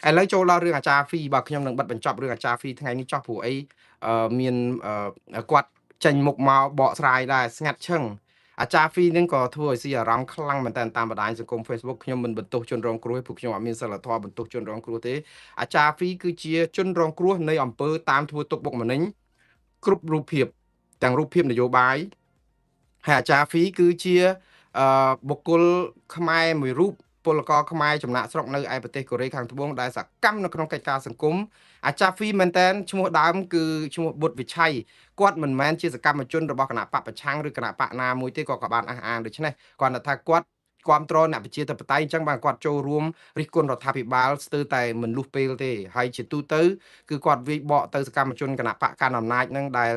ឥឡូវចូលដល់រឿងអាចារ្យហ្វីបាទខ្ញុំនឹងបិទបញ្ចប់រឿងអាចារ្យហ្វីថ្ងៃនេះចោះព្រោះអីមានគាត់ចេញមុខមកបកស្រាយដែរស្ងាត់ឈឹងអាចារ្យហ្វីនឹងក៏ធ្វើឲ្យស៊ីអារម្មណ៍ខ្លាំងមែនតើតាមបណ្ដាញសង្គម Facebook ខ្ញុំមិនបន្ទោសជនរងគ្រោះទេព្រោះខ្ញុំអត់មានសិលធម៌បន្ទោសជនរងគ្រោះទេអាចារ្យហ្វីគឺជាជនរងគ្រោះនៃអំពើតាមធ្វើទុកបុកម្នេញគ្រប់រូបភាពទាំងរូបភាពនយោបាយហើយអាចារ្យហ្វីគឺជាបុគ្គលខ្មែរមួយរូបពលករខ្មែរចំណាកស្រុកនៅឯប្រទេសកូរ៉េខាងត្បូងដែលសកម្មនៅក្នុងកិច្ចការសង្គមអាចារ្យហ្វីមែនតែនឈ្មោះដើមគឺឈ្មោះបុត្រវិឆ័យគាត់មិនមែនជាសកម្មជនរបស់គណៈបកប្រឆាំងឬគណៈបកណាមួយទេក៏បានអះអាងដូច្នេះគាត់ថាគាត់គ្រប់គ្រងអ្នកប្រជាធិបតេយ្យអញ្ចឹងបានគាត់ចូលរួមរិះគន់រដ្ឋាភិបាលស្ទើរតែមិនលុះពេលទេហើយជាទូទៅគឺគាត់វាយបកទៅសកម្មជនគណៈបកកណ្ដាលអំណាចហ្នឹងដែល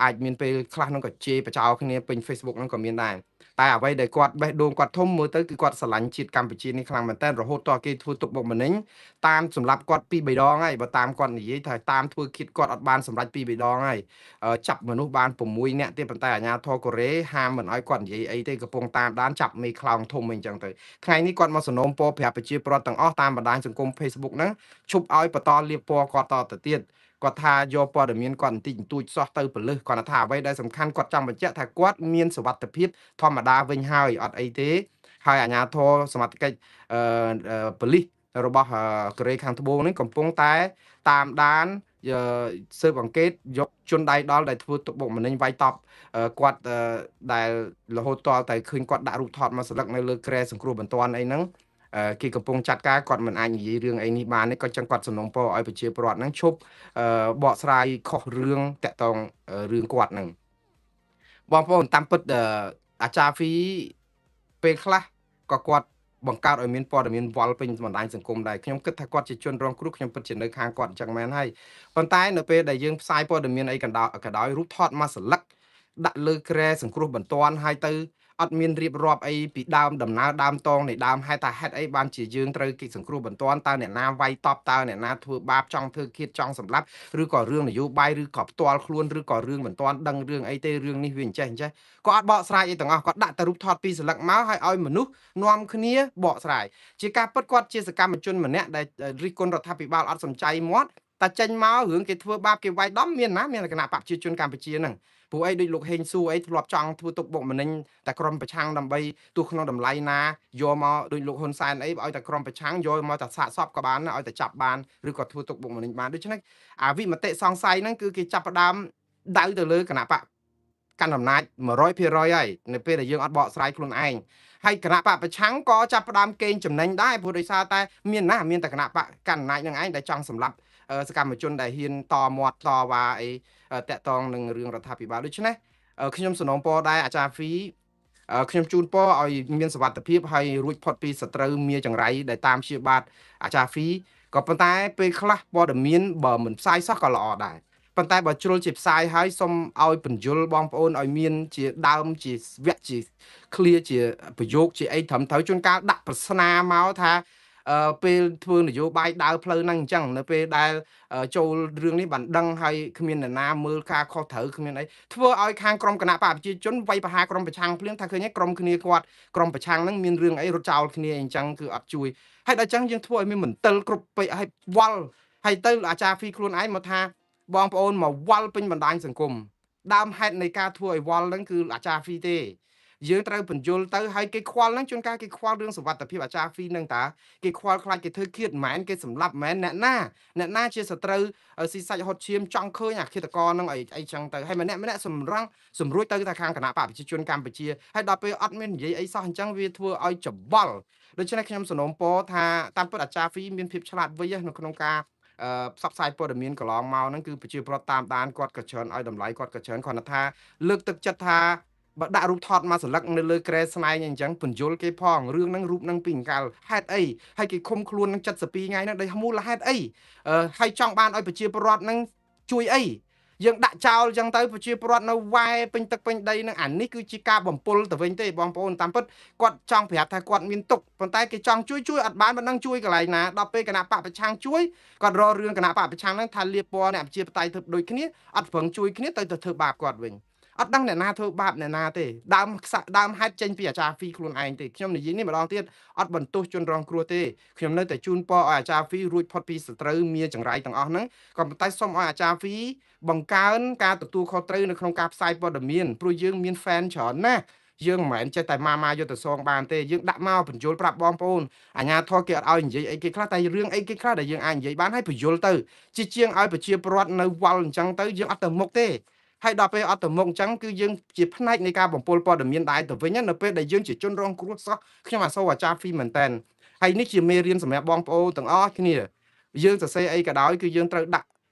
អាចមានពេលខ្លះហ្នឹងក៏ជេរបចោគ្នាពេញ Facebook ហ្នឹងក៏មានដែរតែអ្វីដែលគាត់បេះដូងគាត់ធំមើលទៅគឺគាត់ស្រឡាញ់ជាតិកម្ពុជានេះខ្លាំងមែនទែនរហូតតគេធ្វើទុកបុកម្នេញតាមសម្រាប់គាត់ពីរបីដងហើយបើតាមគាត់និយាយថាតាមធ្វើគិតគាត់អត់បានសម្រេចពីរបីដងហើយចាប់មនុស្សបាន6នាក់ទេប៉ុន្តែអាជ្ញាធរកូរ៉េហាមមិនឲ្យគាត់និយាយអីទេកំពុងតាមដានចាប់មេខ្លោងធំអីចឹងទៅថ្ងៃនេះគាត់មកសនំពរប្រាប់ប្រជាពលរដ្ឋទាំងអស់តាមបណ្ដាញសង្គម Facebook ហ្នឹងឈប់ឲ្យបន្តលៀបពណ៌គាត់តទៅទៀតគាត់ថាយកព័ត៌មានគាត់បន្តិចបន្តួចសោះទៅពលឹះគាត់ថាអ្វីដែលសំខាន់គាត់ចង់បញ្ជាក់ថាគាត់មានសុវត្ថិភាពធម្មតាវិញហើយអត់អីទេហើយអាជ្ញាធរសមត្ថកិច្ចអឺប៉ូលីសរបស់កូរ៉េខាងត្បូងនេះកំពុងតែតាមដានស៊ើបអង្កេតយកជនដៃដល់ដែលធ្វើទុកបុកម្នេញវាយតប់គាត់ដែលរហូតតតែឃើញគាត់ដាក់រូបថតមកស្លឹកនៅលើក្រែសង្គ្រោះបន្ទាន់អីហ្នឹងគេកំពុងចាត់ការគាត់មិនអាចនិយាយរឿងអីនេះបានទេក៏ចឹងគាត់សំណូមពរឲ្យប្រជាពលរដ្ឋហ្នឹងឈប់បកស្រាយខុសរឿងតាក់ទងរឿងគាត់ហ្នឹងបងប្អូនតាមពិតអាចារ្យហ្វីពេលខ្លះក៏គាត់បង្កើតឲ្យមានព័ត៌មានវល់ពេញបណ្ដាញសង្គមដែរខ្ញុំគិតថាគាត់ជាជនរងគ្រោះខ្ញុំពិតជានៅខាងគាត់អញ្ចឹងមែនហើយប៉ុន្តែនៅពេលដែលយើងផ្សាយព័ត៌មានអីកណ្ដោក៏ដោយរូបថតមកស្លឹកដាក់លើក្រែសង្គ្រោះបន្ទាន់ហើយទៅអត់មានរៀបរាប់អីពីដើមដំណើរដើមតងនៃដើមហេតុថាហេតុអីបានជាយើងត្រូវគេសង្គ្រោះបន្ទាន់តើអ្នកណាវាយតបតើអ្នកណាធ្វើបាបចង់ធ្វើឃាតចង់សម្លាប់ឬក៏រឿងនយោបាយឬក៏ផ្ទាល់ខ្លួនឬក៏រឿងមិនទាន់ដឹងរឿងអីទេរឿងនេះវាអញ្ចេះអញ្ចេះក៏អត់បកស្រាយអីទាំងអស់គាត់ដាក់តែរូបថតពីស្លឹកមកហើយឲ្យមនុស្សនាំគ្នាបកស្រាយជាការពិតគាត់ជាសកម្មជនម្នាក់ដែលរិះគន់រដ្ឋាភិបាលអត់សំចៃមាត់តែចេញមករឿងគេធ្វើបាបគេវាយដំមានណាមានគណៈបកប្រជាជនកម្ពុជាហ្នឹងព្រោះអីដូចលោកហេងសួរអីធ្លាប់ចង់ធ្វើទុកបុកម្នេញតែក្រុមប្រឆាំងដើម្បីទោះក្នុងតម្លៃណាយកមកដូចលោកហ៊ុនសែនអីឲ្យតែក្រុមប្រឆាំងយកមកតែសាកសពក៏បានឲ្យតែចាប់បានឬក៏ធ្វើទុកបុកម្នេញបានដូច្នេះអាវិមតិសង្ស័យហ្នឹងគឺគេចាប់ផ្ដើមដៅទៅលើគណៈបកកាន់អំណាច100%ហើយនៅពេលដែលយើងអត់បកស្រាយខ្លួនឯងហើយគណៈបកប្រឆាំងក៏ចាប់ផ្ដើមកេងចំណេញដែរព្រោះដោយសារតែមានណាមានតែគណៈបកកាន់អំណាចនឹងឯងដែលចង់សម្លាប់សកម្មជនដែលហ៊ានតមាត់តវ៉ាអីតាក់តងនឹងរឿងរដ្ឋាភិបាលដូច្នេះខ្ញុំសំណូមពរដែរអាចារ្យហ្វីខ្ញុំជូនពរឲ្យមានសុវត្ថិភាពហើយរួចផុតពីសត្រូវមាចង្រៃដែលតាមព្យាបាទអាចារ្យហ្វីក៏ប៉ុន្តែពេលខ្លះព័ត៌មានបើមិនផ្សាយសោះក៏ល្អដែរប៉ុន្តែបើជ្រុលជាផ្សាយហើយសូមឲ្យបញ្យលបងប្អូនឲ្យមានជាដើមជាវគ្គជា clear ជាប្រយោគជាអីត្រឹមត្រូវជួនកាលដាក់ប្រស្នាមកថាពេលធ្វើនយោបាយដើរផ្លូវហ្នឹងអញ្ចឹងនៅពេលដែលចូលរឿងនេះបានដឹងហើយគ្មានអ្នកណាមើលការខុសត្រូវគ្មានអីធ្វើឲ្យខាងក្រុមគណៈបកប្រជាជនវាយប្រហារក្រុមប្រឆាំងភ្លាមថាឃើញក្រុមគ្នាគាត់ក្រុមប្រឆាំងហ្នឹងមានរឿងអីរត់ចោលគ្នាអញ្ចឹងគឺអត់ជួយហើយដល់អញ្ចឹងយើងធ្វើឲ្យមានមន្ទិលគ្រប់ពេកហើយវល់ហើយទៅអាចារ្យហ្វីខ្លួនឯងមកថាបងប្អូនមកវល់ពេញបណ្ដាញសង្គមដើមហេតុនៃការធ្វើឲ្យវល់ហ្នឹងគឺអាចារ្យហ្វីទេយើងត្រូវបញ្យលទៅហើយគេខ្វល់ហ្នឹងជួនកាលគេខ្វល់រឿងសុវត្ថិភាពអាចារ្យហ្វីហ្នឹងតាគេខ្វល់ខ្លាចគេធ្វើឃាតមិនមែនគេសម្លាប់មិនមែនអ្នកណាអ្នកណាជាសត្រូវស៊ីសាច់ហត់ឈាមចង់ឃើញអាឃាតករហ្នឹងអីអីចឹងទៅហើយម្នាក់ម្នាក់សម្រងសម្រួចទៅតែខាងគណៈបកប្រជាជនកម្ពុជាហើយដល់ពេលអត់មាននិយាយអីសោះអញ្ចឹងវាធ្វើឲ្យច្បល់ដូច្នេះខ្ញុំសំណូមពរថាតាមពិតអាចារ្យហ្វីមានភាពឆ្លាតវៃនៅក្នុងការផ្សព្វផ្សាយព័ត៌មានកន្លងមកហ្នឹងគឺប្រជាពលរដ្ឋតាមដានគាត់ក៏ច្រើនឲ្យតម្លៃគាត់ក៏ច្រើនគ្រាន់តែថាលើកទឹកចិត្តថាបើដាក់រូបថតមកស្លឹកនៅលើក្រែស្នែងអញ្ចឹងបញ្យលគេផងរឿងហ្នឹងរូបហ្នឹងពីអង្កលហេតុអីហើយគេឃុំខ្លួននឹង72ថ្ងៃហ្នឹងដោយមូលហេតុអីហើយចង់បានឲ្យប្រជាពលរដ្ឋហ្នឹងជួយអីយើងដាក់ចោលអញ្ចឹងទៅប្រជាពលរដ្ឋនៅវ៉ែពេញទឹកពេញដីហ្នឹងអានេះគឺជាការបំពុលទៅវិញទេបងប្អូនតាមពិតគាត់ចង់ប្រាប់ថាគាត់មានទុកប៉ុន្តែគេចង់ជួយជួយអត់បានមិនដឹងជួយកន្លែងណាដល់ពេលគណៈបកប្រឆាំងជួយគាត់រករឿងគណៈបកប្រឆាំងហ្នឹងថាលៀបពណ៌អ្នកប្រជាបតៃធ្វើដូចគ្នាអត់ប្រឹងជួយគ្នាទៅធ្វើបាបគាត់វិញ អត់ដឹងអ្នកណាធ្វើបាបអ្នកណាទេដើមដើមហេតុចេញពីអាចារ្យហ្វីខ្លួនឯងទេខ្ញុំនិយាយនេះម្ដងទៀតអត់បន្ទោសជនរងគ្រោះទេខ្ញុំនៅតែជូនពរឲ្យអាចារ្យហ្វីរួចផុតពីសត្រូវមានចង្រៃទាំងអស់ហ្នឹងក៏ប៉ុន្តែសូមឲ្យអាចារ្យហ្វីបង្កើនការទទួលខុសត្រូវនៅក្នុងការផ្សាយព័ត៌មានព្រោះយើងមាន fan ច្រើនណាស់យើងមិនមែនចេះតែម៉ាម៉ាយកទៅសងបានទេយើងដាក់មកបញ្យលប្រាប់បងប្អូនអាញាធរគេអត់ឲ្យនិយាយអីគេខ្លះតែរឿងអីគេខ្លះដែលយើងអាចនិយាយបានហើយបញ្យលទៅជាជាងឲ្យប្រជាពលរដ្ឋនៅវល់អញ្ចឹងទៅយើងអត់ទៅមុខទេហើយដល់ពេលអត់ទៅមុខអញ្ចឹងគឺយើងជាផ្នែកនៃការបំពុលព័ត៌មានដែរទៅវិញនៅពេលដែលយើងជាជនរងគ្រោះសោះខ្ញុំអាសូរអាចារ្យហ្វីមែនតែនហើយនេះជាមេរៀនសម្រាប់បងប្អូនទាំងអស់គ្នាយើងសរសេរអីក៏ដោយគឺយើងត្រូវដាក់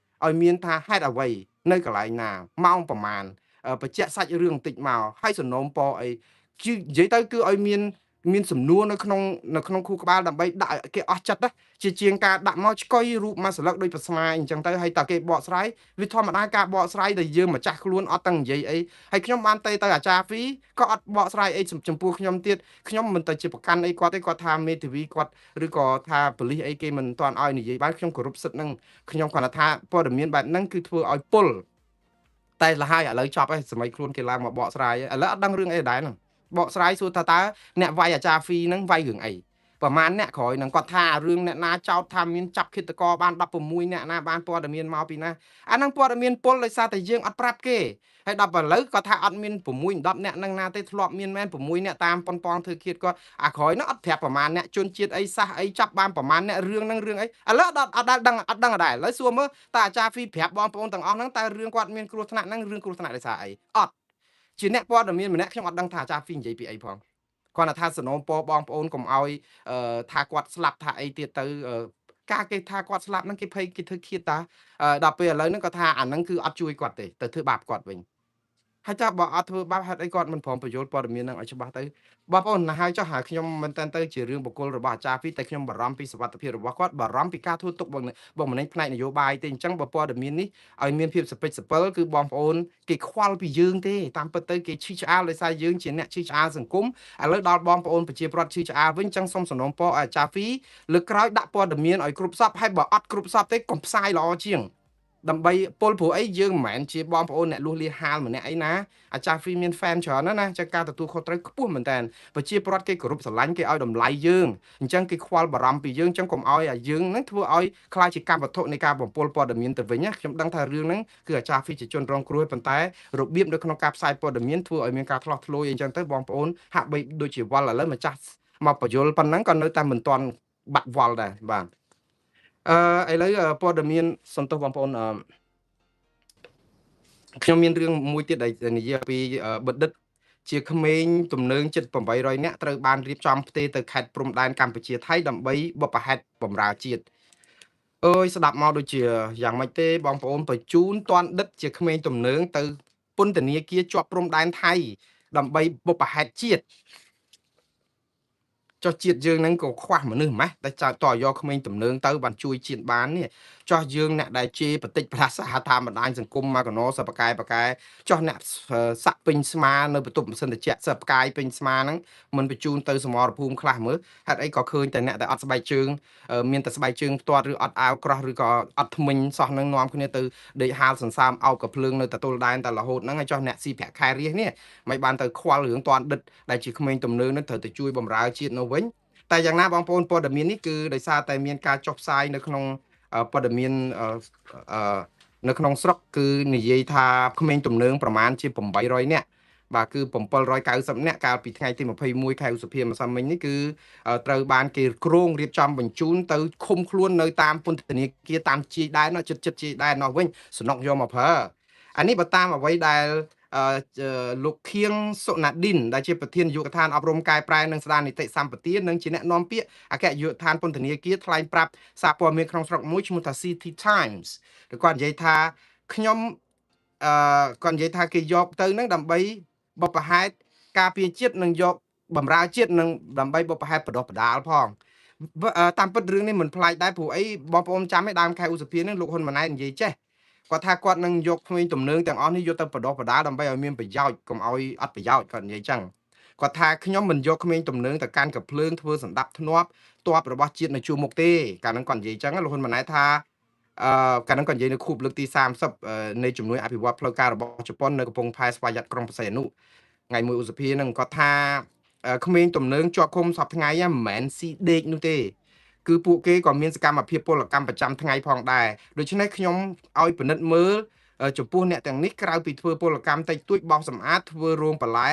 ឲ្យមានថាហេតុអ្វីនៅកន្លែងណាម៉ោងប្រមាណបញ្ជាក់សាច់រឿងបន្តិចមកហើយសំណូមពរអីគឺនិយាយទៅគឺឲ្យមានមានសំណួរនៅក្នុងនៅក្នុងខួរក្បាលដើម្បីដាក់ឲ្យគេអស់ចិត្តណាជាជាងការដាក់មកឆ្កុយរូបមកស្លឹកដូចប្រស្មាអញ្ចឹងទៅហើយតើគេបកស្រាយវាធម្មតាការបកស្រាយដែលយើងម្ចាស់ខ្លួនអត់ទាំងនិយាយអីហើយខ្ញុំបានទៅអាចារ្យហ្វីក៏អត់បកស្រាយអីចំពោះខ្ញុំទៀតខ្ញុំមិនទៅជាប្រកាន់អីគាត់ទេគាត់ថាមេធាវីគាត់ឬក៏ថាប៉ូលីសអីគេមិនទាន់ឲ្យនិយាយបានខ្ញុំគោរពសិទ្ធិហ្នឹងខ្ញុំគ្រាន់តែថាព័ត៌មានបែបហ្នឹងគឺធ្វើឲ្យពុលតែលហើយឥឡូវចប់ហើយសម័យខ្លួនគេឡើងមកបកស្រាយឥឡូវអត់ដឹងរឿងអីដែរហ្នឹងបកស្រាយសួរថាតើអ្នកវាយអាចារ្យហ្វីហ្នឹងវាយរឿងអីប្រហែលអ្នកក្រោយហ្នឹងគាត់ថារឿងអ្នកណាចោតថាមានចាប់ឃាតករបាន16អ្នកណាបានព័ត៌មានមកពីណាអាហ្នឹងព័ត៌មានពុលដោយសារតែយើងអត់ប្រាប់គេហើយដល់ឥឡូវគាត់ថាអត់មាន6 10អ្នកហ្នឹងណាទេធ្លាប់មានមែន6អ្នកតាមប៉ុនប៉ងធ្វើឃាតគាត់អាក្រោយហ្នឹងអត់ប្រាប់ប្រហែលអ្នកជនជាតិអីសះអីចាប់បានប្រហែលអ្នករឿងហ្នឹងរឿងអីឥឡូវអត់អត់ដែលដឹងអត់ដឹងអត់ដែរឥឡូវសួរមើលតើអាចារ្យហ្វីប្រាប់បងប្អូនទាំងអស់ហ្នឹងតើរឿងគាត់មានគ្រោះថ្នាក់ហ្នឹងរឿងគ្រោះថ្នាក់ដោយសារអីអត់ជាអ្នកព័ត៌មានម្នាក់ខ្ញុំអត់ដឹងថាអាចារ្យហ្វីនិយាយពីអីផងគាត់ថាសនំពរបងប្អូនកុំឲ្យថាគាត់ស្លាប់ថាអីទៀតទៅការគេថាគាត់ស្លាប់ហ្នឹងគេភ័យគេធ្វើឃាតតាដល់ពេលឥឡូវហ្នឹងគាត់ថាអាហ្នឹងគឺអត់ជួយគាត់ទេទៅធ្វើបាបគាត់វិញហើយចាបើអត់ធ្វើបាបហេតុអីគាត់មិនព្រមបញ្យល់ព័ត៌មានហ្នឹងឲ្យច្បាស់ទៅបងប្អូនណាហើយចុះហើយខ្ញុំមិនតែនទៅជារឿងបុគ្គលរបស់អាចារ្យហ្វីតែខ្ញុំបារម្ភពីសុវត្ថិភាពរបស់គាត់បារម្ភពីការធ្វើទុកបុកម្នេញផ្នែកនយោបាយទេអញ្ចឹងបើព័ត៌មាននេះឲ្យមានភាពសពិចសពិលគឺបងប្អូនគេខ្វល់ពីយើងទេតាមពិតទៅគេឈឺឆ្អាលដោយសារយើងជាអ្នកឈឺឆ្អាលសង្គមឥឡូវដល់បងប្អូនប្រជាពលរដ្ឋឈឺឆ្អាលវិញអញ្ចឹងសូមសំណូមពរឲ្យអាចារ្យហ្វីលើកក្រោយដាក់ព័ត៌មានឲ្យគ្រប់សពហើយបើអត់គ្រប់សពទេកុំផ្សាយល្អជាងដើម្បីពលព្រោះអីយើងមិនមែនជាបងប្អូនអ្នកលួសលៀហាលម្នាក់អីណាអាចារ្យហ្វីមាន fan ច្រើនណាស់ណាចឹងការទទួលខុសត្រូវខ្ពស់មែនតើប្រជាពលរដ្ឋគេគោរពស្រឡាញ់គេឲ្យតម្លៃយើងអញ្ចឹងគេខ្វល់បារម្ភពីយើងអញ្ចឹងកុំឲ្យអាយើងហ្នឹងធ្វើឲ្យខ្លាចជាកម្មវត្ថុនៃការបំពុលព័ត៌មានទៅវិញណាខ្ញុំដឹងថារឿងហ្នឹងគឺអាចារ្យហ្វីជាជនរងគ្រោះប៉ុន្តែរបៀបនៅក្នុងការផ្សាយព័ត៌មានធ្វើឲ្យមានការឆ្លោះធ្លោយអញ្ចឹងទៅបងប្អូនហាក់បីដូចជាវល់ឥឡូវម្ចាស់មកបញ្យលប៉ុណ្ណឹងក៏នៅតែមិនទាន់បាត់វល់ដែរបាទអឺឥឡូវព័ត៌មានសន្ទុះបងប្អូនអឺខ្ញុំមានរឿងមួយទៀតដែលនិយាយពីបណ្ឌិតជាក្មេងទំនើងជិត800នាក់ត្រូវបានរៀបចំផ្ទេរទៅខេត្តព្រំដែនកម្ពុជាថៃដើម្បីបុព្វហេតុបម្រើជាតិអើយស្ដាប់មកដូចជាយ៉ាងម៉េចទេបងប្អូនបញ្ជូនតនដិតជាក្មេងទំនើងទៅពន្ធនាគារជាប់ព្រំដែនថៃដើម្បីបុព្វហេតុជាតិចុះជាតិយើងហ្នឹងក៏ខ្វះមនុស្សម៉េះតែចៅតយកក្មេងទំនើងទៅបានជួយជាតិបាននេះចុះយើងអ្នកដែលជេរបតិចប្រាសាតាមបណ្ដាញសង្គមមកកណោសបកែបកែចុះអ្នកសាក់ពេញស្មានៅបន្ទប់ម៉ាស៊ីនត្រជាក់សបកាយពេញស្មាហ្នឹងមិនបញ្ជូនទៅសមរភូមិខ្លះមើលហេតុអីក៏ឃើញតែអ្នកដែលអត់ស្បែកជើងមានតែស្បែកជើងផ្ទាត់ឬអត់អាវក្រោះឬក៏អត់ថ្មិញសោះហ្នឹងនាំគ្នាទៅដេកហាលសន្សើមអោបកភ្លើងនៅតទល់ដែនតែរហូតហ្នឹងហើយចុះអ្នកស៊ីប្រាក់ខែរាសនេះមិនបានទៅខ្វល់រឿងតាន់ដិតដែលជាក្មេងទំនើងហ្នឹងត្រូវទៅជួយបម្រើជាតិនៅវិញតែយ៉ាងណាបងប្អូនព័ត៌មាននេះគឺដោយសារតែមានការចុះផ្សាយនៅក្នុងព័ត៌មាននៅក្នុងស្រុកគឺនិយាយថាក្មេងទំនើងប្រមាណជា800នាក់បាទគឺ790នាក់កាលពីថ្ងៃទី21ខែឧសភាម្សិលមិញនេះគឺត្រូវបានគេគ្រោងរៀបចំបញ្ជូនទៅឃុំខ្លួននៅតាមពន្ធនាគារតាមជាយដែនចិត្តចិត្តជាយដែននោះវិញសំណុកយកមកប្រើអានេះបើតាមអ្វីដែលលោកខៀងសុណាឌិនដែលជាប្រធាននាយកដ្ឋានអប់រំកែប្រែនិងស្ដារនីតិសម្បទានិងជាអ្នកនាំពាក្យអគ្គនាយកដ្ឋានពន្ធនាគារថ្លែងប្រាប់សារព័ត៌មានក្នុងស្រុកមួយឈ្មោះថា City Times ឬគាត់និយាយថាខ្ញុំគាត់និយាយថាគេយកទៅនឹងដើម្បីបុព្វហេតុការពារជាតិនិងយកបំរើជាតិនិងដើម្បីបុព្វហេតុបដោះបដាលផងតាមពិតរឿងនេះមិនប្លែកដែរព្រោះអីបងប្អូនចាំឯដើមខែឧសភានឹងលោកហ៊ុនម៉ាណែតនិយាយចេះគាត់ថាគាត់នឹងយកក្មេងទំនើងទាំងអស់នេះយកទៅបដោះបដាលដើម្បីឲ្យមានប្រយោជន៍កុំឲ្យអត់ប្រយោជន៍គាត់និយាយចឹងគាត់ថាខ្ញុំមិនយកក្មេងទំនើងទៅកាន់កភ្លើងធ្វើសម្ដាប់ធ្នាប់ទ័ពរបស់ជាតិនៅជួរមុខទេកាលហ្នឹងគាត់និយាយចឹងលោកហ៊ុនម៉ាណែតថា កាលហ្នឹងក៏និយាយនៅខួបលើកទី30នៃជំនួយអភិវឌ្ឍផ្លូវការរបស់ជប៉ុននៅកំពង់ផែស្វយ័តក្រុងបរសៃអនុថ្ងៃ1ឧសភាហ្នឹងគាត់ថាក្មេងទំនើងជាប់ឃុំសប្តាហ៍ថ្ងៃមិនមែនស៊ីដេកនោះទេគឺពួកគេក៏មានសកម្មភាពពលកម្មប្រចាំថ្ងៃផងដែរដូច្នេះខ្ញុំឲ្យពិនិត្យមើលចំពោះអ្នកទាំងនេះក្រៅពីធ្វើពលកម្មតិចតួចបោសសម្អាតធ្វើរោងបន្លែ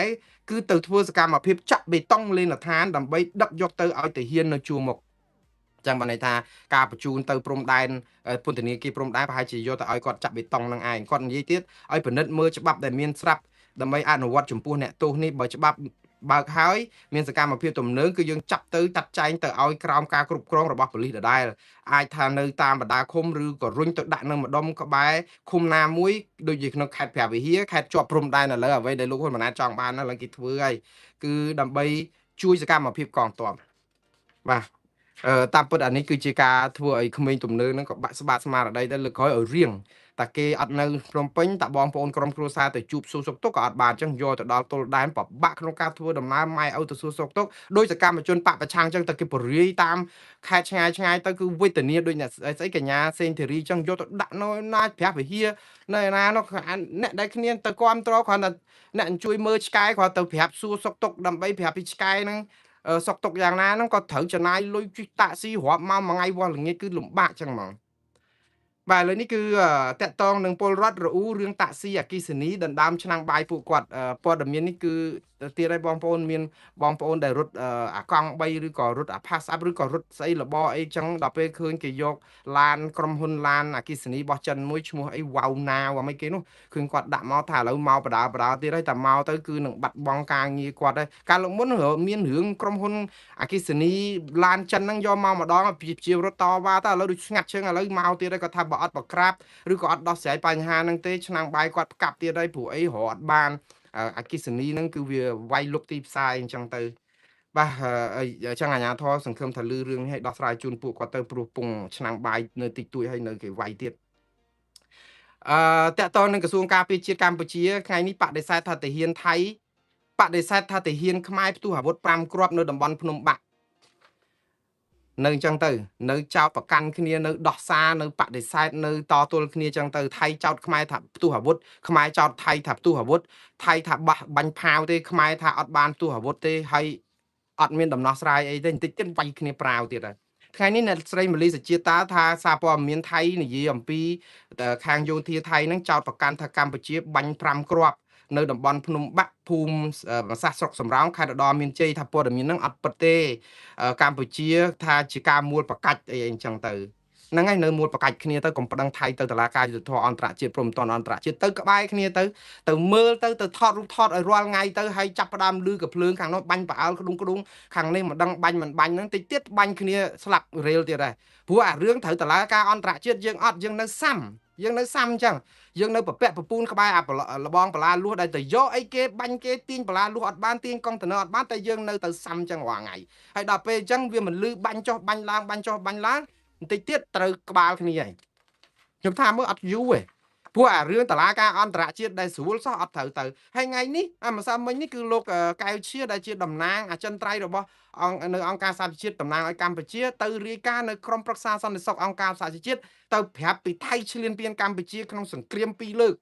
គឺទៅធ្វើសកម្មភាពចាក់បេតុងលេនដ្ឋានដើម្បីដឹកយកទៅឲ្យទាហាននៅជួរមុខចឹងបានន័យថាការបញ្ជូនទៅព្រំដែនពន្ធនាគារព្រំដែនប្រហែលជាយកទៅឲ្យគាត់ចាក់បេតុងនឹងឯងគាត់និយាយទៀតឲ្យពិនិត្យមើលច្បាប់ដែលមានស្រាប់ដើម្បីអនុវត្តចំពោះអ្នកទោសនេះបើច្បាប់បើកហើយមានសកម្មភាពទំនើងគឺយើងចាប់ទៅចាត់ចែងទៅឲ្យក្រោមការគ្រប់គ្រងរបស់ប៉ូលីសដដែលអាចថានៅតាមបណ្ដាឃុំឬក៏រុញទៅដាក់នៅម្ដុំក្បែរឃុំណាមួយដូចជាក្នុងខេត្តព្រះវិហារខេត្តជាប់ព្រំដែនឥឡូវអ្វីដែលលោកហ៊ុនម៉ាណែតចង់បានហ្នឹងឡើងគេធ្វើហើយគឺដើម្បីជួយសកម្មភាពកងទ័ពបាទតាមពិតអានេះគឺជាការធ្វើឲ្យក្មេងទំនើងហ្នឹងក៏បាក់ស្បាតស្មារតីដែរលើកក្រោយឲ្យរៀងតែគេអត់នៅភ្នំពេញតាបងប្អូនក្រុមគ្រួសារទៅជួបសួរសុខទុក្ខក៏អត់បានអញ្ចឹងយកទៅដល់ទល់ដែនពិបាកក្នុងការធ្វើដំណើរម៉ែឪទៅសួរសុខទុក្ខដោយសកម្មជនបពប្រឆាំងអញ្ចឹងតែគេបរិយតាមខេត្តឆ្ងាយឆ្ងាយទៅគឺវេទនាដូចអ្នកស្អីកញ្ញាសេងធីរីអញ្ចឹងយកទៅដាក់នៅណាព្រះវិហារនៅណានោះអ្នកដែលគ្នាទៅគ្រប់គ្រងគ្រាន់តែអ្នកជួយមើលឆ្កែគ្រាន់ទៅប្រាប់សួរសុខទុក្ខដើម្បីប្រាប់ពីឆ្កែហ្នឹងសុកទុកយ៉ាងណាហ្នឹងក៏ត្រូវចំណាយលុយជិះតាក់ស៊ីរាប់ម៉ោងមួយថ្ងៃវាស់ល្ងាចគឺលំបាកចឹងហ្មងបាទឥឡូវនេះគឺតកតងនឹងពលរដ្ឋរអ៊ូរឿងតាក់ស៊ីអគិសនីដណ្ដើមឆ្នាំងបាយពួកគាត់ព័ត៌មាននេះគឺទៀតឲ្យបងប្អូនមានបងប្អូនដែលរត់អាកង់3ឬក៏រត់អាផាសអាប់ឬក៏រត់ស្អីរបរអីចឹងដល់ពេលឃើញគេយកឡានក្រុមហ៊ុនឡានអគិសនីរបស់ចិនមួយឈ្មោះអីវ៉ៅណាវអីគេនោះឃើញគាត់ដាក់មកថាឥឡូវមកបដាបដាទៀតហើយតែមកទៅគឺនឹងបាត់បង់ការងារគាត់ហើយកាលលើកមុនមានរឿងក្រុមហ៊ុនអគិសនីឡានចិនហ្នឹងយកមកម្ដងជារត់តវ៉ាទៅឥឡូវដូចស្ងាត់ជើងឥឡូវមកទៀតហើយគាត់ថាបើអត់បក្រាបឬក៏អត់ដោះស្រាយបញ្ហាហ្នឹងទេឆ្នាំងបាយគាត់ផ្កាប់ទៀតហើយព្រោះអីរត់បានអគិសនីហ្នឹងគឺវាវាយលុកទីផ្សារអញ្ចឹងទៅបាទអញ្ចឹងអាជ្ញាធរសង្ឃឹមថាលឺរឿងនេះឲ្យដោះស្រាយជូនពួកគាត់ទៅព្រោះពងឆ្នាំងបាយនៅតិចតួចហើយនៅគេវាយទៀតតកតនឹងក្រសួងការពារជាតិកម្ពុជាថ្ងៃនេះបដិសេធថាទាហានថៃបដិសេធថាទាហានខ្មែរផ្ទុះអាវុធ5គ្រាប់នៅតំបន់ភ្នំបាក់នៅអញ្ចឹងទៅនៅចោតប្រកាន់គ្នានៅដោះសារនៅបដិសេធនៅតទល់គ្នាអញ្ចឹងទៅថៃចោតខ្មែរថាផ្ទុះអាវុធខ្មែរចោតថៃថាផ្ទុះអាវុធថៃថាបាញ់ផាវទេខ្មែរថាអត់បានផ្ទុះអាវុធទេហើយអត់មានដំណោះស្រាយអីទេបន្តិចទៀតវាយគ្នាប្រាវទៀតហើយថ្ងៃនេះអ្នកស្រីមលីសជាតាថាសារព័ត៌មានថៃនិយាយអំពីខាងយោធាថៃនឹងចោតប្រកាន់ថាកម្ពុជាបាញ់5គ្រាប់នៅតំបន់ភ្នំបាក់ភូមិសាសស្រុកសំរោងខេត្តឧត្តរមានជ័យថាព័ត៌មាននឹងអត់ពិតទេកម្ពុជាថាជាការមួលប្រកាច់អីអញ្ចឹងទៅហ្នឹងហើយនៅមួលប្រកាច់គ្នាទៅកុំប្តឹងថៃទៅតុលាការយុត្តិធម៌អន្តរជាតិព្រមត្តនអន្តរជាតិទៅក្បែរគ្នាទៅទៅមើលទៅទៅថតរូបថតឲ្យរាល់ថ្ងៃទៅហើយចាប់ផ្ដើមលឺកភ្លើងខាងនោះបាញ់ផ្អើលក្ដុងក្ដុងខាងនេះមិនដឹងបាញ់មិនបាញ់ហ្នឹងតិចទៀតបាញ់គ្នាស្លាប់រេលទៀតដែរព្រោះអារឿងត្រូវតុលាការអន្តរជាតិយើងអត់យើងនៅសាំយើងនៅសាំអញ្ចឹងយើងនៅប្រពាក់ប្រពូនក្បែរអាលបងបលាលួសដែលទៅយកអីគេបាញ់គេទាញបលាលួសអត់បានទាញកុងតឺន័រអត់បានតែយើងនៅទៅសាំអញ្ចឹងរាល់ថ្ងៃហើយដល់ពេលអញ្ចឹងវាមិនលឺបាញ់ចុះបាញ់ឡើងបាញ់ចុះបាញ់ឡើងបន្តិចទៀតត្រូវក្បាលគ្នាហើយខ្ញុំថាមើលអត់យូរទេព្រោះអារឿងតឡាការអន្តរជាតិដែលស្រួលសោះអត់ត្រូវទៅហើយថ្ងៃនេះអាម្សិលមិញនេះគឺលោកកែវឈាដែលជាតំណាងអចិន្ត្រៃយ៍របស់អង្គនៅអង្គការសហប្រជាជាតិតំណាងឲ្យកម្ពុជាទៅរាយការណ៍នៅក្រុមប្រឹក្សាសន្តិសុខអង្គការសហប្រជាជាតិទៅប្រាប់ពីថៃឈ្លានពានកម្ពុជាក្នុងសង្គ្រាមពីរលើក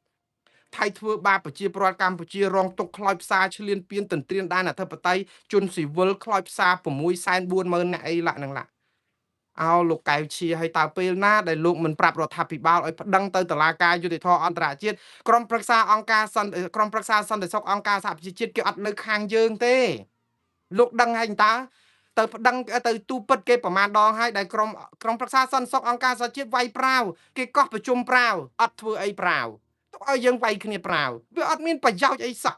ថៃធ្វើបាបប្រជាពលរដ្ឋកម្ពុជារងទុក្ខខ្លោចផ្សាឈ្លានពានទន្ទ្រានដែនអធិបតេយ្យជនស៊ីវិលខ្លោចផ្សា640,000អ្នកអីឡាក់នឹងឡាក់អោលោកកែវឈាឲ្យតើពេលណាដែលលោកមិនប្រាប់រដ្ឋាភិបាលឲ្យប្តឹងទៅតុលាការយុត្តិធម៌អន្តរជាតិក្រុមប្រឹក្សាអង្គការសន្តិក្រុមប្រឹក្សាសន្តិសុខអង្គការសហប្រជាជាតិគេអត់នៅខាងយើងទេលោកដឹងហើយតើទៅប្តឹងទៅទូពិតគេប្រមាណដងហើយដែលក្រុមប្រឹក្សាសន្តិសុខអង្គការសហជាតិវាយប្រាវគេកោះប្រជុំប្រាវអត់ធ្វើអីប្រាវទុកឲ្យយើងវាយគ្នាប្រាវវាអត់មានប្រយោជន៍អីសោះ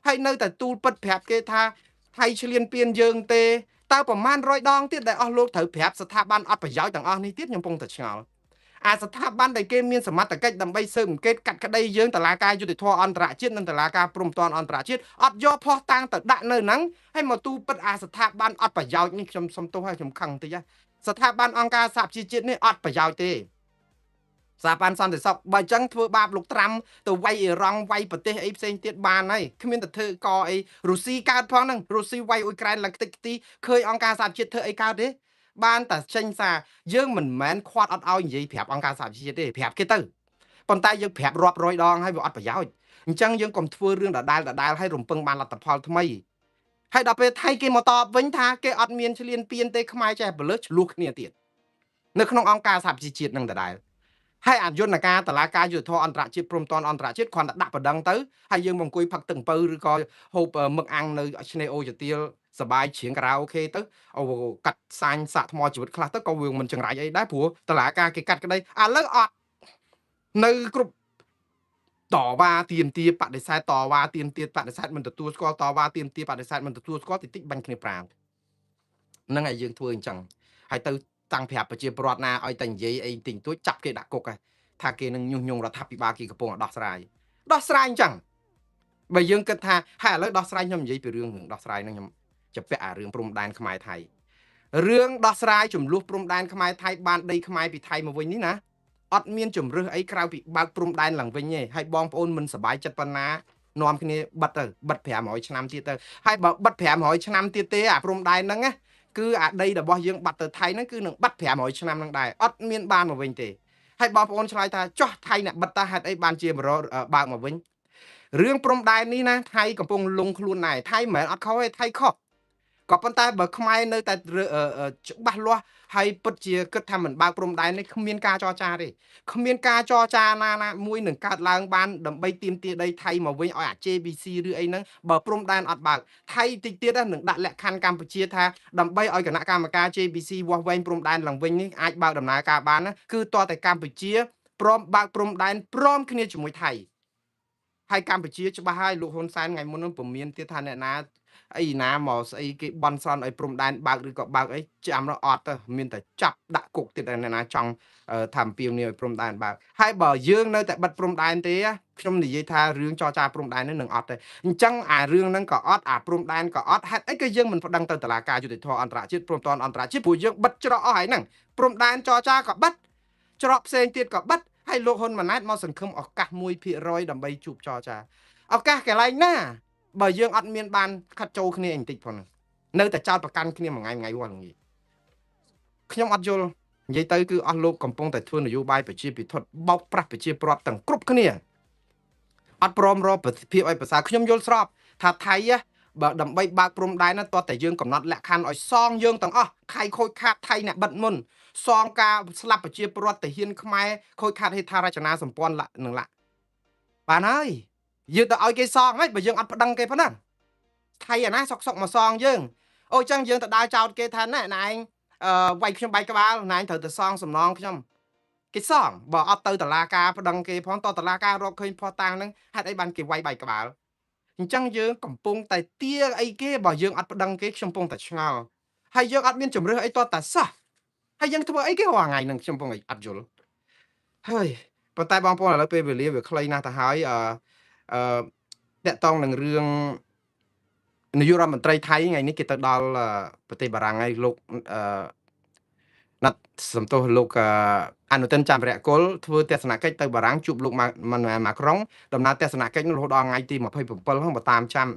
ហើយនៅតែទូលពិតប្រាប់គេថាថៃឈ្លានពានយើងទេតើប្រមាណ100ដងទៀតដែលអស់លោកត្រូវប្រាប់ស្ថាប័នអត់ប្រយោជន៍ទាំងអស់នេះទៀតខ្ញុំពងតែឆ្ងល់អាស្ថាប័នដែលគេមានសមត្ថកិច្ចដើម្បីស៊ើបអង្កេតកាត់ក្តីយើងតុលាការយុត្តិធម៌អន្តរជាតិនិងតុលាការព្រហ្មទណ្ឌអន្តរជាតិអត់យកភស្តុតាងទៅដាក់នៅហ្នឹងហើយមកទូពិតអាស្ថាប័នអត់ប្រយោជន៍នេះខ្ញុំសុំទោសហើយខ្ញុំខឹងតិចស្ថាប័នអង្គការសហប្រជាជាតិនេះអត់ប្រយោជន៍ទេស្ថាប័នសន្តិសុខបើអញ្ចឹងធ្វើបាបលោកត្រាំទៅវាយអ៊ីរ៉ង់វាយប្រទេសអីផ្សេងទៀតបានហើយគ្មានតែធ្វើកអីរុស្ស៊ីកើតផងហ្នឹងរុស្ស៊ីវាយអ៊ុយក្រែនឡើងខ្ទេចខ្ទីឃើញអង្គការសហប្រជាជាតិធ្វើអីកើតទេ បានតែចេញសារយើងមិនមែនខាត់អត់ឲ្យនិយាយប្រាប់អង្គការសហប្រជាជាតិទេប្រាប់គេទៅប៉ុន្តែយើងប្រាប់រាប់រយដងហើយវាអត់ប្រយោជន៍អញ្ចឹងយើងកុំធ្វើរឿងដដែលដដែលឲ្យរំពឹងបានលទ្ធផលថ្មីហើយដល់ពេលថៃគេមកតបវិញថាគេអត់មានឆ្លៀនពៀនទេខ្មែរចេះបលឹះឆ្លោះគ្នាទៀតនៅក្នុងអង្គការសហប្រជាជាតិនឹងដដែលហើយអយុនការតឡាការយុទ្ធធរអន្តរជាតិព្រំតនអន្តរជាតិគ្រាន់តែដាក់បណ្ដឹងទៅហើយយើងមកអង្គុយផឹកទឹកអំពៅឬក៏ហូបមឹកអាំងនៅឆ្នេរអូចទាលសបាយច្រៀងការ៉ាអូខេទៅអូកាត់សាញសាក់ថ្មជីវិតខ្លះទៅក៏វាមិនចង្រៃអីដែរព្រោះតឡាការគេកាត់ក្តីឥឡូវអត់នៅគ្រប់តវ៉ាទៀមទាបដិសេធតវ៉ាទៀមទាបដិសេធមិនទទួលស្គាល់តវ៉ាទៀមទាបដិសេធមិនទទួលស្គាល់តិចតិចបាញ់គ្នាប្រាវហ្នឹងហើយយើងធ្វើអញ្ចឹងហើយទៅតាំងប្រាប់ប្រជាពលរដ្ឋណាឲ្យតែនិយាយអីតិចតួចចាប់គេដាក់គុកហើយថាគេនឹងញុះញង់រដ្ឋាភិបាលគេកំពុងដោះស្រាយដោះស្រាយអញ្ចឹងបើយើងគិតថាហើយឥឡូវដោះស្រាយខ្ញុំនិយាយពីរឿងដោះស្រាយហ្នឹងខ្ញុំจะពាក់អារឿងព្រំដែនខ្មែរថៃរឿងដោះស្រាយចំនួនព្រំដែនខ្មែរថៃបានដីខ្មែរពីថៃមកវិញនេះណាអត់មានជំរឹះអីក្រៅពីបើកព្រំដែនឡើងវិញទេហើយបងប្អូនមិនសប្បាយចិត្តប៉ុណ្ណានាំគ្នាបិទទៅបិទ500ឆ្នាំទៀតទៅហើយបើបិទ500ឆ្នាំទៀតទេអាព្រំដែនហ្នឹងណាគឺអាដីរបស់យើងបាត់ទៅថៃហ្នឹងគឺនឹងបាត់500ឆ្នាំហ្នឹងដែរអត់មានបានមកវិញទេហើយបងប្អូនឆ្លើយថាចោះថៃអ្នកបិទតាហេតុអីបានជាបើកមកវិញរឿងព្រំដែននេះណាថៃកំពុងលងខ្លួនដែរថៃមិនមែនអត់ខុសទេថៃខុសក៏ប៉ុន្តែបើខ្មែរនៅតែច្បាស់លាស់ហើយពិតជាគិតថាមិនបើកព្រំដែននេះគ្មានការចរចាទេគ្មានការចរចាណាណាមួយនឹងកើតឡើងបានដើម្បីទាមទារដីថៃមកវិញឲ្យអា JBC ឬអីហ្នឹងបើព្រំដែនអត់បើកថៃតិចទៀតនឹងដាក់លក្ខខណ្ឌកម្ពុជាថាដើម្បីឲ្យគណៈកម្មការ JBC វាស់វែងព្រំដែនឡើងវិញនេះអាចបើកដំណើរការបានណាគឺតតែកម្ពុជាព្រមបើកព្រំដែនព្រមគ្នាជាមួយថៃហើយកម្ពុជាច្បាស់ហើយលោកហ៊ុនសែនថ្ងៃមុននឹងពមៀនទៀតថាអ្នកណាអីណាមកស្អីគេបន់ស្រន់ឲ្យព្រំដែនបើកឬក៏បើកអីចាំរអត់ទៅមានតែចាប់ដាក់គុកទៀតអ្នកណាចង់ថាអំពាវនាវឲ្យព្រំដែនបើកហើយបើយើងនៅតែបិទព្រំដែនទេខ្ញុំនិយាយថារឿងចរចាព្រំដែននេះនឹងអត់ទេអញ្ចឹងអារឿងហ្នឹងក៏អត់អាព្រំដែនក៏អត់ហេតុអីក៏យើងមិនប្តឹងទៅតុលាការយុត្តិធម៌អន្តរជាតិព្រំដែនអន្តរជាតិព្រោះយើងបិទច្រកអស់ហើយហ្នឹងព្រំដែនចរចាក៏បិទច្រកផ្សេងទៀតក៏បិទហើយលោកហ៊ុនម៉ាណែតមកសង្ឃឹមឱកាស1%ដើម្បីជួបចរចាឱកាសកន្លែងណាបើយើងអត់មានបានខាត់ចូលគ្នាបន្តិចផងនៅតែចោតប្រកាន់គ្នាមួយថ្ងៃថ្ងៃរាល់ថ្ងៃខ្ញុំអត់យល់និយាយទៅគឺអស់លោកកំពុងតែធ្វើនយោបាយប្រជាពិធបោកប្រាស់ប្រជាពលរដ្ឋទាំងគ្រប់គ្នាអត់ព្រមរកប្រសិទ្ធភាពឲ្យប្រសើរខ្ញុំយល់ស្របថាថៃបើដើម្បីបើកព្រំដែនណាតោះតែយើងកំណត់លក្ខខណ្ឌឲ្យសងយើងទាំងអស់ខៃខូចខាតថៃអ្នកបិទមុនសងការស្លាប់ប្រជាពលរដ្ឋទាហានខ្មែរខូចខាតហេដ្ឋារចនាសម្ព័ន្ធនឹងលក្ខបានហើយយើងទៅឲ្យគេសងហើយបើយើងអត់ប្តឹងគេប៉ុណ្ណឹងថៃអាណាសុកសុកមកសងយើងអូចឹងយើងទៅដើរចោតគេថាណែណែឯងអឺវាយខ្ញុំបែកក្បាលណែឯងត្រូវទៅសងសំណងខ្ញុំគេសងបើអត់ទៅតឡាការប្តឹងគេផងតតឡាការរកឃើញផោះតាំងហ្នឹងហេតុអីបានគេវាយបែកក្បាលអញ្ចឹងយើងកំពុងតែទាអីគេបើយើងអត់ប្តឹងគេខ្ញុំកំពុងតែឆ្ងល់ហើយយើងអត់មានជំរឿសអីតតែសោះហើយយើងធ្វើអីគេរាល់ថ្ងៃហ្នឹងខ្ញុំកំពុងតែអត់យល់ហើយប៉ុន្តែបងប្អូនឥឡូវពេលវេលាវាខ្លីណាស់ទៅហើយអឺអឺតកតងនឹងរឿងនាយករដ្ឋមន្ត្រីថៃថ្ងៃនេះគេទៅដល់ប្រទេសបារាំងហើយលោកអឺណាត់សំទោសលោកអនុទិនចន្ទរៈគុលធ្វើទស្សនកិច្ចទៅបារាំងជួបលោកម៉ាក្រុងដំណើរទស្សនកិច្ចនោះរហូតដល់ថ្ងៃទី27ហ្នឹងបើតាមចាំ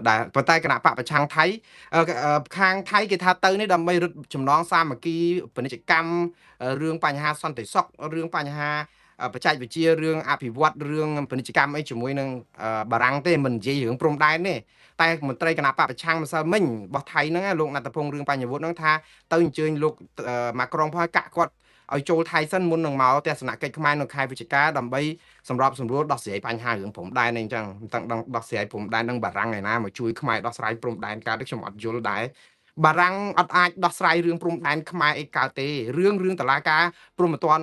ដែលប៉ុន្តែគណៈបកប្រឆាំងថៃខាងថៃគេថាទៅនេះដើម្បីរឹតចំណងសាមគ្គីពាណិជ្ជកម្មរឿងបញ្ហាសន្តិសុខរឿងបញ្ហាបច្ចេកវិទ្យារឿងអភិវឌ្ឍរឿងពាណិជ្ជកម្មអីជាមួយនឹងបារាំងទេមិននិយាយរឿងព្រំដែនទេតែមន្ត្រីគណៈបកប្រឆាំងម្សិលមិញរបស់ថៃហ្នឹងលោកណត្តពងរឿងបញ្ញវុធហ្នឹងថាទៅអញ្ជើញលោកម៉ាក្រុងផងកាក់គាត់ឲ្យចូលថៃសិនមុននឹងមកទស្សនកិច្ចខ្មែរនៅខែវិច្ឆិកាដើម្បីសម្របសម្រួលដោះស្រាយបញ្ហារឿងព្រំដែននេះអញ្ចឹងមិនដឹងដោះស្រាយព្រំដែននឹងបារាំងឯណាមកជួយខ្មែរដោះស្រាយព្រំដែនកើតខ្ញុំអត់យល់ដែរបារាំងអត់អាចដោះស្រាយរឿងព្រំដែនខ្មែរអីកើតទេរឿងតឡាការព្រំប្រទាន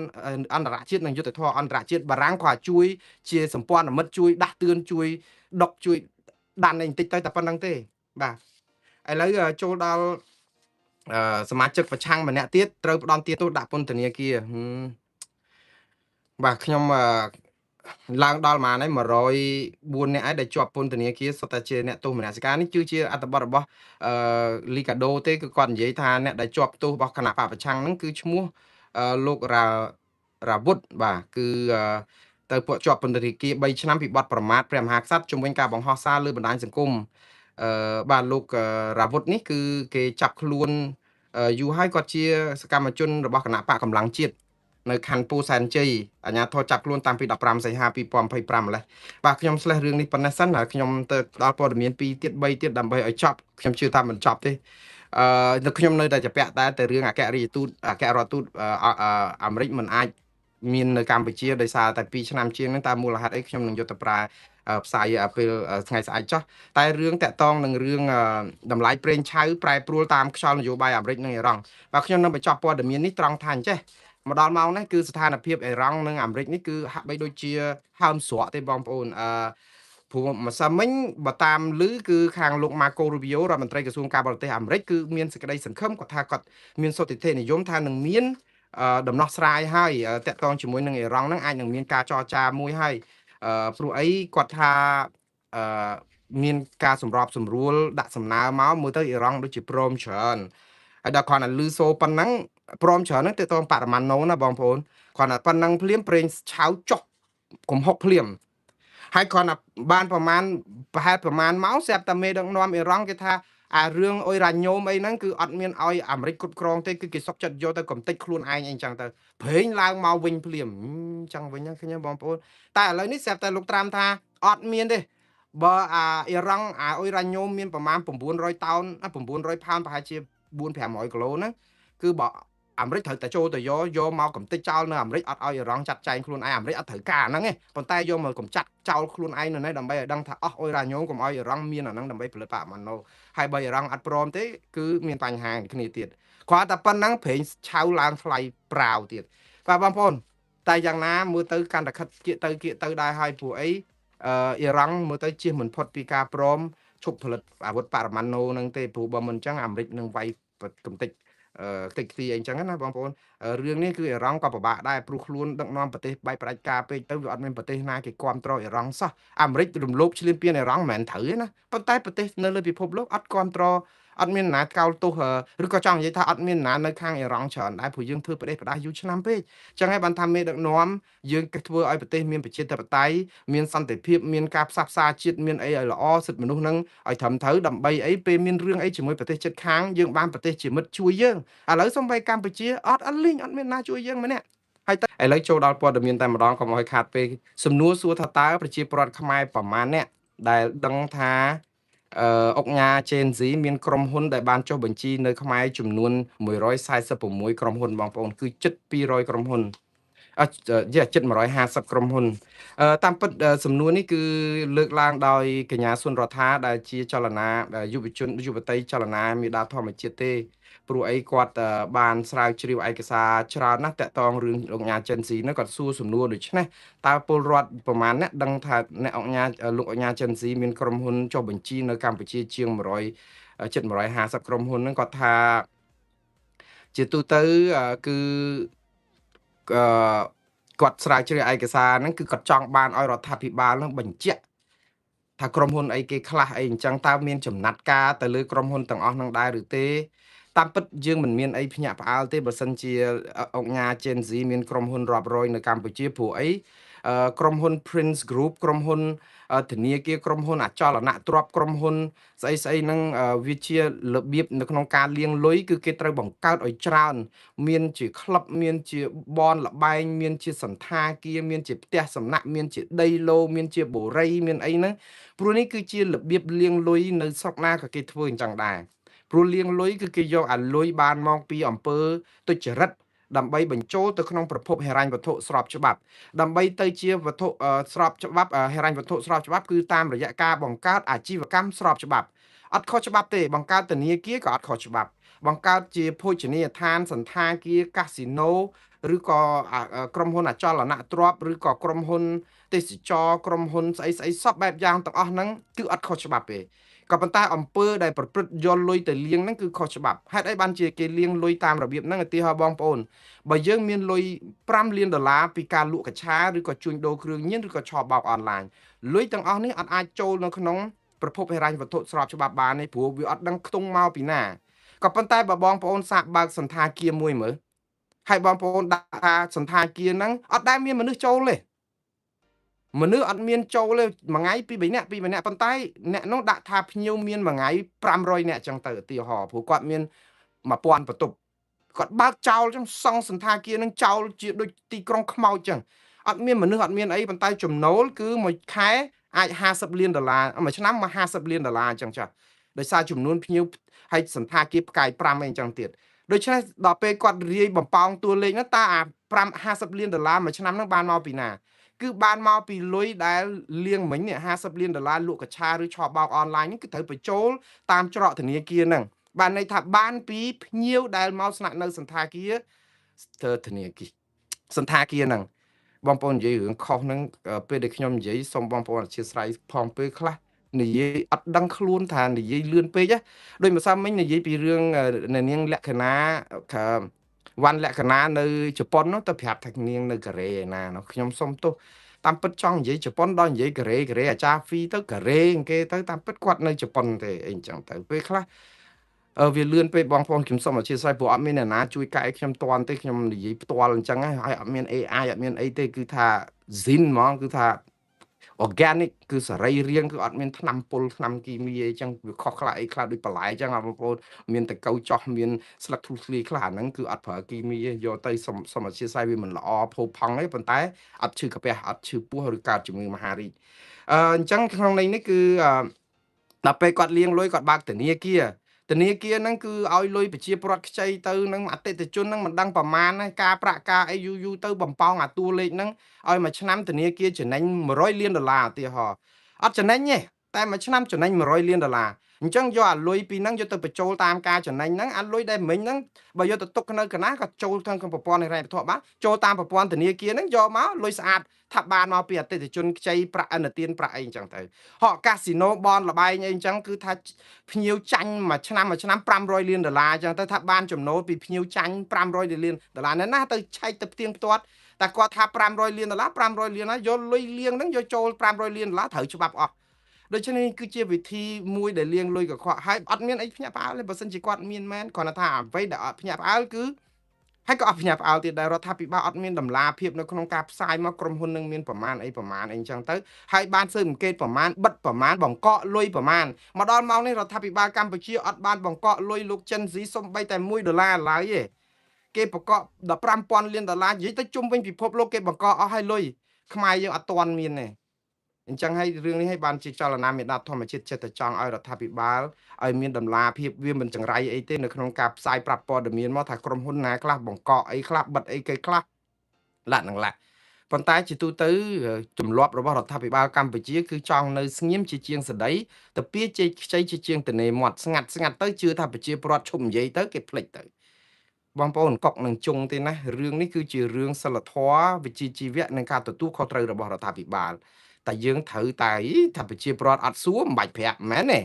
អន្តរជាតិនិងយុត្តិធម៌អន្តរជាតិបារាំងគាត់ជួយជាសម្ព័ន្ធមិត្តជួយដាស់តឿនជួយដុកជួយដាននេះបន្តិចទៅតែប៉ុណ្្នឹងទេបាទឥឡូវចូលដល់សមាជិកប្រឆាំងម្នាក់ទៀតត្រូវផ្ដន់ទាទោសដាក់ពន្ធនាគារបាទខ្ញុំឡើងដល់ប្រហែលហើយ104នាក់ហើយដែលជាប់ពន្ធនាគារសុទ្ធតែជាអ្នកទោសមនសិការនេះគឺជាអត្ថបទរបស់លីកាដូទេគឺគាត់និយាយថាអ្នកដែលជាប់ទោសរបស់គណៈបកប្រឆាំងហ្នឹងគឺឈ្មោះលោករ៉ាវុធបាទគឺទៅពួកជាប់ពន្ធនាគារ3ឆ្នាំពីបទប្រមាថព្រះមហាក្សត្រជំវិញការបង្ហោះសារលើបណ្ដាញសង្គមបាទលោករ៉ាវុធនេះគឺគេចាប់ខ្លួន យូរហើយគាត់ជាសកម្មជនរបស់គណៈបកកម្លាំងជាតិនៅខណ្ឌពោធិ៍សែនជ័យអាជ្ញាធរចាប់ខ្លួនតាំងពី15សីហា2025ម្លេះបាទខ្ញុំស្លេះរឿងនេះប៉ុណ្ណេះសិនហើយខ្ញុំទៅដល់ព័ត៌មាន2ទៀត3ទៀតដើម្បីឲ្យចប់ខ្ញុំជឿថាមិនចប់ទេអឺខ្ញុំនៅតែជពាក់តែតែរឿងអគ្គរដ្ឋទូតអគ្គរដ្ឋទូតអាមេរិកមិនអាចមាននៅកម្ពុជាដោយសារតែ2ឆ្នាំជាងហ្នឹងតើមូលហេតុអីខ្ញុំនឹងយកទៅប្រើផ្សាយពេលថ្ងៃស្អែកចោះតែរឿងតាក់តងនឹងរឿងតម្លៃប្រេងឆៅប្រែប្រួលតាមខ្យល់នយោបាយអាមេរិកនិងអ៊ីរ៉ង់បាទខ្ញុំនឹងបញ្ចប់ព័ត៌មាននេះត្រង់ថាអញ្ចេះមកដល់ម៉ោងនេះគឺស្ថានភាពអ៊ីរ៉ង់និងអាមេរិកនេះគឺហាក់បីដូចជាហើមស្រក់ទេបងប្អូនអឺព្រោះម្សិលមិញបើតាមឮគឺខាងលោកម៉ាកូរូប៊ីយ៉ូរដ្ឋមន្ត្រីក្រសួងការបរទេសអាមេរិកគឺមានសេចក្តីសង្ឃឹមគាត់ថាគាត់មានសុទិដ្ឋិនិយមថានឹងមានដំណោះស្រាយហើយតាក់ទងជាមួយនឹងអ៊ីរ៉ង់ហ្នឹងអាចនឹងមានការចរចាមួយហើយព្រោះអីគាត់ថាអឺមានការសម្របសម្រួលដាក់សំណើមកមើលទៅអ៊ីរ៉ង់ដូចជាព្រមច្រើនហើយដល់គ្រាន់តែឮសូរប៉ុណ្ណឹងព្រមច្រើនហ្នឹងទៅតបរមាណូណាបងប្អូនគ្រាន់តែប៉ុណ្ណឹងភ្លាមប្រេងឆៅចុះកំហុកភ្លាមហើយគ្រាន់តែបានប្រមាណប្រហែលប្រមាណម៉ោងស្រាប់តែមេដឹកនាំអ៊ីរ៉ង់គេថាអារឿងអ៊ុយរ៉ាញ៉ូមអីហ្នឹងគឺអត់មានឲ្យអាមេរិកគ្រប់គ្រងទេគឺគេសុកចិត្តយកទៅកំទេចខ្លួនឯងអីចឹងទៅប្រេងឡើងមកវិញភ្លាមចឹងវិញហ្នឹងឃើញបងប្អូនតែឥឡូវនេះស្រាប់តែលោកត្រាំថាអត់មានទេបើអាអ៊ីរ៉ង់អាអ៊ុយរ៉ាញ៉ូមមានប្រមាណ900តោន900ផោនប្រហែលជា4 500គីឡូហ្នឹងគឺបើអាមេរិកត្រូវតែចូលទៅយកមកកំទេចចោលនៅអាមេរិកអត់ឲ្យអ៊ីរ៉ង់ចាត់ចែងខ្លួនឯងអាមេរិកអត់ត្រូវការហ្នឹងទេប៉ុន្តែយកមកកំចាត់ចោលខ្លួនឯងនៅនេះដើម្បីឲ្យដឹងថាអស់អ៊ុយរ៉ាញ៉ូមកុំឲ្យអ៊ីរ៉ង់មានអាហ្នឹងដើម្បីផលិតបរិមាណូហើយបើអ៊ីរ៉ង់អត់ព្រមទេគឺមានបញ្ហាគ្នាទៀតគ្រាន់តែប៉ុណ្ណឹងប្រេងឆៅឡើងថ្លៃប្រាវទៀតបាទបងប្អូនតែយ៉ាងណាមើលទៅកាន់តែខិតគៀកទៅគៀកទៅដែរហើយព្រោះអីអ៊ីរ៉ង់មើលទៅជៀសមិនផុតពីការព្រមឈប់ផលិតអាវុធបរិមាណូហ្នឹងទេព្រោះបើមិនអញ្ចឹងអាមេរិកនឹងវាយកំទេចតិចទីអីចឹងណាបងប្អូនរឿងនេះគឺអ៊ីរ៉ង់ក៏ពិបាកដែរព្រោះខ្លួនដឹកនាំប្រទេសបែបផ្ដាច់ការពេកទៅវាអត់មានប្រទេសណាគេគ្រប់គ្រងអ៊ីរ៉ង់សោះអាមេរិករំលោភឈ្លានពានអ៊ីរ៉ង់មិនមែនត្រូវទេណាប៉ុន្តែប្រទេសនៅលើពិភពលោកអត់គ្រប់គ្រងអត់មានណាកោលទោសឬក៏ចង់និយាយថាអត់មានណានៅខាងអ៊ីរ៉ង់ច្រើនដែរព្រោះយើងធ្វើប្រទេសផ្ដាស់យូរឆ្នាំពេកចឹងហើយបានថាមេដឹកនាំយើងធ្វើឲ្យប្រទេសមានប្រជាធិបតេយ្យមានសន្តិភាពមានការផ្សះផ្សាជាតិមានអីឲ្យល្អសិទ្ធិមនុស្សនឹងឲ្យត្រឹមត្រូវដើម្បីអីពេលមានរឿងអីជាមួយប្រទេសជិតខាងយើងបានប្រទេសជាមិត្តជួយយើងឥឡូវសំបីកម្ពុជាអត់អត់លីងអត់មានណាជួយយើងម្នាក់ហើយទៅឥឡូវចូលដល់ព័ត៌មានតែម្ដងកុំឲ្យខាតពេកសំណួរសួរថាតើប្រជាពលរដ្ឋខ្មែរប្រមាណអ្នកដែលដឹងថាអុកញ៉ា Gen Z មានក្រុមហ៊ុនដែលបានចុះបញ្ជីនៅខ្មែរចំនួន146ក្រុមហ៊ុនបងប្អូនគឺជិត200ក្រុមហ៊ុនអជិត150ក្រុមហ៊ុនតាមពិតសំណួរនេះគឺលើកឡើងដោយកញ្ញាសុនរដ្ឋាដែលជាចលនាយុវជនយុវតីចលនាមេដាធម្មជាតិទេព្រោះអីគាត់បានស្រាវជ្រាវឯកសារច្រើនណាស់តាក់ទងរឿងអង្គញាចិនស៊ីនោះគាត់សួរសំណួរដូចនេះតើពលរដ្ឋប្រមាណអ្នកដឹងថាអ្នកអង្គញាលោកអង្គញាចិនស៊ីមានក្រុមហ៊ុនចុះបញ្ជីនៅកម្ពុជាជាង100ជិត150ក្រុមហ៊ុនហ្នឹងគាត់ថាជាទូទៅគឺគាត់ស្រាវជ្រាវឯកសារហ្នឹងគឺគាត់ចង់បានឲ្យរដ្ឋាភិបាលហ្នឹងបញ្ជាក់ថាក្រុមហ៊ុនអីគេខ្លះអីអញ្ចឹងតើមានចំណាត់ការទៅលើក្រុមហ៊ុនទាំងអស់ហ្នឹងដែរឬទេតាមពិតយើងមិនមានអីភ្ញាក់ផ្អើលទេបើសិនជាអង្គការ Gen Z មានក្រុមហ៊ុនរាប់រយនៅកម្ពុជាព្រោះអីក្រុមហ៊ុន Prince Group ក្រុមហ៊ុនធនាគារក្រុមហ៊ុនអចលនទ្រព្យក្រុមហ៊ុនស្អីស្អីហ្នឹងវាជារបៀបនៅក្នុងការលាងលុយគឺគេត្រូវបង្កើតឲ្យច្រើនមានជាក្លឹបមានជាបនលបែងមានជាសន្តាគារមានជាផ្ទះសំណាក់មានជាដីឡូមានជាបូរីមានអីហ្នឹងព្រោះនេះគឺជារបៀបលាងលុយនៅស្រុកណាក៏គេធ្វើអញ្ចឹងដែរព្រោះលាងលុយគឺគេយកអាលុយបានមកពីអំពើទុច្ចរិតដើម្បីបញ្ចូលទៅក្នុងប្រភពហិរញ្ញវត្ថុស្របច្បាប់ដើម្បីទៅជាវត្ថុស្របច្បាប់ហិរញ្ញវត្ថុស្របច្បាប់គឺតាមរយៈការបង្កើតអាជីវកម្មស្របច្បាប់អត់ខុសច្បាប់ទេបង្កើតធនាគារក៏អត់ខុសច្បាប់បង្កើតជាភោជនីយដ្ឋានសន្តាគារកាស៊ីណូឬក៏ក្រុមហ៊ុនអចលនទ្រព្យឬក៏ក្រុមហ៊ុនទេសចរក្រុមហ៊ុនស្អីស្អីសពបែបយ៉ាងទាំងអស់ហ្នឹងគឺអត់ខុសច្បាប់ទេក៏ប៉ុន្តែអំពើដែលប្រព្រឹត្តយកលុយទៅលាងហ្នឹងគឺខុសច្បាប់ហេតុអីបានជាគេលាងលុយតាមរបៀបហ្នឹងឧទាហរណ៍បងប្អូនបើយើងមានលុយ5លានដុល្លារពីការលក់កញ្ឆាឬក៏ជួញដូរគ្រឿងញៀនឬក៏ឆបោកអនឡាញលុយទាំងអស់នេះអត់អាចចូលនៅក្នុងប្រភពហិរញ្ញវត្ថុស្របច្បាប់បានទេព្រោះវាអត់ដឹងខ្ទង់មកពីណាក៏ប៉ុន្តែបើបងប្អូនសាកបើកសន្តាគារមួយមើលហើយបងប្អូនដាក់ថាសន្តាគារហ្នឹងអត់ដែលមានមនុស្សចូលទេមនុស្សអត់មានចូលទេមួយថ្ងៃពីរបីនាក់ពីរបីនាក់ប៉ុន្តែអ្នកនោះដាក់ថាភ្ញៀវមានមួយថ្ងៃ500នាក់ចឹងទៅឧទាហរណ៍ព្រោះគាត់មាន 1000បន្ទប់គាត់បើកចោលចឹងសង់សន្តាគារនឹងចោលជាដូចទីក្រុងខ្មោចចឹងអត់មានមនុស្សអត់មានអីប៉ុន្តែចំណូលគឺមួយខែអាច50លានដុល្លារមួយឆ្នាំមក50លានដុល្លារអញ្ចឹងចាស់ដោយសារចំនួនភ្ញៀវហើយសន្តាគារផ្កាយ5អីអញ្ចឹងទៀតដូច្នេះដល់ពេលគាត់រាយបំប៉ោងតួលេខហ្នឹងតើអា5 50លានដុល្លារមួយឆ្នាំហ្នឹងបានមកពីណាគឺបានមកពីលុយដែលលៀងមិញនេះ50លានដុល្លារលក់កឆាឬឆបោកអនឡាញនេះគឺត្រូវបញ្ចូលតាមច្រកធនាគារហ្នឹងបានន័យថាបានពីភ្ញៀវដែលមកស្នាក់នៅសន្តាគារធនាគារសន្តាគារហ្នឹងបងប្អូននិយាយរឿងខុសហ្នឹងពេលដែលខ្ញុំនិយាយសូមបងប្អូនអធិស្ឋានផងពេលខ្លះនិយាយអត់ដឹងខ្លួនថានិយាយលឿនពេកដូចម្សិលមិញនិយាយពីរឿងនាងលក្ខណាវ៉ាន់លក្ខណានៅជប៉ុននោះទៅប្រាប់ថានាងនៅកូរ៉េឯណានោះខ្ញុំសុំទោសតាមពិតចង់និយាយជប៉ុនដល់និយាយកូរ៉េកូរ៉េអាចារ្យហ្វីទៅកូរ៉េគេទៅតាមពិតគាត់នៅជប៉ុនទេអីអញ្ចឹងទៅពេលខ្លះវាលឿនពេកបងប្អូនខ្ញុំសូមអធិស្ឋានព្រោះអត់មានអ្នកណាជួយកែខ្ញុំតាន់ទេខ្ញុំនិយាយផ្ទាល់អញ្ចឹងហើយអត់មាន AI អត់មានអីទេគឺថា zin ហ្មងគឺថា organic គឺសរីរាង្គគឺអត់មានថ្នាំពុលថ្នាំគីមីអីចឹងវាខុសខ្លះអីខ្លះដូចបន្លែចឹងបងប្អូនមានតកៅចោះមានស្លឹកធ្លុះធ្លាយខ្លះអាហ្នឹងគឺអត់ប្រើគីមីទេយកទៅសុំសុំអធិស្ឋានវាមិនល្អផូរផង់ទេប៉ុន្តែអត់ឈឺកាពះអត់ឈឺពោះឬកើតជំងឺមហារីកអញ្ចឹងក្នុងន័យនេះគឺដល់ពេលគាត់លាងលុយគាត់បើកធនាគារធនាគារហ្នឹងគឺឲ្យលុយប្រជាពលរដ្ឋខ្ចីទៅនឹងអតិថិជនហ្នឹងមិនដឹងប្រមាណហើយការប្រាក់ការអីយូរយូរទៅបំប៉ោងអាតួលេខហ្នឹងឲ្យមួយឆ្នាំធនាគារចំណេញ100លានដុល្លារឧទាហរណ៍អត់ចំណេញទេតែមួយឆ្នាំចំណេញ100លានដុល្លារអញ្ចឹងយកអាលុយពីហ្នឹងយកទៅបញ្ចូលតាមការចំណេញហ្នឹងអាលុយដែលមិញហ្នឹងបើយកទៅទុកនៅកណាក៏ចូលក្នុងប្រព័ន្ធហិរញ្ញវត្ថុបានចូលតាមប្រព័ន្ធធនាគារហ្នឹងយកមកលុយស្អាតថាបានមកពីអតិថិជនខ្ចីប្រាក់ឥណទានប្រាក់អីអញ្ចឹងទៅហកកាស៊ីណូបនលបែងអីអញ្ចឹងគឺថាភ្ញៀវចាញ់មួយឆ្នាំមួយឆ្នាំ500លានដុល្លារអញ្ចឹងទៅថាបានចំណូលពីភ្ញៀវចាញ់500លានដុល្លារណាទៅឆែកទៅផ្ទៀងផ្ទាត់តែគាត់ថា500លានដុល្លារ500លានហើយយកលុយលាងហ្នឹងយកចូល500លានដុល្លារត្រូវច្បាប់អស់ដូច្នេះគឺជាវិធីមួយដែលលាងលុយកខ្វក់ហើយអត់មានអីភ្ញាក់ផ្អើលទេបើសិនជាគាត់មានមែនគ្រាន់តែថាអ្វីដែលអត់ភ្ញាក់ផ្អើលគឺហើយក៏អត់ភ្ញាក់ផ្អើលទៀតដែររដ្ឋាភិបាលអត់មានតម្លាភាពនៅក្នុងការផ្សាយមកក្រុមហ៊ុននឹងមានប្រមាណអីប្រមាណអីអញ្ចឹងទៅហើយបានស៊ើបអង្កេតប្រមាណបិទប្រមាណបង្កកលុយប្រមាណមកដល់ម៉ោងនេះរដ្ឋាភិបាលកម្ពុជាអត់បានបង្កកលុយលោកចិនស៊ីសំបីតែ1ដុល្លារឡើយទេគេបង្កក15,000លានដុល្លារនិយាយទៅជុំវិញពិភពលោកគេបង្កកអស់ហើយលុយខ្មែរយើងអត់ទាន់មានទេអញ្ចឹងហើយរឿងនេះឲ្យបានជាចលនាមេដាធម្មជាតិចិត្តតែចង់ឲ្យរដ្ឋាភិបាលឲ្យមានតម្លាភាពវាមិនចង្រៃអីទេនៅក្នុងការផ្សាយប្រាប់ព័ត៌មានមកថាក្រុមហ៊ុនណាខ្លះបង្កកអីខ្លះបិទអីគេខ្លះឡាក់នឹងឡាក់ប៉ុន្តែជាទូទៅទម្លាប់របស់រដ្ឋាភិបាលកម្ពុជាគឺចង់នៅស្ងៀមជាជាងសដីទៅពៀជែកខ្ចីជាជាងតនេមាត់ស្ងាត់ស្ងាត់ទៅជឿថាប្រជាពលរដ្ឋឈប់និយាយទៅគេភ្លេចទៅបងប្អូនកុកនឹងជុងទេណារឿងនេះគឺជារឿងសិលធម៌វិជ្ជាជីវៈនិងការទទួលខុសត្រូវរបស់រដ្ឋាភិបាលតែយើងត្រូវតែថាប្រជាពលរដ្ឋអត់សួរមិនបាច់ប្រាប់មែនទេ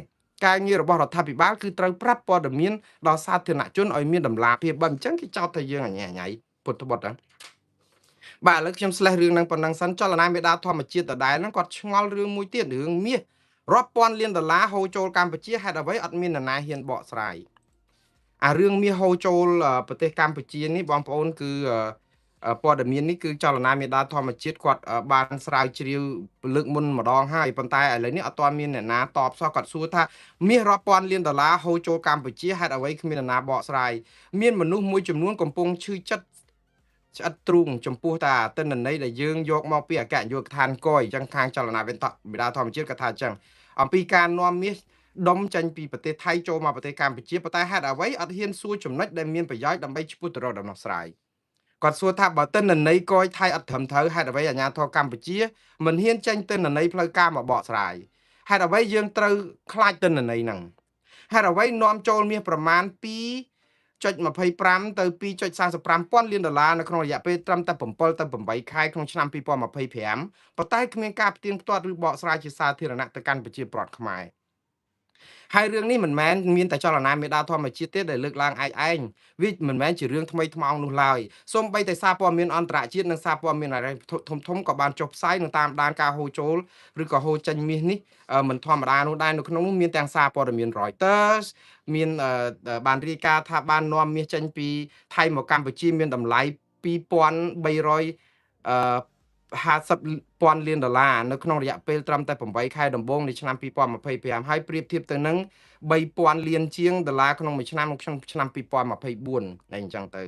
ការងាររបស់រដ្ឋាភិបាលគឺត្រូវប្រាប់ព័ត៌មានដល់សាធារណជនឲ្យមានតម្លាភាពបើមិនចឹងគេចោទថាយើងអញ្ញាញ៉ៃពុទ្ធបុត្រហ្នឹងបាទឥឡូវខ្ញុំស្លេះរឿងហ្នឹងប៉ុណ្ណឹងសិនចលនាមេដាធម្មជាតិដដែលហ្នឹងគាត់ឆ្ងល់រឿងមួយទៀតរឿងមាសរាប់ពាន់លានដុល្លារហូរចូលកម្ពុជាហេតុអ្វីអត់មាននរណាហ៊ានបកស្រាយអារឿងមាសហូរចូលប្រទេសកម្ពុជានេះបងប្អូនគឺព័ត៌មាននេះគឺចលនាមេដាធម្មជាតិគាត់បានស្រាវជ្រាវលើកមុនម្ដងហើយប៉ុន្តែឥឡូវនេះអត់ទាន់មានអ្នកណាតបសោះគាត់សួរថាមាសរាប់ពាន់លានដុល្លារហូរចូលកម្ពុជាហេតុអ្វីគ្មានអ្នកណាបកស្រាយមានមនុស្សមួយចំនួនកំពុងឈឺចិត្តឆ្អិតទ្រូងចំពោះតាទិន្នន័យដែលយើងយកមកពីអគ្គនាយកដ្ឋានកយអញ្ចឹងខាងចលនាមេដាធម្មជាតិគាត់ថាអញ្ចឹងអំពីការនាំមាសដុំចេញពីប្រទេសថៃចូលមកប្រទេសកម្ពុជាប៉ុន្តែហេតុអ្វីអត់ហ៊ានសួរចំណុចដែលមានប្រយោជន៍ដើម្បីឆ្ពោះទៅរកដំណោះស្រាយគាត់សួរថាបើទិន្នន័យកយថៃអត់ត្រឹមត្រូវហេតុអ្វីអាជ្ញាធរកម្ពុជាមិនហ៊ានចេញទិន្នន័យផ្លូវការមកបកស្រាយហេតុអ្វីយើងត្រូវខ្លាចទិន្នន័យហ្នឹងហេតុអ្វីនាំចូលមាសប្រមាណ2.25ទៅ2.45ពាន់លានដុល្លារនៅក្នុងរយៈពេលត្រឹមតែ7ទៅ8ខែក្នុងឆ្នាំ2025ប៉ុន្តែគ្មានការផ្ទៀងផ្ទាត់ឬបកស្រាយជាសាធារណៈទៅកាន់ប្រជាពលរដ្ឋខ្មែរហើយរឿងនេះមិនមែនមានតែចលនាមេដាធម្មជាតិទេដែលលើកឡើងឯងវាមិនមែនជារឿងថ្មីថ្មោងនោះឡើយសូម្បីតែសារព័ត៌មានអន្តរជាតិនិងសារព័ត៌មានអរិយធំធំក៏បានចុះផ្សាយនិងតាមដានការហូរចូលឬក៏ហូរចេញមាសនេះមិនធម្មតានោះដែរនៅក្នុងនោះមានទាំងសារព័ត៌មាន Reuters មានបានរាយការណ៍ថាបាននាំមាសចេញពីថៃមកកម្ពុជាមានតម្លៃ2300អឺ 50ពាន់លានដុល្លារនៅក្នុងរយៈពេលត្រឹមតែ8ខែដំបូងនៃឆ្នាំ2025ហើយប្រៀបធៀបទៅនឹង3000លានជាងដុល្លារក្នុងមួយឆ្នាំក្នុងឆ្នាំ2024តែអញ្ចឹងទៅ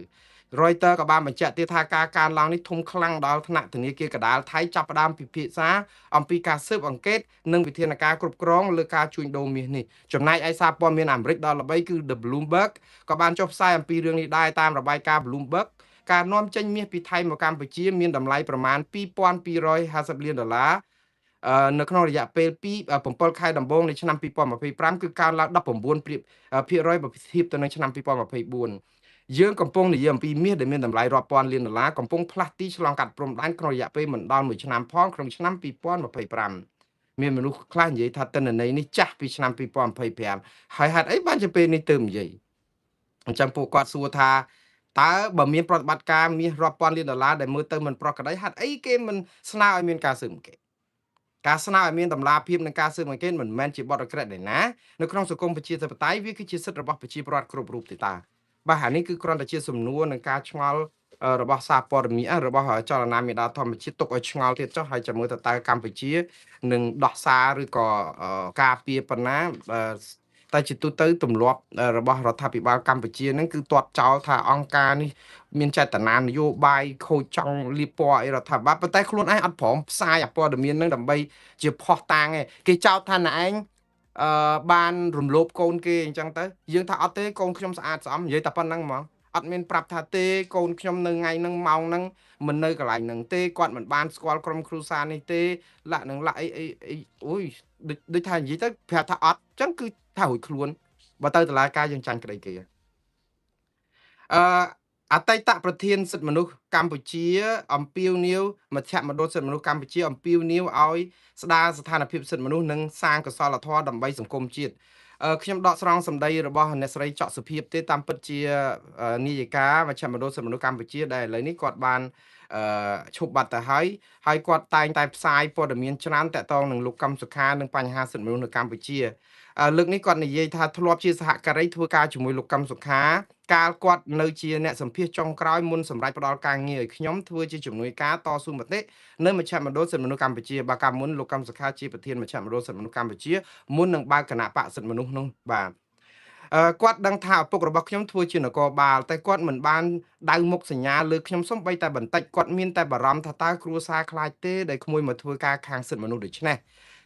Reuters ក៏បានបញ្ជាក់ទៀតថាការកើនឡើងនេះធំខ្លាំងដល់ថ្នាក់ធនាគារកណ្ដាលថៃចាប់ផ្ដើមពិភាក្សាអំពីការស៊ើបអង្កេតនិងវិធានការគ្រប់គ្រងលើការជួញដូរមាសនេះចំណែកឯសារព័ត៌មានអាមេរិកដ៏ល្បីគឺ The Bloomberg ក៏បានចុះផ្សាយអំពីរឿងនេះដែរតាមរបាយការណ៍ Bloomberg ការនាំចេញមាសពីថៃមកកម្ពុជាមានតម្លៃប្រមាណ2250លានដុល្លារនៅក្នុងរយៈពេល2 7ខែដំបូងនៃឆ្នាំ2025គឺកើនឡើង19%បើធៀបទៅនឹងឆ្នាំ2024យើងកំពុងនិយាយអំពីមាសដែលមានតម្លៃរាប់ពាន់លានដុល្លារកំពុងផ្លាស់ទីឆ្លងកាត់ព្រំដែនក្នុងរយៈពេលមិនដល់1ឆ្នាំផងក្នុងឆ្នាំ2025មានមនុស្សខ្លះនិយាយថាទិន្នន័យនេះចាស់ពីឆ្នាំ2025ហើយហេតុអីបានជាពេលនេះទើបនិយាយអញ្ចឹងពួកគាត់សួរថាតើបើមានប្រតិបត្តិការមាសរាប់ពាន់លានដុល្លារដែលមើលទៅមិនប្រក្រតីហេតុអីគេមិនស្នើឲ្យមានការស៊ើបអង្កេតការស្នើឲ្យមានតម្លាភាពនិងការស៊ើបអង្កេតមិនមែនជាបទឧក្រិដ្ឋឯណានៅក្នុងសង្គមប្រជាធិបតេយ្យវាគឺជាសិទ្ធិរបស់ប្រជាពលរដ្ឋគ្រប់រូបទេតាបាទអានេះគឺគ្រាន់តែជាសំណួរនិងការឆ្ងល់របស់សារព័ត៌មានរបស់ចលនាមេដាធម្មជាតិទុកឲ្យឆ្ងល់ទៀតចុះហើយចាំមើលតើកម្ពុជានឹងដោះសារឬក៏ការពារប៉ុណ្ណាតែជាទូទៅទម្លាប់របស់រដ្ឋាភិបាលកម្ពុជាហ្នឹងគឺទាត់ចោលថាអង្គការនេះមានចេតនានយោបាយខូចចង់លៀបពណ៌អីរដ្ឋាភិបាលប៉ុន្តែខ្លួនឯងអត់ព្រមផ្សាយអាព័ត៌មានហ្នឹងដើម្បីជាផុសតាងឯងគេចោទថាណែឯងបានរំលោភកូនគេអញ្ចឹងទៅយើងថាអត់ទេកូនខ្ញុំស្អាតស្អំនិយាយតែប៉ុណ្្នឹងហ្មងអត់មានប្រាប់ថាទេកូនខ្ញុំនៅថ្ងៃហ្នឹងម៉ោងហ្នឹងមិននៅកន្លែងហ្នឹងទេគាត់មិនបានស្គាល់ក្រុមគ្រួសារនេះទេលាក់នឹងលាក់អីអីអីអូយដូចថានិយាយទៅប្រាប់ថាអត់អញ្ចឹងគឺថារួចខ្លួនបើទៅតុលាការយើងចាញ់ក្តីគេអឺអតីតប្រធានសិទ្ធិមនុស្សកម្ពុជាអំពាវនាវមជ្ឈមណ្ឌលសិទ្ធិមនុស្សកម្ពុជាអំពាវនាវឲ្យស្ដារស្ថានភាពសិទ្ធិមនុស្សនិងសាងកុសលធម៌ដើម្បីសង្គមជាតិខ្ញុំដកស្រង់សម្ដីរបស់អ្នកស្រីចောက်សុភាពទេតាមពិតជានាយិកាមជ្ឈមណ្ឌលសិទ្ធិមនុស្សកម្ពុជាដែលឥឡូវនេះគាត់បានឈប់បាត់ទៅហើយហើយគាត់តែងតែផ្សាយព័ត៌មានច្រើនតាក់ទងនឹងលោកកឹមសុខានិងបញ្ហាសិទ្ធិមនុស្សនៅកម្ពុជាលើកនេះគាត់និយាយថាធ្លាប់ជាសហការីធ្វើការជាមួយលោកកឹមសុខាកាលគាត់នៅជាអ្នកសម្ភាសចុងក្រោយមុនសម្រាប់ផ្ដល់ការងារឲ្យខ្ញុំធ្វើជាជំនួយការតស៊ូមតិនៅមជ្ឈមណ្ឌលសិទ្ធិមនុស្សកម្ពុជាបើកាលមុនលោកកឹមសុខាជាប្រធានមជ្ឈមណ្ឌលសិទ្ធិមនុស្សកម្ពុជាមុននឹងបើកគណៈបកសិទ្ធិមនុស្សនោះបាទគាត់ដឹងថាឪពុករបស់ខ្ញុំធ្វើជានគរបាលតែគាត់មិនបានដៅមុខសញ្ញាលើខ្ញុំសំបីតែបន្តិចគាត់មានតែបារម្ភថាតើគ្រួសារខ្លាចទេដែលក្មួយមកធ្វើការខាងសិទ្ធិមនុស្សដូច្នេះ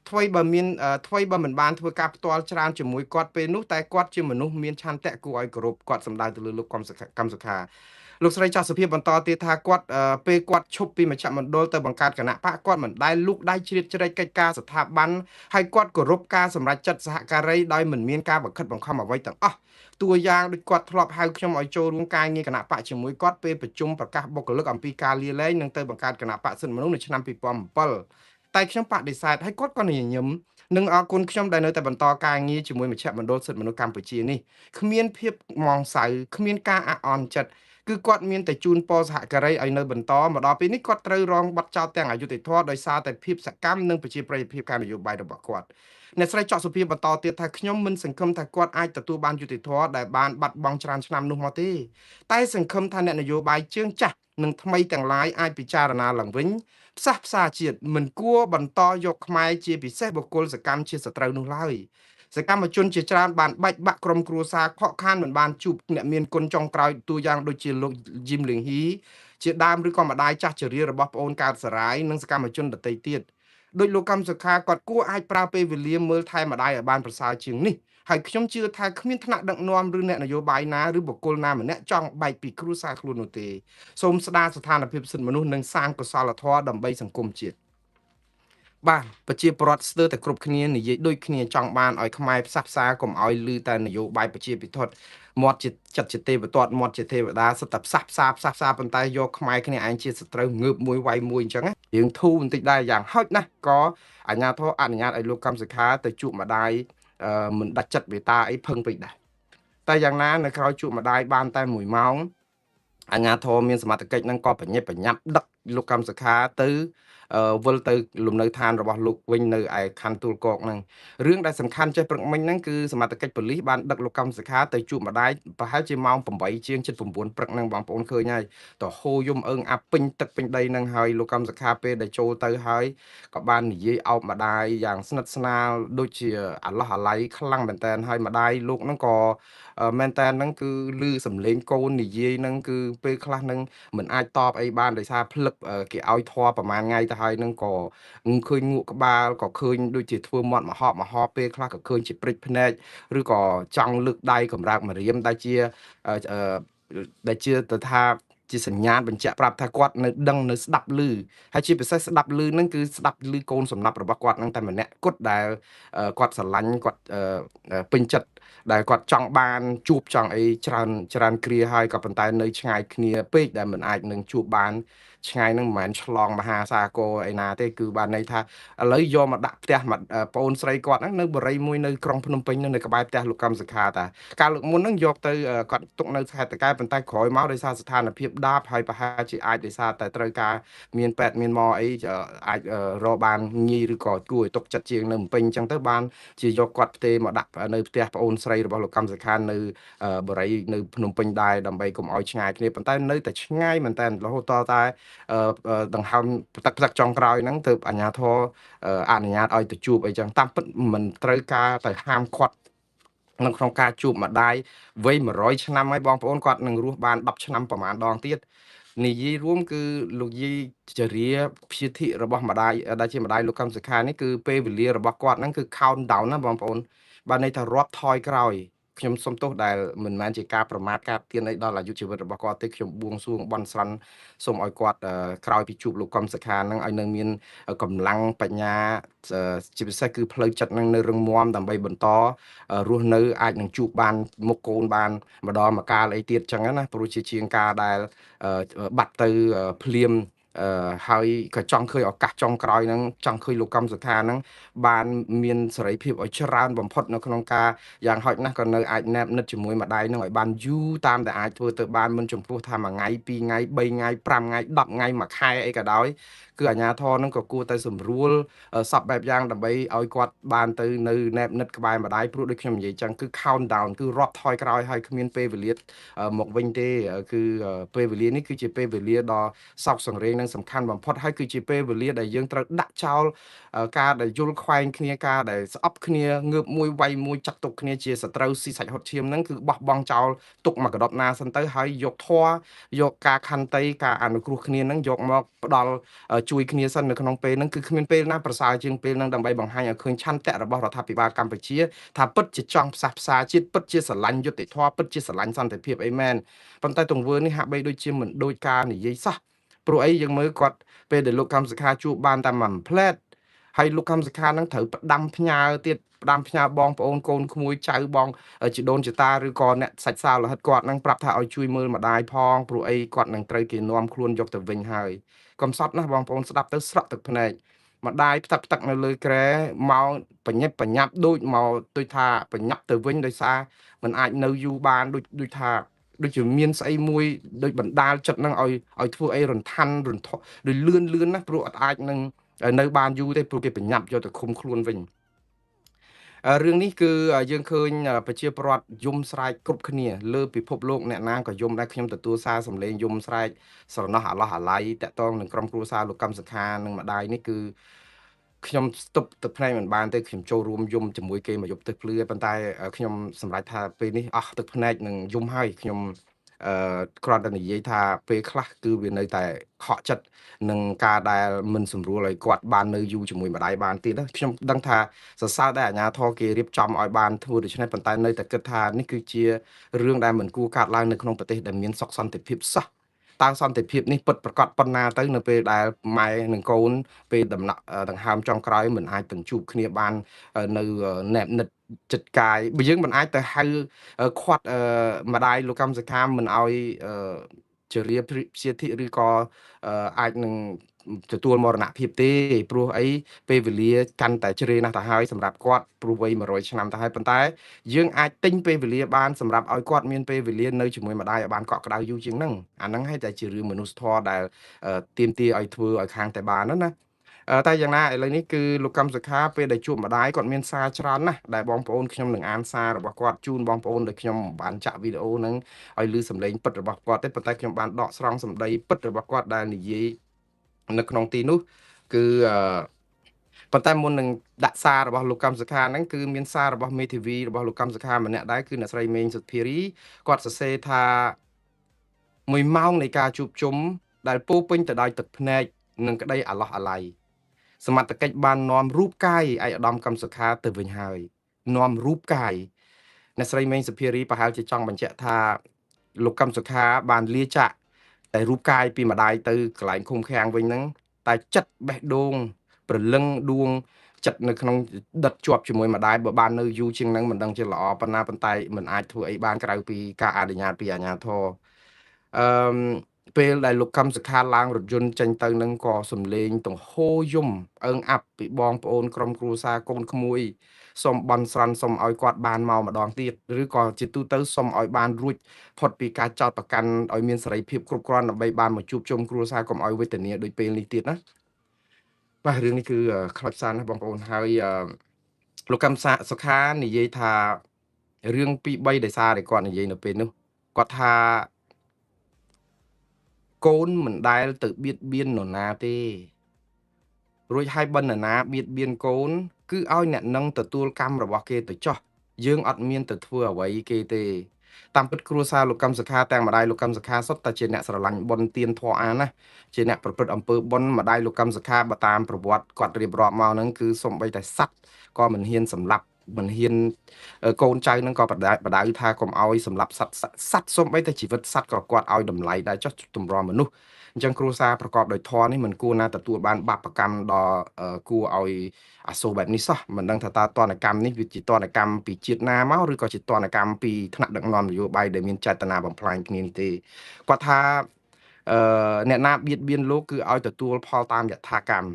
ថ្មីបើមិនបានធ្វើការផ្ទាល់ច្រើនជាមួយគាត់ពេលនោះតែគាត់ជាមនុស្សមានឆន្ទៈគួរឲ្យគោរពគាត់សម្ដៅទៅលើលោកកឹមសុខាលោកស្រីចាស់សុភាពបន្តទៀតថាគាត់ពេលគាត់ឈប់ពីមជ្ឈមណ្ឌលទៅបង្កើតគណៈបកគាត់មិនដែលលូកដៃជ្រៀតជ្រែកកិច្ចការស្ថាប័នហើយគាត់គោរពការសម្រេចចិត្តសហការីដោយមិនមានការបង្ខិតបង្ខំអ្វីទាំងអស់តួយ៉ាងដូចគាត់ធ្លាប់ហៅខ្ញុំឲ្យចូលរួមការងារគណៈបកជាមួយគាត់ពេលប្រជុំប្រកាសបុគ្គលិកអំពីការលាលែងនិងទៅបង្កើតគណៈបកសិទ្ធិមនុស្សនៅឆ្នាំ2007តែខ្ញុំបដិសេធហើយគាត់ក៏ញញឹមនិងអរគុណខ្ញុំដែលនៅតែបន្តការងារជាមួយមជ្ឈមណ្ឌលសិទ្ធិមនុស្សកម្ពុជានេះគ្មានភាពមងសៅគ្មានការអាក់អន់ចិត្តគឺគាត់មានតែជូនពរសហការីឲ្យនៅបន្តមកដល់ពេលនេះគាត់ត្រូវរងបទចោទទាំងអយុត្តិធម៌ដោយសារតែភាពសកម្មនិងប្រជាប្រិយភាពការនយោបាយរបស់គាត់អ្នកស្រីចောက်សុភាពបន្តទៀតថាខ្ញុំមិនសង្ឃឹមថាគាត់អាចទទួលបានយុត្តិធម៌ដែលបានបាត់បង់ច្រើនឆ្នាំនោះមកទេតែសង្ឃឹមថាអ្នកនយោបាយជើងចាស់និងថ្មីទាំងឡាយអាចពិចារណាឡើងវិញផ្សះផ្សាជាតិមិនគួរបន្តយកខ្មែរជាពិសេសបុគ្គលសកម្មជាសត្រូវនោះឡើយសកម្មជនជាច្រើនបានបែកបាក់ក្រុមគ្រួសារខកខានមិនបានជួបអ្នកមានគុណចុងក្រោយតួយ៉ាងដូចជាលោកយឹមលៀងហ៊ីជាដើមឬក៏ម្ដាយចាស់ជរារបស់ប្អូនកើតសរាយនិងសកម្មជនដទៃទៀតដោយលោកកឹមសុខាគាត់គួរអាចប្រើពេលវេលាមើលថែម្ដាយឲ្យបានប្រសើរជាងនេះហើយខ្ញុំជឿថាគ្មានថ្នាក់ដឹកនាំឬអ្នកនយោបាយណាឬបុគ្គលណាម្នាក់ចង់បែកពីគ្រួសារខ្លួននោះទេសូមស្ដារស្ថានភាពសិទ្ធិមនុស្សនិងសាងកុសលធម៌ដើម្បីសង្គមជាតិបាទប្រជាពលរដ្ឋស្ទើរតែគ្រប់គ្នានិយាយដូចគ្នាចង់បានឲ្យខ្មែរផ្សះផ្សាកុំឲ្យលឺតែនយោបាយប្រជាពិធមាត់ជាចិត្តជាទេវទត្តមាត់ជាទេវតាសិតតែផ្សះផ្សាផ្សះផ្សាប៉ុន្តែយកខ្មែរគ្នាឯងជាសត្រូវងើបមួយវាយមួយអញ្ចឹងយើងធូរបន្តិចដែរយ៉ាងហោចណាស់ក៏អាជ្ញាធរអនុញ្ញាតឲ្យលោកកឹមសុខាទៅជួបម្ដាយមិនដាច់ចិត្តបេតាអីផឹងពេកដែរតែយ៉ាងណានៅក្រោយជួបម្ដាយបានតែ1ម៉ោងអាជ្ញាធរមានសមត្ថកិច្ចនឹងក៏បញ្ញាប់ដឹក លោកកម្មសខាទៅវិលទៅលំនៅឋានរបស់លោកវិញនៅឯខណ្ឌទួលគោកហ្នឹងរឿងដែលសំខាន់ចេះព្រឹកមិញហ្នឹងគឺសមត្ថកិច្ចប៉ូលីសបានដឹកលោកកម្មសខាទៅជួបម្ដាយប្រហែលជាម៉ោង8ជាង7 9ព្រឹកហ្នឹងបងប្អូនឃើញហើយទៅហូរយំអើងអាប់ពេញទឹកពេញដីហ្នឹងហើយលោកកម្មសខាពេលដែលចូលទៅហើយក៏បាននិយាយអោបម្ដាយយ៉ាងស្និទ្ធស្នាលដូចជាអាឡោះអាល័យខ្លាំងមែនតើហើយម្ដាយលោកហ្នឹងក៏មែនតើហ្នឹងគឺឮសំឡេងកូននិយាយហ្នឹងគឺពេលខ្លះហ្នឹងមិនអាចតបអីបានដោយសារភ្លឹកគេឲ្យធွာប្រហែលថ្ងៃទៅហើយហ្នឹងក៏ឃើញងក់ក្បាលក៏ឃើញដូចជាធ្វើមាត់មហប់មហប់ពេលខ្លះក៏ឃើញជាព្រិចភ្នែកឬក៏ចង់លើកដៃកម្រើកម្រាមដែលជាទៅថាជាសញ្ញាណបញ្ជាក់ប្រាប់ថាគាត់នៅដឹងនៅស្ដាប់ឮហើយជាពិសេសស្ដាប់ឮហ្នឹងគឺស្ដាប់ឮកូនសំណាប់របស់គាត់ហ្នឹងតែម្នាក់គត់ដែលគាត់ស្រឡាញ់គាត់ពេញចិត្តដែលគាត់ចង់បានជួបចង់អីច្រើនច្រើនគ្រាហើយក៏ប៉ុន្តែនៅឆ្ងាយគ្នាពេកដែលមិនអាចនឹងជួបបានឆ្ងាយហ្នឹងមិនមែនឆ្លងមហាសាគរឯណាទេគឺបានន័យថាឥឡូវយកមកដាក់ផ្ទះមកប្អូនស្រីគាត់ហ្នឹងនៅបរិយមួយនៅក្រុងភ្នំពេញនៅក្បែរផ្ទះលោកកម្មសខាតាកាលលើកមុនហ្នឹងយកទៅគាត់ទុកនៅខេត្តតាកែវប៉ុន្តែក្រោយមកដោយសារស្ថានភាពដាបហើយប្រហែលជាអាចដោយសារតែត្រូវការមានពេទ្យមានមកអីអាចរកបានងាយឬក៏គួរឲ្យទុកចិត្តជាងនៅភ្នំពេញអញ្ចឹងទៅបានជាយកគាត់ផ្ទេមកដាក់នៅផ្ទះប្អូនស្រីរបស់លោកកម្មសខានៅបរិយនៅភ្នំពេញដែរដើម្បីកុំឲ្យឆ្ងាយគ្នាប៉ុន្តែនៅតែឆ្ងាយមែនតើរហូតតតែដង្ហើមទឹកទឹកចុងក្រោយហ្នឹងទើបអាជ្ញាធរអនុញ្ញាតឲ្យទៅជួបអីចឹងតាមពិតមិនត្រូវការទៅហាមឃាត់នៅក្នុងការជួបម្ដាយវ័យ100ឆ្នាំហើយបងប្អូនគាត់នឹងរស់បាន10ឆ្នាំប្រហែលដងទៀតនិយាយរួមគឺលោកយាយចរាព្យាធិរបស់ម្ដាយដែលជាម្ដាយលោកកម្មសខានេះគឺពេលវេលារបស់គាត់ហ្នឹងគឺ count down ណាបងប្អូនបានន័យថារាប់ថយក្រោយខ្ញុំសុំទោសដែលមិនមែនជាការប្រមាថការទៀនអីដល់អាយុជីវិតរបស់គាត់ទេខ្ញុំបួងសួងបន់ស្រន់សូមឲ្យគាត់ក្រោយពីជួបលោកកម្មសខាហ្នឹងឲ្យនៅមានកម្លាំងបញ្ញាជាពិសេសគឺផ្លូវចិត្តហ្នឹងនៅរឹងមាំដើម្បីបន្តរស់នៅអាចនឹងជួបបានមុខកូនបានម្ដងម្កាលអីទៀតចឹងណាព្រោះជាជាងការដែលបាត់ទៅភ្លាមហើយក៏ចង់ឃើញឱកាសចុងក្រោយហ្នឹងចង់ឃើញលោកកម្មសខាហ្នឹងបានមានសេរីភាពឲ្យច្រើនបំផុតនៅក្នុងការយ៉ាងហោចណាស់ក៏នៅអាចណែបនិតជាមួយម្ដាយហ្នឹងឲ្យបានយូរតាមតែអាចធ្វើទៅបានមិនចំពោះថាមួយថ្ងៃពីរថ្ងៃ3ថ្ងៃ5ថ្ងៃ10ថ្ងៃមួយខែអីក៏ដោយគឺអាជ្ញាធរហ្នឹងក៏គួរតែសម្រួលសពបែបយ៉ាងដើម្បីឲ្យគាត់បានទៅនៅណែបនិតក្បែរម្ដាយព្រោះដូចខ្ញុំនិយាយចឹងគឺ count down គឺរាប់ថយក្រោយហើយគ្មានពេលវេលាមកវិញទេគឺពេលវេលានេះគឺជាពេលវេលាដ៏សោកសង្រេងនិងសំខាន់បំផុតហើយគឺជាពេលវេលាដែលយើងត្រូវដាក់ចោលការដែលយល់ខ្វែងគ្នាការដែលស្អប់គ្នាងើបមួយវាយមួយចាត់ទុកគ្នាជាសត្រូវស៊ីសាច់ហុតឈាមហ្នឹងគឺបោះបង់ចោលទុកមកកដប់ណាសិនទៅហើយយកធម៌យកការខន្តីការអនុគ្រោះគ្នាហ្នឹងយកមកផ្ដល់ជួយគ្នាសិននៅក្នុងពេលហ្នឹងគឺគ្មានពេលណាប្រសើរជាងពេលហ្នឹងដើម្បីបង្ហាញឲ្យឃើញឆន្ទៈរបស់រដ្ឋាភិបាលកម្ពុជាថាពិតជាចង់ផ្សះផ្សាជាតិពិតជាស្រឡាញ់យុត្តិធម៌ពិតជាស្រឡាញ់សន្តិភាពអីមែនប៉ុន្តែទង្វើនេះហាក់បីដូចជាមិនដូចការនិយាយសោះព្រោះអីយើងមើលគាត់ពេលដែលលោកកម្មសខាជួបបានតែមួយផ្លែតហើយលោកកម្មសខានឹងត្រូវផ្ដាំផ្ញើទៀតផ្ដាំផ្ញើបងប្អូនកូនក្មួយចៅបងជីដូនជីតាឬក៏អ្នកសាច់សាលោហិតគាត់នឹងប្រាប់ថាឲ្យជួយមើលម្ដាយផងព្រោះអីគាត់នឹងត្រូវគេនាំខ្លួនយកទៅវិញហើយកំសត់ណាស់បងប្អូនស្ដាប់ទៅស្រក់ទឹកភ្នែកម្ដាយផ្ទឹកផ្ទឹកនៅលើក្រែមកបញ្ញាប់បញ្ញាប់ដូចមកដូចថាបញ្ញាប់ទៅវិញដោយសារมันអាចនៅយូរបានដូចថាដូចជាមានស្អីមួយដូចបណ្ដាលចិត្តនឹងឲ្យធ្វើអីរន្តាន់រន្ធត់ដូចលឿនលឿនណាព្រោះអត់អាចនឹងនៅបានយូរទេព្រោះគេបញ្ញាប់យកទៅឃុំខ្លួនវិញរឿងនេះគឺយើងឃើញប្រជាពលរដ្ឋយំស្រែកគ្រប់គ្នាលើពិភពលោកអ្នកណាក៏យំដែរខ្ញុំទទួលសារសម្លេងយំស្រែកស្រណោះអាឡោះអាល័យតាក់ទងនឹងក្រុមគ្រួសារលោកកម្មសខានិងម្ដាយនេះគឺខ្ញុំស្ទប់ទឹកភ្នែកមិនបានទេខ្ញុំចូលរួមយំជាមួយគេមកយប់ទឹកភ្លឺប៉ុន្តែខ្ញុំសម្រេចថាពេលនេះអស់ទឹកភ្នែកនឹងយំហើយខ្ញុំគ្រាន់តែនិយាយថាពេលខ្លះគឺវានៅតែខកចិត្តនឹងការដែលមិនសម្រួលឲ្យគាត់បាននៅយូរជាមួយម្ដាយបានទៀតណាខ្ញុំដឹងថាសរសើរដែលអាជ្ញាធរគេរៀបចំឲ្យបានធ្វើដូច្នេះប៉ុន្តែនៅតែគិតថានេះគឺជារឿងដែលមិនគួរកើតឡើងនៅក្នុងប្រទេសដែលមានសុខសន្តិភាពសោះតើសន្តិភាពនេះពិតប្រាកដប៉ុណ្ណាទៅនៅពេលដែលម៉ែនិងកូនពេលដំណាក់ដង្ហើមចុងក្រោយមិនអាចទាំងជួបគ្នាបាននៅណែបនិតចិត្តកាយបើយើងមិនអាចទៅហៅខាត់ម្ដាយលោកកម្មសខាមិនឲ្យ ជរាព្យាធិឬក៏អាចនឹងទទួលមរណភាពទេព្រោះអីពេលវេលាកាន់តែជ្រេណាស់ទៅហើយសម្រាប់គាត់ព្រោះវ័យ100ឆ្នាំទៅហើយប៉ុន្តែយើងអាចទិញពេលវេលាបានសម្រាប់ឲ្យគាត់មានពេលវេលានៅជាមួយម្ដាយឲ្យបានកក់ក្ដៅយូរជាងហ្នឹងអាហ្នឹងហើយតែជារឿងមនុស្សធម៌ដែលទាមទារឲ្យធ្វើឲ្យខាងតែបានណាតែយ៉ាងណាឥឡូវនេះគឺលោកកឹមសុខាពេលដែលជួបម្ដាយគាត់មានសារច្រើនណាស់ដែលបងប្អូនខ្ញុំនឹងអានសាររបស់គាត់ជូនបងប្អូនដែលខ្ញុំបានចាក់វីដេអូហ្នឹងឲ្យឮសំឡេងពិតរបស់គាត់ទេប៉ុន្តែខ្ញុំបានដកស្រង់សម្ដីពិតរបស់គាត់ដែលនិយាយនៅក្នុងទីនោះគឺប៉ុន្តែមុននឹងដាក់សាររបស់លោកកឹមសុខាហ្នឹងគឺមានសាររបស់មេធាវីរបស់លោកកឹមសុខាម្នាក់ដែរគឺអ្នកស្រីមេងសុធារីគាត់សរសេរថាមួយម៉ោងនៃការជួបជុំដែលពោពេញទៅដោយទឹកភ្នែកនិងក្តីអាឡោះអាល័យសមត្ថកិច្ចបាននាំរូបកាយឯកឧត្តមកឹមសុខាទៅវិញហើយនាំរូបកាយអ្នកស្រីមេងសុភារីប្រហែលជាចង់បញ្ជាក់ថាលោកកឹមសុខាបានលាចាកតែរូបកាយពីម្ដាយទៅកន្លែងឃុំឃាំងវិញហ្នឹងតែចិត្តបេះដូងព្រលឹងដួងចិត្តនៅក្នុងដិតជាប់ជាមួយម្ដាយបើបាននៅយូរជាងហ្នឹងមិនដឹងជាល្អប៉ុណ្ណាប៉ុន្តែមិនអាចធ្វើអីបានក្រៅពីការអនុញ្ញាតពីអាជ្ញាធរអឺពេលដែលលោកកឹមសុខាឡើងរថយន្តចេញទៅនឹងក៏សំលេងទង្ហោយំអើងអាប់ពីបងប្អូនក្រុមគ្រួសារកូនក្មួយសូមបន់ស្រន់សូមឲ្យគាត់បានមកម្ដងទៀតឬក៏ជាទូទៅសូមឲ្យបានរួចផុតពីការចោទប្រកាន់ឲ្យមានសេរីភាពគ្រប់គ្រាន់ដើម្បីបានមកជួបជុំគ្រួសារកុំឲ្យវេទនាដូចពេលនេះទៀតណាបាទរឿងនេះគឺខ្លោចផ្សាណាស់បងប្អូនហើយលោកកឹមសុខានិយាយថារឿង2 3ដោយសារតែគាត់និយាយនៅពេលនោះគាត់ថាកូនមិនដែលទៅបៀតបៀននរណាទេរួចហើយបើនរណាបៀតបៀនកូនគឺឲ្យអ្នកនឹងទទួលកម្មរបស់គេទៅចោះយើងអត់មានទៅធ្វើអ្វីគេទេតាមពិតគ្រួសារលោកកឹមសុខាទាំងម្ដាយលោកកឹមសុខាសុទ្ធតែជាអ្នកស្រឡាញ់បុណ្យទានធម៌អានណាជាអ្នកប្រព្រឹត្តអំពើបុណ្យម្ដាយលោកកឹមសុខាបើតាមប្រវត្តិគាត់រៀបរាប់មកហ្នឹងគឺសំបីតែសัตว์ក៏មិនហ៊ានសម្លាប់មិនហ៊ានកូនចៅហ្នឹងក៏បដៅថាកុំឲ្យសម្លាប់សត្វសត្វសំបីតែជីវិតសត្វក៏គាត់ឲ្យតម្លៃដែរចុះទម្រាំមនុស្សអញ្ចឹងគ្រួសារប្រកបដោយធម៌នេះមិនគួរណាទទួលបានបាបកម្មដ៏គួរឲ្យអាសូរបែបនេះសោះមិនដឹងថាតើទណ្ឌកម្មនេះវាជាទណ្ឌកម្មពីជាតិណាមកឬក៏ជាទណ្ឌកម្មពីថ្នាក់ដឹកនាំនយោបាយដែលមានចេតនាបំផ្លាញគ្នានេះទេគាត់ថាអ្នកណាបៀតបៀនលោកគឺឲ្យទទួលផលតាមយថាកម្ម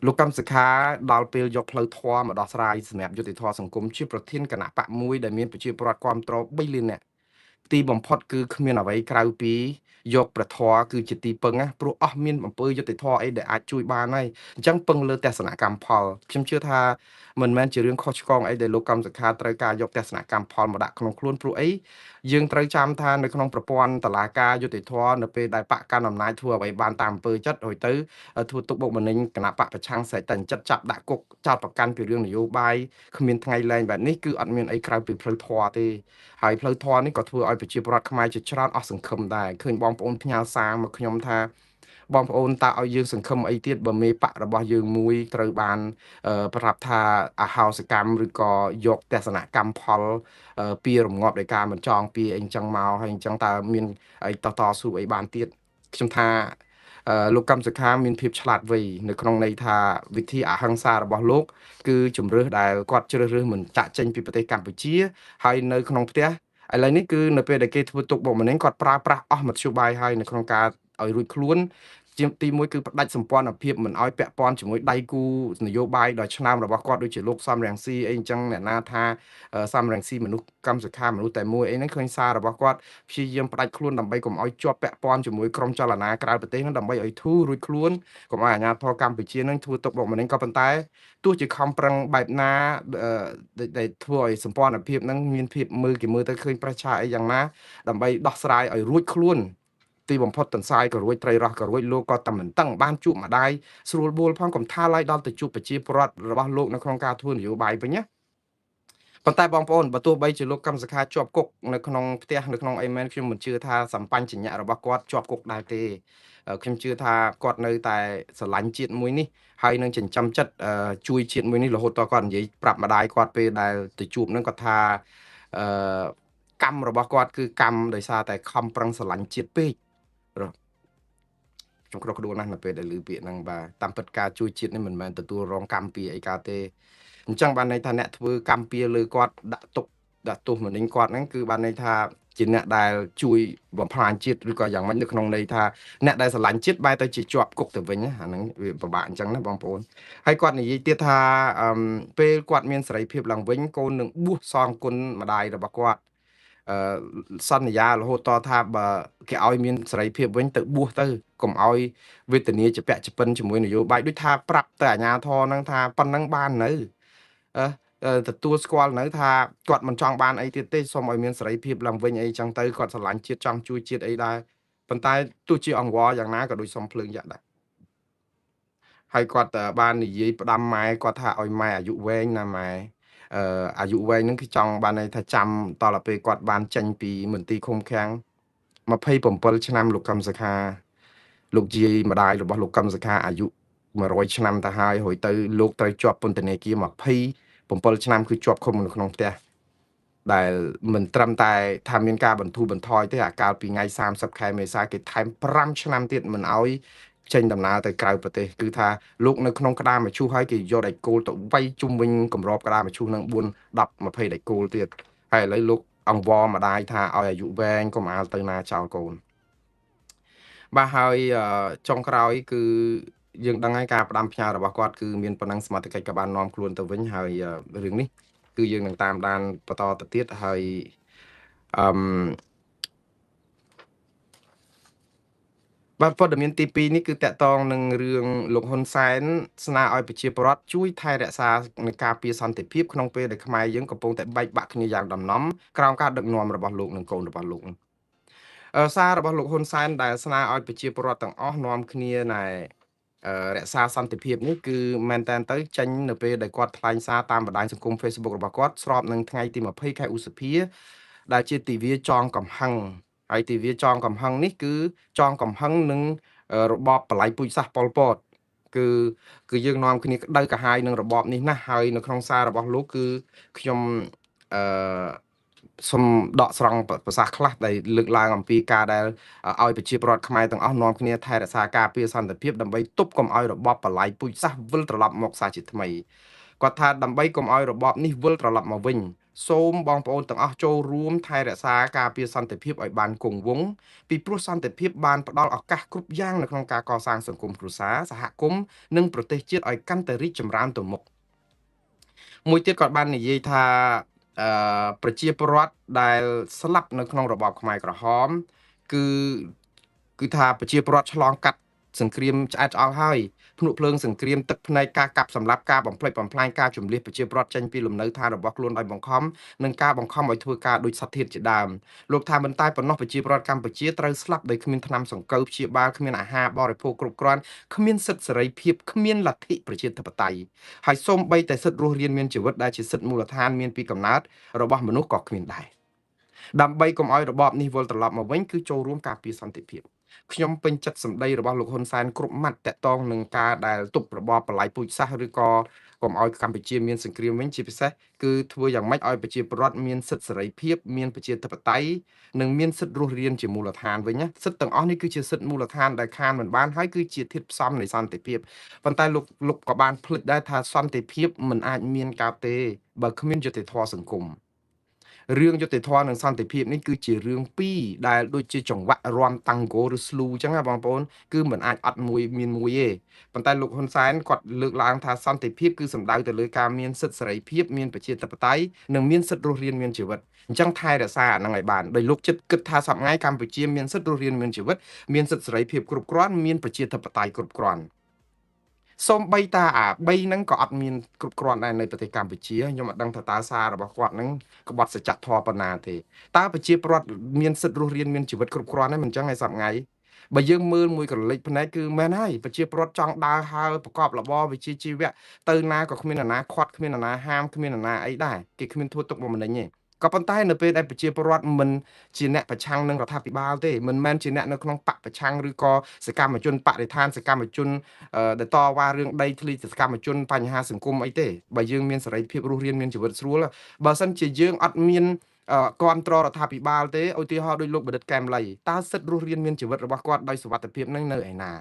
លោកកឹមសុខាដល់ពេលយកផ្លូវធម៌មកដោះស្រាយសម្រាប់យុត្តិធម៌សង្គមជាប្រធានគណៈបកមួយដែលមានប្រជាពលរដ្ឋគាំទ្រ3លាននាក់ទីបំផុតគឺគ្មានអ្វីក្រៅពីយកព្រះធម៌គឺជាទីពឹងណាព្រោះអស់មានអំពើយុត្តិធម៌អីដែលអាចជួយបានហើយអញ្ចឹងពឹងលើទស្សនកម្មផលខ្ញុំជឿថាមិនមែនជារឿងខុសឆ្គងអីដែលលោកកឹមសុខាត្រូវការយកទស្សនកម្មផលមកដាក់ក្នុងខ្លួនព្រោះអីយើងត្រូវចាំថានៅក្នុងប្រព័ន្ធតុលាការយុត្តិធម៌នៅពេលដែលបកកាន់អំណាចធ្វើអ្វីបានតាមអំពើចិត្តរួចទៅធ្វើទុកបុកម្នេញគណៈបកប្រឆាំងស្រេចតែចិត្តចាប់ដាក់គុកចោទប្រកាន់ពីរឿងនយោបាយគ្មានថ្ងៃលែងបែបនេះគឺអត់មានអីក្រៅពីផ្លូវធម៌ទេហើយផ្លូវធម៌នេះក៏ធ្វើឲ្យប្រជាពលរដ្ឋខ្មែរជាច្រើនអស់សង្ឃឹមដែរឃើញបងប្អូនផ្ញើសារមកខ្ញុំថាបងប្អូនតើឲ្យយើងសង្ឃឹមអីទៀតបើមេបករបស់យើងមួយត្រូវបានប្រាប់ថាអហោសកម្មឬក៏យកទស្សនកម្មផលពីរងាប់ដោយការមិនចងពីអីអញ្ចឹងមកហើយអញ្ចឹងតើមានអីតស៊ូអីបានទៀតខ្ញុំថាលោកកឹមសុខាមានភាពឆ្លាតវៃនៅក្នុងន័យថាវិធីអហិង្សារបស់លោកគឺជំរើសដែលគាត់ជ្រើសរើសមិនចាក់ចេញពីប្រទេសកម្ពុជាហើយនៅក្នុងផ្ទះឥឡូវនេះគឺនៅពេលដែលគេធ្វើទុកបុកម្នេញគាត់ប្រើប្រាស់អស់មធ្យោបាយហើយនៅក្នុងការឲ្យរួចខ្លួនជាទីមួយគឺផ្ដាច់សម្ព័ន្ធភាពមិនឲ្យពាក់ព័ន្ធជាមួយដៃគូនយោបាយដ៏ឆ្នើមរបស់គាត់ដូចជាលោកសំរងស៊ីអីអញ្ចឹងអ្នកណាថាសំរងស៊ីមនុស្សកឹមសុខាមនុស្សតែមួយអីហ្នឹងឃើញសាររបស់គាត់ព្យាយាមផ្ដាច់ខ្លួនដើម្បីកុំឲ្យជាប់ពាក់ព័ន្ធជាមួយក្រុមចលនាក្រៅប្រទេសហ្នឹងដើម្បីឲ្យធូររួចខ្លួនកុំឲ្យអាជ្ញាធរកម្ពុជាហ្នឹងធ្វើទុកបុកម្នេញក៏ប៉ុន្តែទោះជាខំប្រឹងបែបណាដែលធ្វើឲ្យសម្ព័ន្ធភាពហ្នឹងមានភាពមើលគេមើលទៅឃើញប្រេះឆាអីយ៉ាងណាដើម្បីដោះស្រាយឲ្យរួចខ្លួនទីបំផុតតន្សាយក៏រួចត្រីរស់ក៏រួចលោកក៏តែមិនតឹងបានជួបម្ដាយស្រួលបួលផងកំថាឡើយដល់ទៅជួបប្រជាពលរដ្ឋរបស់លោកនៅក្នុងការធ្វើនយោបាយវិញណាប៉ុន្តែបងប្អូនបើទោះបីជាលោកកឹមសុខាជាប់គុកនៅក្នុងផ្ទះនៅក្នុងអីមែនខ្ញុំមិនជឿថាសម្បញ្ញៈរបស់គាត់ជាប់គុកដែរទេខ្ញុំជឿថាគាត់នៅតែស្រឡាញ់ជាតិមួយនេះហើយនឹងចិញ្ចឹមចិត្តជួយជាតិមួយនេះរហូតដល់គាត់និយាយប្រាប់ម្ដាយគាត់ពេលដែលទៅជួបនឹងគាត់ថាកម្មរបស់គាត់គឺកម្មដោយសារតែខំប្រឹងស្រឡាញ់ជាតិពេកខ្ញុំក្រក្ដួលណាស់នៅពេលដែលឮពាក្យហ្នឹងបាទតាមពិតការជួយជាតិនេះមិនមែនទទួលរងកម្មពីអីកើតទេអញ្ចឹងបានន័យថាអ្នកធ្វើកម្មពៀលើគាត់ដាក់ទុកដាក់ទោសម្នេញគាត់ហ្នឹងគឺបានន័យថា ជាអ្នកដែលជួយបំផ្លាញជាតិឬក៏យ៉ាងម៉េចនៅក្នុងន័យថាអ្នកដែលស្រឡាញ់ជាតិបែរទៅជាជាប់គុកទៅវិញអាហ្នឹងវាពិបាកអញ្ចឹងណាបងប្អូនហើយគាត់និយាយទៀតថាពេលគាត់មានសេរីភាពឡើងវិញកូននឹងបួសសងគុណម្ដាយរបស់គាត់អឺសន្យារហូតតថាបើគេឲ្យមានសេរីភាពវិញទៅបួសទៅកុំឲ្យវេទនាជាពាក់ជាពិនជាមួយនយោបាយដូចថាប្រាប់ទៅអាជ្ញាធរហ្នឹងថាប៉ុណ្ណឹងបាននៅអឺទទួលស្គាល់នៅថាគាត់មិនចង់បានអីទៀតទេសូមឲ្យមានសេរីភាពឡើងវិញអីចឹងទៅគាត់ស្រឡាញ់ជាតិចង់ជួយជាតិអីដែរប៉ុន្តែទោះជាអង្វរយ៉ាងណាក៏ដូចសុំភ្លើងយ៉ាក់ដែរហើយគាត់បាននិយាយផ្ដាំម៉ែគាត់ថាឲ្យម៉ែអាយុវែងណាម៉ែអាយុវែងហ្នឹងគឺចង់បានន័យថាចាំតទៅពេលគាត់បានចេញពីមន្ទីរឃុំឃាំង27ឆ្នាំលោកកឹមសុខាលោកយាយម្ដាយរបស់លោកកឹមសុខាអាយុ100ឆ្នាំទៅហើយរួចទៅលោកត្រូវជាប់ពន្ធនាគារ27ឆ្នាំគឺជាប់ឃុំនៅក្នុងផ្ទះដែលមិនត្រឹមតែថាមានការបន្ធូរបន្ថយទេអាកាលពីថ្ងៃ30ខែមេសាគេថែម5ឆ្នាំទៀតមិនអោយចេញដំណើរទៅក្រៅប្រទេសគឺថាលោកនៅក្នុងក្តារមឈូសហើយគេយកដែកគោលទៅវាយជុំវិញគម្របក្តារមឈូសនឹង4 10 20ដែកគោលទៀតហើយឥឡូវលោកអង្វរម្ដាយថាឲ្យអាយុវែងកុំអាលទៅណាចោលកូនបាទហើយចុងក្រោយគឺយើងដឹងហើយការផ្ដាំផ្ញើរបស់គាត់គឺមានប៉ុណ្ណឹងសមត្ថកិច្ចក៏បាននាំខ្លួនទៅវិញហើយរឿងនេះគឺយើងនឹងតាមដានបន្តទៅទៀតហើយអឺបាទព័ត៌មានទី2នេះគឺតកតងនឹងរឿងលោកហ៊ុនសែនស្នើឲ្យប្រជាពលរដ្ឋជួយថែរក្សានិងការពារសន្តិភាពក្នុងពេលដែលខ្មែរយើងកំពុងតែបែកបាក់គ្នាយ៉ាងដំណំក្រោមការដឹកនាំរបស់លោកនិងកូនរបស់លោកសាររបស់លោកហ៊ុនសែនដែលស្នើឲ្យប្រជាពលរដ្ឋទាំងអស់នាំគ្នាណែរក្សាសន្តិភាពនេះគឺមែនតែនទៅចេញនៅពេលដែលគាត់ថ្លែងសារតាមបណ្ដាញសង្គម Facebook របស់គាត់ស្របនឹងថ្ងៃទី20ខែឧសភាដែលជាទិវាចងកំហឹងហើយទិវាចងកំហឹងនេះគឺចងកំហឹងនឹងរបបបល័យពូជសាសន៍ប៉ុលពតគឺយើងនាំគ្នាក្តៅក្រហាយនឹងរបបនេះណាស់ហើយនៅក្នុងសាររបស់លោកគឺខ្ញុំអឺសូមដកស្រង់ប្រសាសន៍ខ្លះដែលលើកឡើងអំពីការដែលឲ្យប្រជាពលរដ្ឋខ្មែរទាំងអស់នាំគ្នាថែរក្សាការពារសន្តិភាពដើម្បីទប់កុំឲ្យរបបបល័យពូជសាសន៍វិលត្រឡប់មកសាជាថ្មីគាត់ថាដើម្បីកុំឲ្យរបបនេះវិលត្រឡប់មកវិញសូមបងប្អូនទាំងអស់ចូលរួមថែរក្សាការពារសន្តិភាពឲ្យបានគង់វង្សពីព្រោះសន្តិភាពបានផ្ដល់ឱកាសគ្រប់យ៉ាងនៅក្នុងការកសាងសង្គមគ្រួសារសហគមន៍និងប្រទេសជាតិឲ្យកាន់តែរីកចម្រើនទៅមុខមួយទៀតគាត់បាននិយាយថាប្រជាពលរដ្ឋដែលស្លាប់នៅក្នុងរបបខ្មែរក្រហមគឺថាប្រជាពលរដ្ឋឆ្លងកាត់សង្គ្រាមឆ្អែតឆ្អល់ហើយភ្នក់ភ្លើងសង្គ្រាមទឹកភ្នែកការកាប់សម្លាប់ការបំផ្លិចបំផ្លាញការជំលះប្រជាពលរដ្ឋចេញពីលំនៅឋានរបស់ខ្លួនដោយបង្ខំនិងការបង្ខំឲ្យធ្វើការដោយសត្វធាតុជាដើមលោកថាមិនតែប៉ុណ្ណោះប្រជាពលរដ្ឋកម្ពុជាត្រូវស្លាប់ដោយគ្មានថ្នាំសង្កូវព្យាបាលគ្មានអាហារបរិភោគគ្រប់គ្រាន់គ្មានសិទ្ធិសេរីភាពគ្មានលទ្ធិប្រជាធិបតេយ្យហើយសូម្បីតែសិទ្ធិរស់រានមានជីវិតដែលជាសិទ្ធិមូលដ្ឋានមានពីកំណើតរបស់មនុស្សក៏គ្មានដែរដើម្បីកុំឲ្យរបបនេះវិលត្រឡប់មកវិញគឺចូលរួមការពារសន្តិភាពខ្ញុំពេញចិត្តសម្ដីរបស់លោកហ៊ុនសែនគ្រប់ម៉ាត់តកតងនឹងការដែលទប់របបបល័យពូជសាសន៍ឬក៏កុំឲ្យកម្ពុជាមានសង្គ្រាមវិញជាពិសេសគឺធ្វើយ៉ាងម៉េចឲ្យប្រជាពលរដ្ឋមានសិទ្ធិសេរីភាពមានប្រជាធិបតេយ្យនិងមានសិទ្ធិរស់រានជាមូលដ្ឋានវិញណាសិទ្ធិទាំងអស់នេះគឺជាសិទ្ធិមូលដ្ឋានដែលខានមិនបានហើយគឺជាធាតុផ្សំនៃសន្តិភាពប៉ុន្តែលោកក៏បានភ្លេចដែរថាសន្តិភាពមិនអាចមានកើតទេបើគ្មានយុត្តិធម៌សង្គមរឿងយុត្តិធម៌និងសន្តិភាពនេះគឺជារឿងពីរដែលដូចជាចង្វាក់រាំតាំងហ្គោឬស្លូអញ្ចឹងណាបងប្អូនគឺមិនអាចអត់មួយមានមួយទេប៉ុន្តែលោកហ៊ុនសែនគាត់លើកឡើងថាសន្តិភាពគឺសំដៅទៅលើការមានសិទ្ធិសេរីភាពមានប្រជាធិបតេយ្យនិងមានសិទ្ធិរស់រានមានជីវិតអញ្ចឹងថែរក្សាអាហ្នឹងឲ្យបានដោយលោកចិត្តគិតថាសប្តាហ៍កម្ពុជាមានសិទ្ធិរស់រានមានជីវិតមានសិទ្ធិសេរីភាពគ្រប់គ្រាន់មានប្រជាធិបតេយ្យគ្រប់គ្រាន់សូម្បីតាអា3ហ្នឹងក៏អត់មានគ្រប់គ្រាន់ដែរនៅប្រទេសកម្ពុជាខ្ញុំអត់ដឹងថាតើសាររបស់គាត់ហ្នឹងក្បត់សច្ចធម៌ប៉ុណ្ណាទេតើប្រជាពលរដ្ឋមានសិទ្ធិរស់រានមានជីវិតគ្រប់គ្រាន់ទេមិនចឹងឯសប្ងៃបើយើងមើលមួយកលិចភ្នែកគឺមែនហើយប្រជាពលរដ្ឋចង់ដើរហើរប្រកបរបរវិជ្ជាជីវៈទៅណាក៏គ្មានអាណាខាត់គ្មានអាណាហាមគ្មានអាណាអីដែរគេគ្មានធ្វើទុកបុកម្នេញទេក៏ប៉ុន្តែនៅពេលដែលប្រជាពលរដ្ឋមិនជាអ្នកប្រឆាំងនឹងរដ្ឋាភិបាលទេមិនមែនជាអ្នកនៅក្នុងបកប្រឆាំងឬក៏សកម្មជនបរិស្ថានសកម្មជនដែលតវ៉ារឿងដីធ្លីសកម្មជនបញ្ហាសង្គមអីទេបើយើងមានសេរីភាពរស់រានមានជីវិតស្រួលបើសិនជាយើងអត់មានគាំទ្ររដ្ឋាភិបាលទេឧទាហរណ៍ដូចលោកបណ្ឌិតកែមលីតើសិទ្ធិរស់រានមានជីវិតរបស់គាត់ដោយសុវត្ថិភាពនឹងនៅឯណា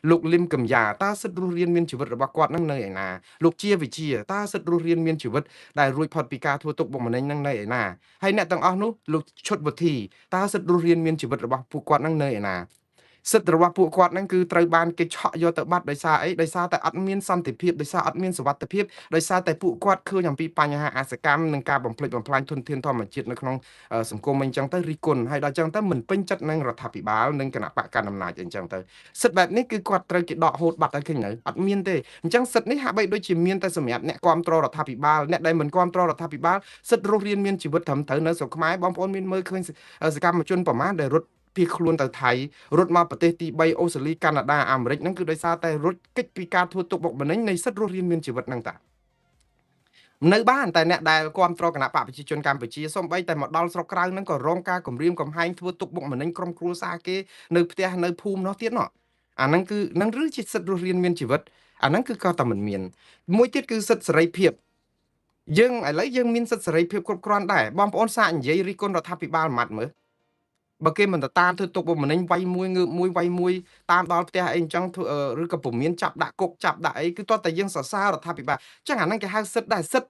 លោកលឹមកញ្ញាតើសិទ្ធិរស់រានមានជីវិតរបស់គាត់នឹងនៅឯណាលោកជាវិជាតើសិទ្ធិរស់រានមានជីវិតដែលរួចផុតពីការធ្វើទុកបុកម្នេញនឹងនៅឯណាហើយអ្នកទាំងអស់នោះលោកឈុតវុធីតើសិទ្ធិរស់រានមានជីវិតរបស់ពួកគាត់នឹងនៅឯណាសិទ្ធិរបស់ពួកគាត់ហ្នឹងគឺត្រូវបានគេឆក់យកទៅបាត់ដោយសារអីដោយសារតែអត់មានសន្តិភាពដោយសារអត់មានសុវត្ថិភាពដោយសារតែពួកគាត់ឃើញអំពីបញ្ហាអាសកម្មនិងការបំផ្លិចបំផ្លាញធនធានធម្មជាតិនៅក្នុងសង្គមអីចឹងទៅរិះគន់ហើយដល់ចឹងទៅមិនពេញចិត្តនឹងរដ្ឋាភិបាលនិងគណៈបកកណ្ដាលអំណាចអីចឹងទៅសិទ្ធិបែបនេះគឺគាត់ត្រូវគេដកហូតបាត់ទៅឃើញនៅអត់មានទេអញ្ចឹងសិទ្ធិនេះហាក់បីដូចជាមានតែសម្រាប់អ្នកគ្រប់គ្រងរដ្ឋាភិបាលអ្នកដែលមិនគ្រប់គ្រងរដ្ឋាភិបាលសិទ្ធិរស់រានមានជីវិតត្រឹមត្រូវនៅស្រុកខ្មែរបងប្អូនមានមើលឃើញសកម្មជនប្រមាណដែលរត់ភៀសខ្លួនទៅថៃរត់មកប្រទេសទី3អូស្ត្រាលីកាណាដាអាមេរិកហ្នឹងគឺដោយសារតែរត់គេចពីការធ្វើទុកបុកម្នេញនៃសិទ្ធិរស់រានមានជីវិតហ្នឹងតានៅបានតែអ្នកដែលគ្រប់គ្រងគណៈបកប្រជាជនកម្ពុជាសូម្បីតែមកដល់ស្រុកក្រៅហ្នឹងក៏រងការគំរាមកំហែងធ្វើទុកបុកម្នេញក្រុមគ្រួសារគេនៅផ្ទះនៅភូមិនោះទៀតណោះអាហ្នឹងគឺនឹងឬជាសិទ្ធិរស់រានមានជីវិតអាហ្នឹងគឺក៏តែមិនមានមួយទៀតគឺសិទ្ធិសេរីភាពយើងឥឡូវយើងមានសិទ្ធិសេរីភាពគ្រប់គ្រាន់ដែរបងប្អូនសាកនិយាយរិះគន់រដ្ឋាភិបាលមួយម៉ាត់មើលបើគេមិនទៅតាមធ្វើទុកបុកម្នេញវាយមួយងើបមួយវាយមួយតាមដល់ផ្ទះអីអញ្ចឹងឬក៏ពុំមានចាប់ដាក់គុកចាប់ដាក់អីគឺតោះតែយើងសរសើររដ្ឋាភិបាលអញ្ចឹងអាហ្នឹងគេហៅសិទ្ធិដែរសិទ្ធិ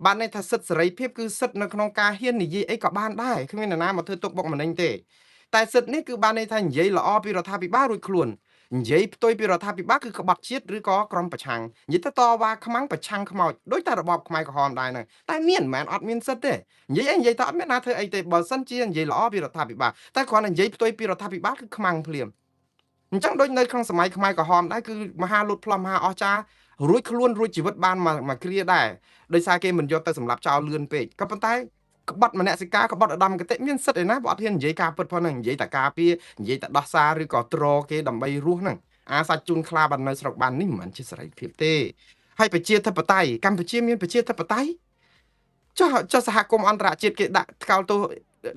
បានន័យថាសិទ្ធិសេរីភាពគឺសិទ្ធិនៅក្នុងការហ៊ាននិយាយអីក៏បានដែរគ្មាននរណាមកធ្វើទុកបុកម្នេញទេតែសិទ្ធិនេះគឺបានន័យថានិយាយល្អពីរដ្ឋាភិបាលរួចខ្លួននិយាយផ្ទុយពីរដ្ឋាភិបាលគឺក្បត់ជាតិឬក៏ក្រុមប្រឆាំងនិយាយទៅតវ៉ាខ្មាំងប្រឆាំងខ្មោចដោយតែរបបខ្មែរក្រហមដែរហ្នឹងតែមានមិនមែនអត់មានសិទ្ធិទេនិយាយអីនិយាយទៅអត់មានណាធ្វើអីទេបើសិនជានិយាយល្អពីរដ្ឋាភិបាលតែគ្រាន់តែនិយាយផ្ទុយពីរដ្ឋាភិបាលគឺខ្មាំងភ្លាមអញ្ចឹងដូចនៅក្នុងសម័យខ្មែរក្រហមដែរគឺមហាលុតផ្លោះមហាអស្ចារ្យរួចខ្លួនរួចជីវិតបានមួយគ្រាដែរដោយសារគេមិនយកទៅសម្លាប់ចោលលឿនពេកក៏ប៉ុន្តែក្បត់មនសិការក្បត់ឧត្តមគតិមានសិទ្ធិឯណាបើអត់ហ៊ាននិយាយការពិតផងហ្នឹងនិយាយតែការពារនិយាយតែដោះសារឬក៏ទ្រគេដើម្បីរស់ហ្នឹងអាសាច់ជូនខ្លាបាននៅស្រុកបាននេះមិនមែនជាសេរីភាពទេហើយប្រជាធិបតេយ្យកម្ពុជាមានប្រជាធិបតេយ្យចុះសហគមន៍អន្តរជាតិគេដាក់ថ្កោលទោស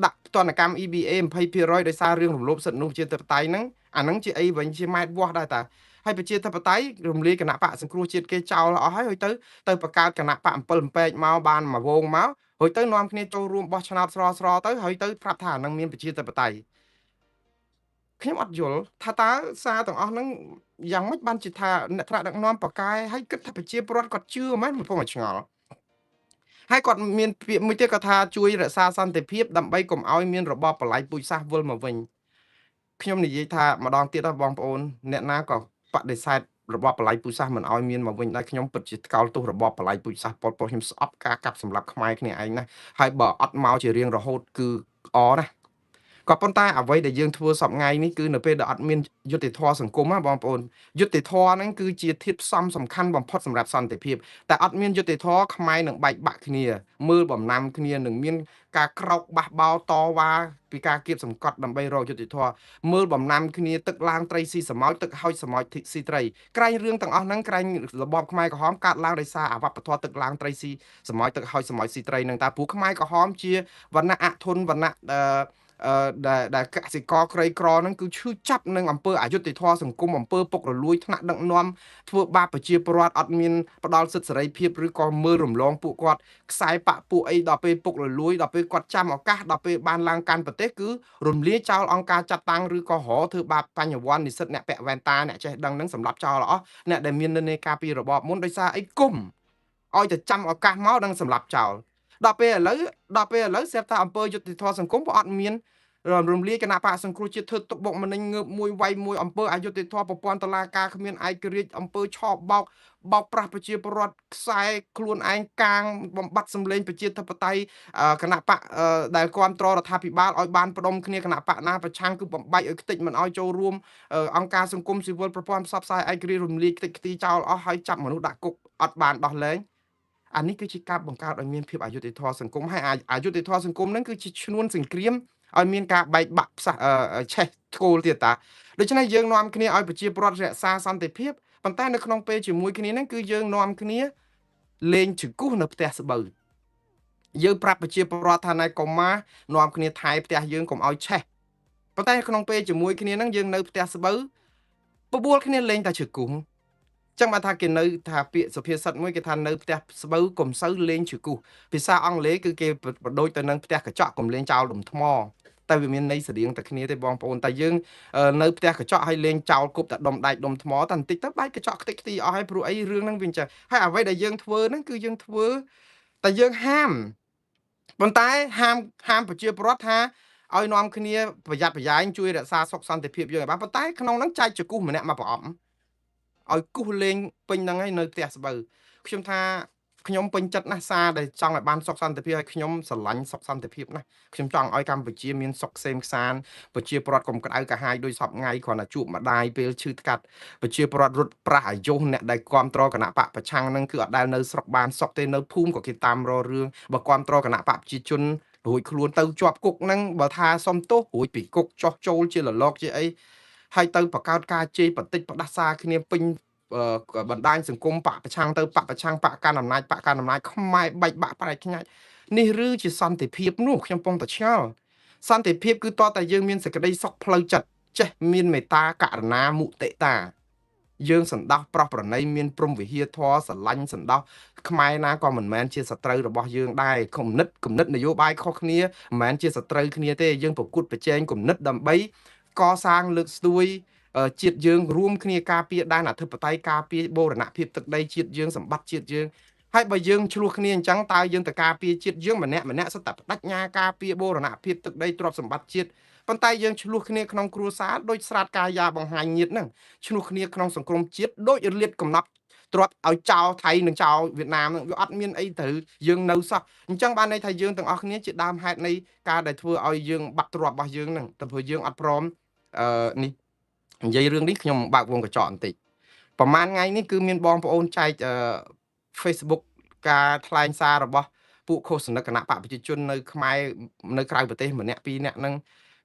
ដាក់ទណ្ឌកម្ម EBA 20%ដោយសាររឿងរំលោភសិទ្ធិមនុស្សប្រជាធិបតេយ្យហ្នឹងអាហ្នឹងជាអីវិញជាម៉ែត្រវាស់ដែរតាហើយប្រជាធិបតេយ្យរំលាយគណៈបកសង្គ្រោះជាតិគេចោលអស់ហើយហើយទៅបង្កើតគណៈបក7អំពែកមកបានមួយវងមករួចទៅនាំគ្នាចូលរួមបោះឆ្នោតស្រស្រទៅហើយទៅប្រាប់ថាអានឹងមានប្រជាធិបតេយ្យខ្ញុំអត់យល់ថាតើសារទាំងអស់ហ្នឹងយ៉ាងម៉េចបានជាថាអ្នកថ្នាក់ដឹកនាំបកែហើយគិតថាប្រជាពលរដ្ឋគាត់ជឿមែនមិនពុំឲ្យឆ្ងល់ហើយគាត់មានពាក្យមួយទៀតគាត់ថាជួយរក្សាសន្តិភាពដើម្បីកុំឲ្យមានរបបបល័យពូជសាសន៍វិលមកវិញខ្ញុំនិយាយថាម្ដងទៀតដល់បងប្អូនអ្នកណាក៏បដិសេធរបបបល័យពូជសាសន៍មិនឲ្យមានមកវិញដែរខ្ញុំពិតជាថ្កោលទោសរបបបល័យពូជសាសន៍ប៉ុលពតខ្ញុំស្អប់ការកាប់សម្លាប់ខ្មែរគ្នាឯងណាហើយបើអត់មកជារៀងរហូតគឺអណាក៏ប៉ុន្តែអ្វីដែលយើងធ្វើសប្ងាយនេះគឺនៅពេលដែលអត់មានយុត្តិធម៌សង្គមណាបងប្អូនយុត្តិធម៌ហ្នឹងគឺជាធាតុផ្សំសំខាន់បំផុតសម្រាប់សន្តិភាពតែអត់មានយុត្តិធម៌ខ្មែរនឹងបែកបាក់គ្នាមើលបំណាំគ្នានឹងមានការក្រោកបះបោតវ៉ាពីការគៀបសង្កត់ដើម្បីរកយុត្តិធម៌មើលបំណាំគ្នាទឹកឡើងត្រីស៊ីសមោចទឹកហោចសមោចស៊ីត្រីក្រែងរឿងទាំងអស់ហ្នឹងក្រែងរបបខ្មែរក្រហមកើតឡើងដោយសារអវប្បធម៌ទឹកឡើងត្រីស៊ីសមោចទឹកហោចសមោចស៊ីត្រីហ្នឹងតាព្រោះខ្មែរក្រហមជាវណ្ណៈអធនវណ្ណៈដែលកសិករក្រីក្រហ្នឹងគឺឈឺចាប់នឹងអំពើអយុត្តិធម៌សង្គមអំពើពុករលួយថ្នាក់ដឹកនាំធ្វើបាបប្រជាពលរដ្ឋអត់មានផ្ដល់សិទ្ធិសេរីភាពឬក៏មើលរំលងពួកគាត់ខ្សែបាក់ពួកអីដល់ពេលពុករលួយដល់ពេលគាត់ចាំឱកាសដល់ពេលបានឡើងកាន់ប្រទេសគឺរំលាយចោលអង្គការចាត់តាំងឬក៏រធ្វើបាបបញ្ញវន្តនិស្សិតអ្នកពាក់វ៉ែនតាអ្នកចេះដឹងហ្នឹងសម្រាប់ចោលអស់អ្នកដែលមាននិន្នាការពីរបបមុនដោយសារអីគុំឲ្យតែចាំឱកាសមកនឹងសម្រាប់ចោលដល់ពេលឥឡូវស្រាប់តែអំពើយុត្តិធម៌សង្គមក៏អត់មានរំលាយគណៈបកសង្គ្រោះជាតិធ្វើទុកបុកម្នេញងើបមួយវាយមួយអំពើអយុត្តិធម៌ប្រព័ន្ធតុលាការគ្មានឯករាជ្យអំពើឆបោកបោកប្រាស់ប្រជាពលរដ្ឋខ្សែខ្លួនឯងកាងបំបត្តិសម្លេងប្រជាធិបតេយ្យគណៈបកដែលគ្រប់គ្រងរដ្ឋាភិបាលឲ្យបានផ្ដុំគ្នាគណៈបកណាប្រឆាំងគឺបំបែកឲ្យខ្ទេចមិនឲ្យចូលរួមអង្គការសង្គមស៊ីវិលប្រព័ន្ធផ្សព្វផ្សាយឯករាជ្យរំលាយខ្ទេចខ្ទីចោលអស់ហើយចាប់មនុស្សដាក់គុកអត់បានដោះលែងអានេះគឺជាការបង្កើតឲ្យមានភាពអយុត្តិធម៌សង្គមហើយអយុត្តិធម៌សង្គមហ្នឹងគឺជាឈ្នួនសង្គ្រាមឲ្យមានការបែកបាក់ផ្សះឆេះធ្គោលទៀតតាដូច្នេះយើងនាំគ្នាឲ្យប្រជាពលរដ្ឋរក្សាសន្តិភាពប៉ុន្តែនៅក្នុងពេលជាមួយគ្នាហ្នឹងគឺយើងនាំគ្នាលេងជង្គោះនៅផ្ទះស្បូវយើងប្រាប់ប្រជាពលរដ្ឋថាណែកុំមកនាំគ្នាថែផ្ទះយើងកុំឲ្យឆេះប៉ុន្តែក្នុងពេលជាមួយគ្នាហ្នឹងយើងនៅផ្ទះស្បូវបបួលគ្នាលេងតែជង្គោះចឹងបានថាគេនៅថាពាក្យសុភាសិតមួយគេថានៅផ្ទះស្បូវកុំសូវលេងជង្គោះភាសាអង់គ្លេសគឺគេបដូចទៅនឹងផ្ទះកញ្ចក់កុំលេងចោលដុំថ្ម តែវាមានន័យស្តៀងតែគ្នាទេបងប្អូនតែយើងនៅផ្ទះកញ្ចក់ឲ្យលេងចោលគប់តែដុំដែកដុំថ្មតែបន្តិចទៅបែកកញ្ចក់ខ្ទេចខ្ទីអស់ហើយព្រោះអីរឿងហ្នឹងវាអញ្ចឹងហើយអ្វីដែលយើងធ្វើហ្នឹងគឺយើងធ្វើតែយើងហាមប៉ុន្តែហាមប្រជាពលរដ្ឋថាឲ្យនាំគ្នាប្រយ័ត្នប្រយែងជួយរក្សាសុខសន្តិភាពយើងឲ្យបានប៉ុន្តែក្នុងហ្នឹងចែកចង្គូសម្នាក់មកប្រអប់ឲ្យគូសលេងពេញហ្នឹងហើយនៅផ្ទះស្បូវខ្ញុំថាខ្ញុំពេញចិត្តណាស់សារដែលចង់ឲ្យបានសុខសន្តិភាពឲ្យខ្ញុំស្រឡាញ់សុខសន្តិភាពណាស់ខ្ញុំចង់ឲ្យកម្ពុជាមានសុខក្សេមក្សាន្តប្រជាពលរដ្ឋកុំក្តៅក្រហាយដោយសពថ្ងៃគ្រាន់តែជួបម្ដាយពេលឈឺថ្កាត់ប្រជាពលរដ្ឋរត់ប្រាស់អាយុអ្នកដែលគ្រប់គ្រងគណៈបកប្រឆាំងហ្នឹងគឺអត់ដែលនៅស្រុកបានសុខទេនៅភូមិក៏គេតាមរករឿងបើគ្រប់គ្រងគណៈបកប្រជាជនរួចខ្លួនទៅជាប់គុកហ្នឹងបើថាសុំទោសរួចពីគុកចោះចូលជាលលកជាអីហើយទៅបង្កើតការជេរបតិចផ្ដាសាគ្នាពេញបណ្ដាញសង្គមបកប្រឆាំងទៅបកប្រឆាំងបកកាន់អំណាចបកកាន់អំណាចខ្មែរបែកបាក់ប្រែកខ្ញាច់នេះឬជាសន្តិភាពនោះខ្ញុំពងតែឆ្ងល់សន្តិភាពគឺតើតែយើងមានសេចក្តីសុខផ្លូវចិត្តចេះមានមេត្តាករណាមុទិតាយើងសន្តោសប្រោះប្រណីមានព្រំវិហារធម៌ស្រឡាញ់សន្តោសខ្មែរណាក៏មិនមែនជាសត្រូវរបស់យើងដែរគំនិតនយោបាយខុសគ្នាមិនមែនជាសត្រូវគ្នាទេយើងប្រកួតប្រជែងគំនិតដើម្បីកសាងលើកស្ទួយជាតិយើងរួមគ្នាការពារដែនអធិបតេយ្យការពារបូរណភាពទឹកដីជាតិយើងសម្បត្តិជាតិយើងហើយបើយើងឆ្លោះគ្នាអញ្ចឹងតើយើងទៅការពារជាតិយើងម្នាក់ម្នាក់សុទ្ធតែបដិញ្ញាការពារបូរណភាពទឹកដីទ្រព្យសម្បត្តិជាតិប៉ុន្តែយើងឆ្លោះគ្នាក្នុងគ្រួសារដូចស្រាតកាយាបង្ហាញញាតហ្នឹងឆ្លោះគ្នាក្នុងសង្គមជាតិដូចរលាតកំណត់ទ្រព្យឲ្យចោលថៃនិងចោលវៀតណាមហ្នឹងវាអត់មានអីត្រូវយើងនៅសោះអញ្ចឹងបានន័យថាយើងទាំងអស់គ្នាជាដើមហេតុនៃការដែលធ្វើឲ្យយើងបាត់ទ្រព្យរបស់យើងហ្នឹងតែព្រោះយើងអត់ព្រមនេះនិយាយរឿងនេះខ្ញុំបើកវងកញ្ចក់បន្តិចប្រហែលថ្ងៃនេះគឺមានបងប្អូនចែក Facebook ការថ្លែងសាររបស់ពួកឃោសនិកគណៈបកប្រជាជននៅខ្មែរនៅក្រៅប្រទេសម្នាក់ពីរនាក់ហ្នឹង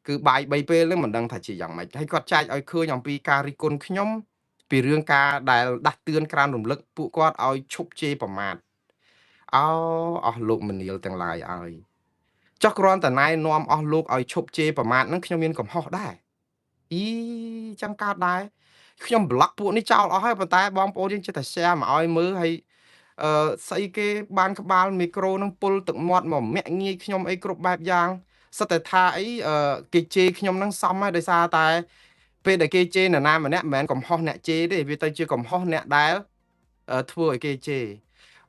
គឺបាយ3ពេលហ្នឹងមិនដឹងថាជាយ៉ាងម៉េចហើយគាត់ចែកឲ្យឃើញអំពីការរិះគន់ខ្ញុំពីរឿងការដែលដាស់តឿនក្រានរំលឹកពួកគាត់ឲ្យឈប់ជេរប្រមាថអោអស់លោកមនាលទាំងឡាយឲ្យចុះគ្រាន់តែណែនាំអស់លោកឲ្យឈប់ជេរប្រមាថហ្នឹងខ្ញុំមានកំហុសដែរអីចាំកើតដែរខ្ញុំប្លុកពួកនេះចោលអស់ហើយប៉ុន្តែបងប្អូនយើងចិត្តតែ share មកឲ្យមើលហើយស្អីគេបានក្បាលមីក្រូនឹងពុលទឹកមាត់មកមាក់ងាយខ្ញុំអីគ្រប់បែបយ៉ាងសិតតែថាអីគេជេរខ្ញុំនឹងសមហើយដោយសារតែពេលដែលគេជេរនរណាម្នាក់មិនមែនកំហុសអ្នកជេរទេវាទៅជាកំហុសអ្នកដែលធ្វើឲ្យគេជេរ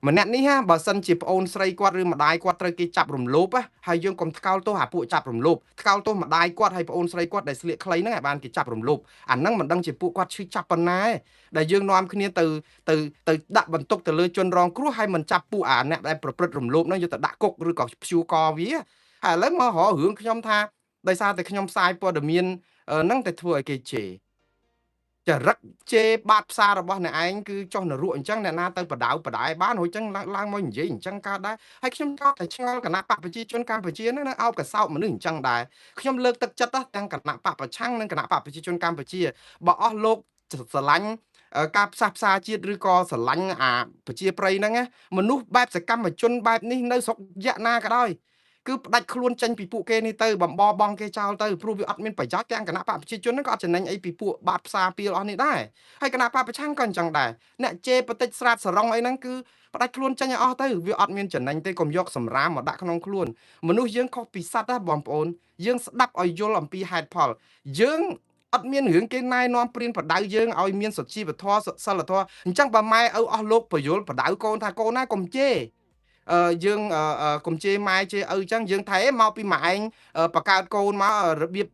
ម្នាក់នេះហ่าបើសិនជាប្អូនស្រីគាត់ឬម្ដាយគាត់ត្រូវគេចាប់រំលោភហើយយើងកុំថ្កោលទោសអាពួកចាប់រំលោភថ្កោលទោសម្ដាយគាត់ហើយប្អូនស្រីគាត់ដែលស្លៀកខ្លីហ្នឹងឲ្យបានគេចាប់រំលោភអាហ្នឹងមិនដឹងជាពួកគាត់ឈឺចាប់ប៉ុណ្ណាឯងដែលយើងនាំគ្នាទៅទៅទៅដាក់បន្ទុកទៅលើជនរងគ្រោះហើយមិនចាប់ពួកអាអ្នកដែលប្រព្រឹត្តរំលោភហ្នឹងយកទៅដាក់គុកឬក៏ព្យួរកវាហើយឥឡូវមករករឿងខ្ញុំថាដោយសារតែខ្ញុំផ្សាយព័ត៌មានហ្នឹងតែធ្វើឲ្យគេជេរចរិតជេរបាតផ្សាររបស់អ្នកឯងគឺចុះនរកអញ្ចឹងអ្នកណាទៅបដៅបដែបានរួចអញ្ចឹងឡើងមកនិយាយអញ្ចឹងកើតដែរហើយខ្ញុំក៏តែឆ្ងល់គណៈបកប្រជាជនកម្ពុជាហ្នឹងនៅអោបកសោបមនុស្សអញ្ចឹងដែរខ្ញុំលើកទឹកចិត្តទាំងគណៈបកប្រឆាំងនិងគណៈបកប្រជាជនកម្ពុជាបើអស់លោកស្រឡាញ់ការផ្សះផ្សាជាតិឬក៏ស្រឡាញ់អាប្រជាប្រិយហ្នឹងមនុស្សបែបសកម្មជនបែបនេះនៅស្រុកយៈណាក៏ដោយគឺផ្ដាច់ខ្លួនចេញពីពួកគេនេះទៅបំបបងគេចោលទៅព្រោះវាអត់មានប្រយោជន៍ទាំងគណៈបកប្រជាជនហ្នឹងក៏អត់ចំណេញអីពីពួកបាតផ្សារពីលអស់នេះដែរហើយគណៈបកប្រឆាំងក៏អញ្ចឹងដែរអ្នកជេរបតិចស្រាតសរងអីហ្នឹងគឺផ្ដាច់ខ្លួនចេញឲ្យអស់ទៅវាអត់មានចំណេញទេកុំយកសម្រាមមកដាក់ក្នុងខ្លួនមនុស្សយើងខុសពីសត្វណាបងប្អូនយើងស្ដាប់ឲ្យយល់អំពីហេតុផលយើងអត់មានរឿងគេណែនាំព្រានបដៅយើងឲ្យមានសុជីវធម៌សិលធម៌អញ្ចឹងបើម៉ែឪអស់លោកពយល់បដៅកូនថាកូនណាកុំជេរយើងកុំជេរម៉ែជេរឪអញ្ចឹងយើងថែមកពីម៉ែឯងបង្កើតកូនមករបៀប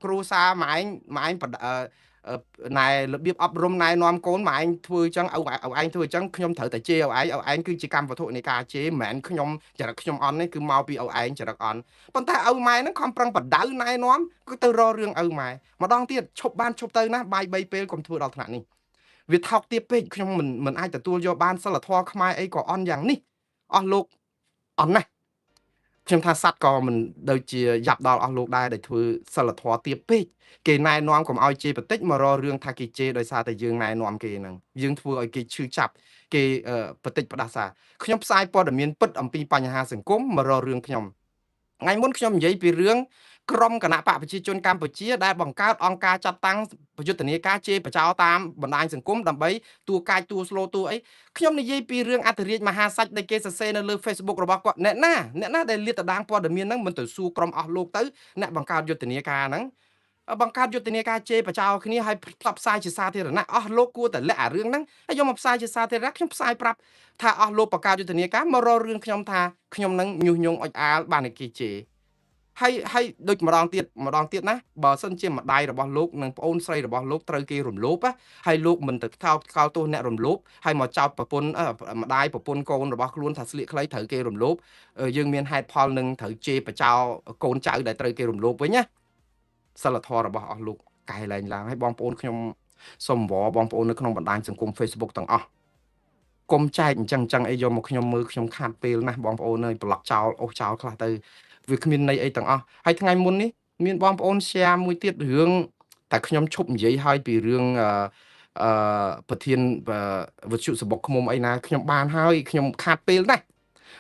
គ្រួសារម៉ែឯងម៉ែឯងណែរបៀបអប់រំណែនាំកូនម៉ែឯងធ្វើអញ្ចឹងឪឯងធ្វើអញ្ចឹងខ្ញុំត្រូវតែជេរឪឯងឪឯងគឺជាកម្មវត្ថុនៃការជេរមិនមែនខ្ញុំចរិតខ្ញុំអន់នេះគឺមកពីឪឯងចរិតអន់ប៉ុន្តែឪម៉ែហ្នឹងខំប្រឹងបដៅណែនាំគឺទៅរករឿងឪម៉ែម្ដងទៀតឈប់បានឈប់ទៅណាបាយ3ពេលកុំធ្វើដល់ថ្នាក់នេះវាថោកទាបពេកខ្ញុំមិនអាចទទួលយកបានសិលធម៌ខ្មែរអីក៏អន់យ៉ាងនេះអស់លោកអន់ណាស់ខ្ញុំថាសัตว์ក៏មិនដូចជាយ៉ាប់ដល់អស់លោកដែរដែលធ្វើសិលធម៌ទាបពេកគេណែនាំកុំឲ្យជេរបតិចមករករឿងថាគេជេរដោយសារតែយើងណែនាំគេហ្នឹងយើងធ្វើឲ្យគេឈឺចាប់គេបតិចផ្ដាសាខ្ញុំផ្សាយព័ត៌មានពិតអំពីបញ្ហាសង្គមមករករឿងខ្ញុំថ្ងៃមុនខ្ញុំនិយាយពីរឿង ក្រុមគណៈបកប្រជាជនកម្ពុជាដែលបង្កើតអង្គការចាត់តាំងយុទ្ធនាការជេរបចោតាមបណ្ដាញសង្គមដើម្បីទួកាចទួស្លូតួអីខ្ញុំនិយាយពីរឿងអធិរាជមហាសាច់ដែលគេសរសេរនៅលើ Facebook របស់គាត់អ្នកណាអ្នកណាដែលលាតត្រដាងព័ត៌មានហ្នឹងមិនទៅសួរក្រុមអស់លោកទៅអ្នកបង្កើតយុទ្ធនាការហ្នឹងបង្កើតយុទ្ធនាការជេរបចោគ្នាហើយផ្សព្វផ្សាយជាសាធារណៈអស់លោកគួរតែលាក់អារឿងហ្នឹងហើយយកមកផ្សាយជាសាធារណៈខ្ញុំផ្សាយប្រាប់ថាអស់លោកបង្កើតយុទ្ធនាការមករករឿងខ្ញុំថាខ្ញុំនឹងញុះញង់អុចអាលបានគេជេរហើយហើយដូចម្ដងទៀតម្ដងទៀតណាបើសិនជាម្ដាយរបស់លោកនិងប្អូនស្រីរបស់លោកត្រូវគេរំលោភហើយលោកមិនទៅថោកកោលទោសអ្នករំលោភហើយមកចោទប្រពន្ធម្ដាយប្រពន្ធកូនរបស់ខ្លួនថាស្លៀកខ្លីត្រូវគេរំលោភយើងមានហេតុផលនឹងត្រូវជេរបចោកូនចៅដែលត្រូវគេរំលោភវិញណាសិលធម៌របស់អស់លោកកែលែងឡើងហើយបងប្អូនខ្ញុំសូមវបងប្អូននៅក្នុងបណ្ដាញសង្គម Facebook ទាំងអស់កុំចែកអញ្ចឹងអញ្ចឹងអីយកមកខ្ញុំមើលខ្ញុំខាតពេលណាស់បងប្អូនអើយប្លុកចោលអូសចោលខ្លះទៅវាគ្មានន័យអីទាំងអស់ហើយថ្ងៃមុននេះមានបងប្អូន share មួយទៀតរឿងតែខ្ញុំឈប់និយាយហើយពីរឿងអឺប្រធានវិទ្យុសបុកឃុំអីណាខ្ញុំបានហើយខ្ញុំខាតពេលណាស់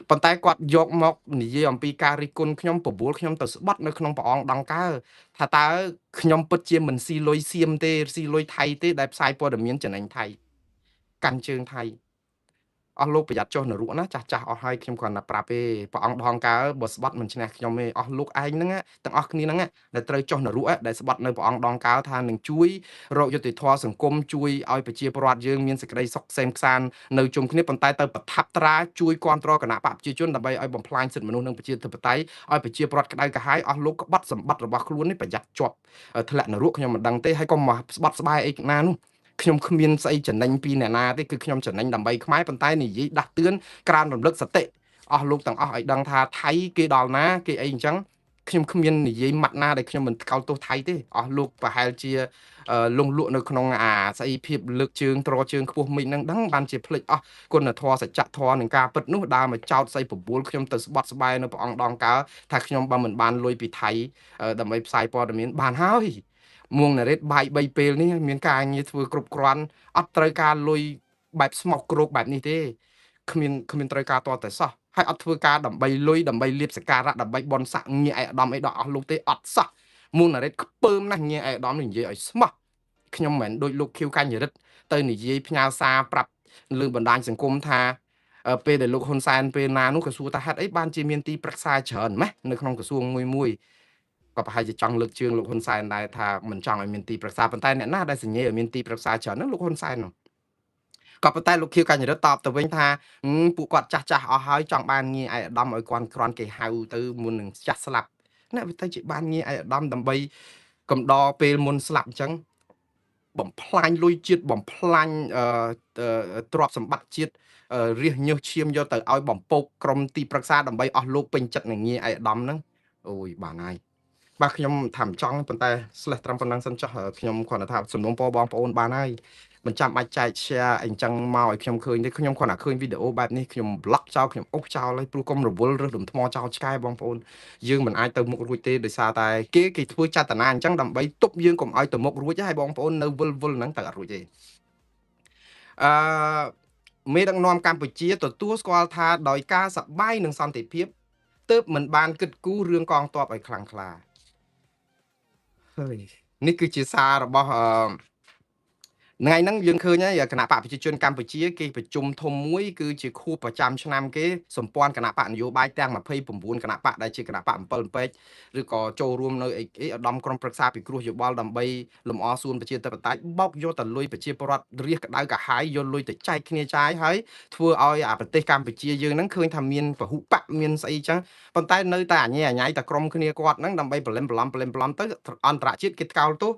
ប៉ុន្តែគាត់យកមកនិយាយអំពីការរិះគន់ខ្ញុំបបួលខ្ញុំទៅស្បត់នៅក្នុងព្រះអង្គដង្កើថាតើខ្ញុំពិតជាមិនស៊ីលុយសៀមទេស៊ីលុយថៃទេដែលផ្សាយព័ត៌មានចំណេញថៃកាន់ជើងថៃអស់លោកប្រយ័ត្នចុះនរកណាចាស់ចាស់អស់ហើយខ្ញុំគ្រាន់តែប្រាប់ទេព្រះអង្គដងកើបើស្បត់មិនឈ្នះខ្ញុំទេអស់លោកឯងហ្នឹងទាំងអស់គ្នាហ្នឹងដែលត្រូវចុះនរកដែលស្បត់នៅព្រះអង្គដងកើថានឹងជួយរកយុត្តិធម៌សង្គមជួយឲ្យប្រជាពលរដ្ឋយើងមានសេចក្តីសុខក្សេមក្សាន្តនៅជុំគ្នាប៉ុន្តែទៅប្រថាប់ត្រាជួយគាំទ្រគណៈបកប្រជាជនដើម្បីឲ្យបំផ្លាញសិទ្ធិមនុស្សនិងប្រជាធិបតេយ្យឲ្យប្រជាពលរដ្ឋក្តៅក្រហាយអស់លោកក្បត់សម្បត្តិរបស់ខ្លួននេះប្រយ័ត្នជាប់ធ្លាក់នរកខ្ញុំមិនដឹងទេហើយកុំមកស្បត់ស្បាយអីណានោះខ្ញុំគ្មានស្អីចំណេញពីអ្នកណាទេគឺខ្ញុំចំណេញដើម្បីខ្មែរប៉ុន្តែនិយាយដាស់តឿនក្រានរំលឹកសតិអស់លោកទាំងអស់ឲ្យដឹងថាថៃគេដល់ណាគេអីអញ្ចឹងខ្ញុំគ្មាននិយាយម៉ាត់ណាដែលខ្ញុំមិនថ្កោលទោសថៃទេអស់លោកប្រហែលជាលងលក់នៅក្នុងអាស្អីភាពលើកជើងទ្រជើងខ្ពស់មីនឹងដឹងបានជាភ្លេចអស់គុណធម៌សច្ចធម៌នឹងការពិតនោះដើរមកចោតស្អីបបួលខ្ញុំទៅស្បត់ស្បែនៅព្រះអង្គដងកើថាខ្ញុំបើមិនបានលុយពីថៃដើម្បីផ្សាយព័ត៌មានបានហើយមួងណារ៉េតបាយ3ពេលនេះមានការងារធ្វើគ្រប់គ្រាន់អត់ត្រូវការលុយបែបស្មោកគ្រោកបែបនេះទេគ្មានត្រូវការតតែសោះហើយអត់ធ្វើការដើម្បីលុយដើម្បីលៀបសការៈដើម្បីបនស័កងារឯកឧត្តមអីដល់អស់លោកទេអត់សោះមួងណារ៉េតខ្ពើមណាស់ងារឯកឧត្តមនេះនិយាយឲ្យស្មោះខ្ញុំមិនមែនដូចលោកខៀវកញ្ញរិទ្ធទៅនិយាយផ្ញើសារប្រាប់លើបណ្ដាញសង្គមថាពេលដែលលោកហ៊ុនសែនពេលណានោះក៏សួរថាហេតុអីបានជាមានទីប្រឹក្សាច្រើនម៉េះនៅក្នុងក្រសួងមួយមួយក៏ប្រហែលជាចង់លើកជើងលោកហ៊ុនសែនដែរថាមិនចង់ឲ្យមានទីប្រឹក្សាប៉ុន្តែអ្នកណាដែលសញ្ញាឲ្យមានទីប្រឹក្សាច្រើនហ្នឹងលោកហ៊ុនសែននោះក៏ប៉ុន្តែលោកខៀវកញ្ញរិទ្ធតបទៅវិញថាពួកគាត់ចាស់ចាស់អស់ហើយចង់បានងារឯកឧត្តមឲ្យគាត់គ្រាន់គេហៅទៅមុននឹងចាស់ស្លាប់អ្នកវាទៅជាបានងារឯកឧត្តមដើម្បីកំដរពេលមុនស្លាប់អញ្ចឹងបំផ្លាញលុយជាតិបំផ្លាញទ្រព្យសម្បត្តិជាតិរះញើសឈាមយកទៅឲ្យបំពោកក្រុមទីប្រឹក្សាដើម្បីអស់លោកពេញចិត្តនឹងងារឯកឧត្តមហ្នឹងអូយបានហើយបាទខ្ញុំថាមិនចង់ប៉ុន្តែស្លេះត្រឹមប៉ុណ្ណឹងសិនចុះខ្ញុំគ្រាន់តែថាសំណូមពរបងប្អូនបានហើយមិនចាំបាច់ចែក share អីចឹងមកឲ្យខ្ញុំឃើញទេខ្ញុំគ្រាន់តែឃើញវីដេអូបែបនេះខ្ញុំ block ចោលខ្ញុំអូសចោលហើយព្រោះកុំរវល់រើសដុំថ្មចោលឆ្កែបងប្អូនយើងមិនអាចទៅមុខរួចទេដោយសារតែគេធ្វើចេតនាអញ្ចឹងដើម្បីទប់យើងកុំឲ្យទៅមុខរួចហើយបងប្អូននៅវិលវល់ហ្នឹងទៅអត់រួចទេអឺមេដឹកនាំកម្ពុជាទទួលស្គាល់ថាដោយការសប្បាយនឹងសន្តិភាពទើបមិនបានគិតគូររឿងកងទ័ពឲ្យខ្លាំងក្លាហើយនេះគឺជាសាររបស់ថ្ងៃហ្នឹងយើងឃើញហើយគណៈបកប្រជាជនកម្ពុជាគេប្រជុំធំមួយគឺជាខួបប្រចាំឆ្នាំគេសម្ព័ន្ធគណៈបកនយោបាយទាំង29គណៈបកដែលជាគណៈបក7ពេកឬក៏ចូលរួមនៅអីឧត្តមក្រុមប្រឹក្សាពិគ្រោះយោបល់ដើម្បីលំអសួនប្រជាធិបតេយ្យបោកយកតែលុយប្រជាពលរដ្ឋរះក្តៅកាហាយយកលុយទៅចែកគ្នាចាយហើយធ្វើឲ្យអាប្រទេសកម្ពុជាយើងហ្នឹងឃើញថាមានពហុបកមានស្អីចឹងប៉ុន្តែនៅតែអញញ៉ៃតែក្រុមគ្នាគាត់ហ្នឹងដើម្បីប្រលឹមប្រឡំប្រលឹមប្រឡំទៅអន្តរជាតិគេថ្កោលទោស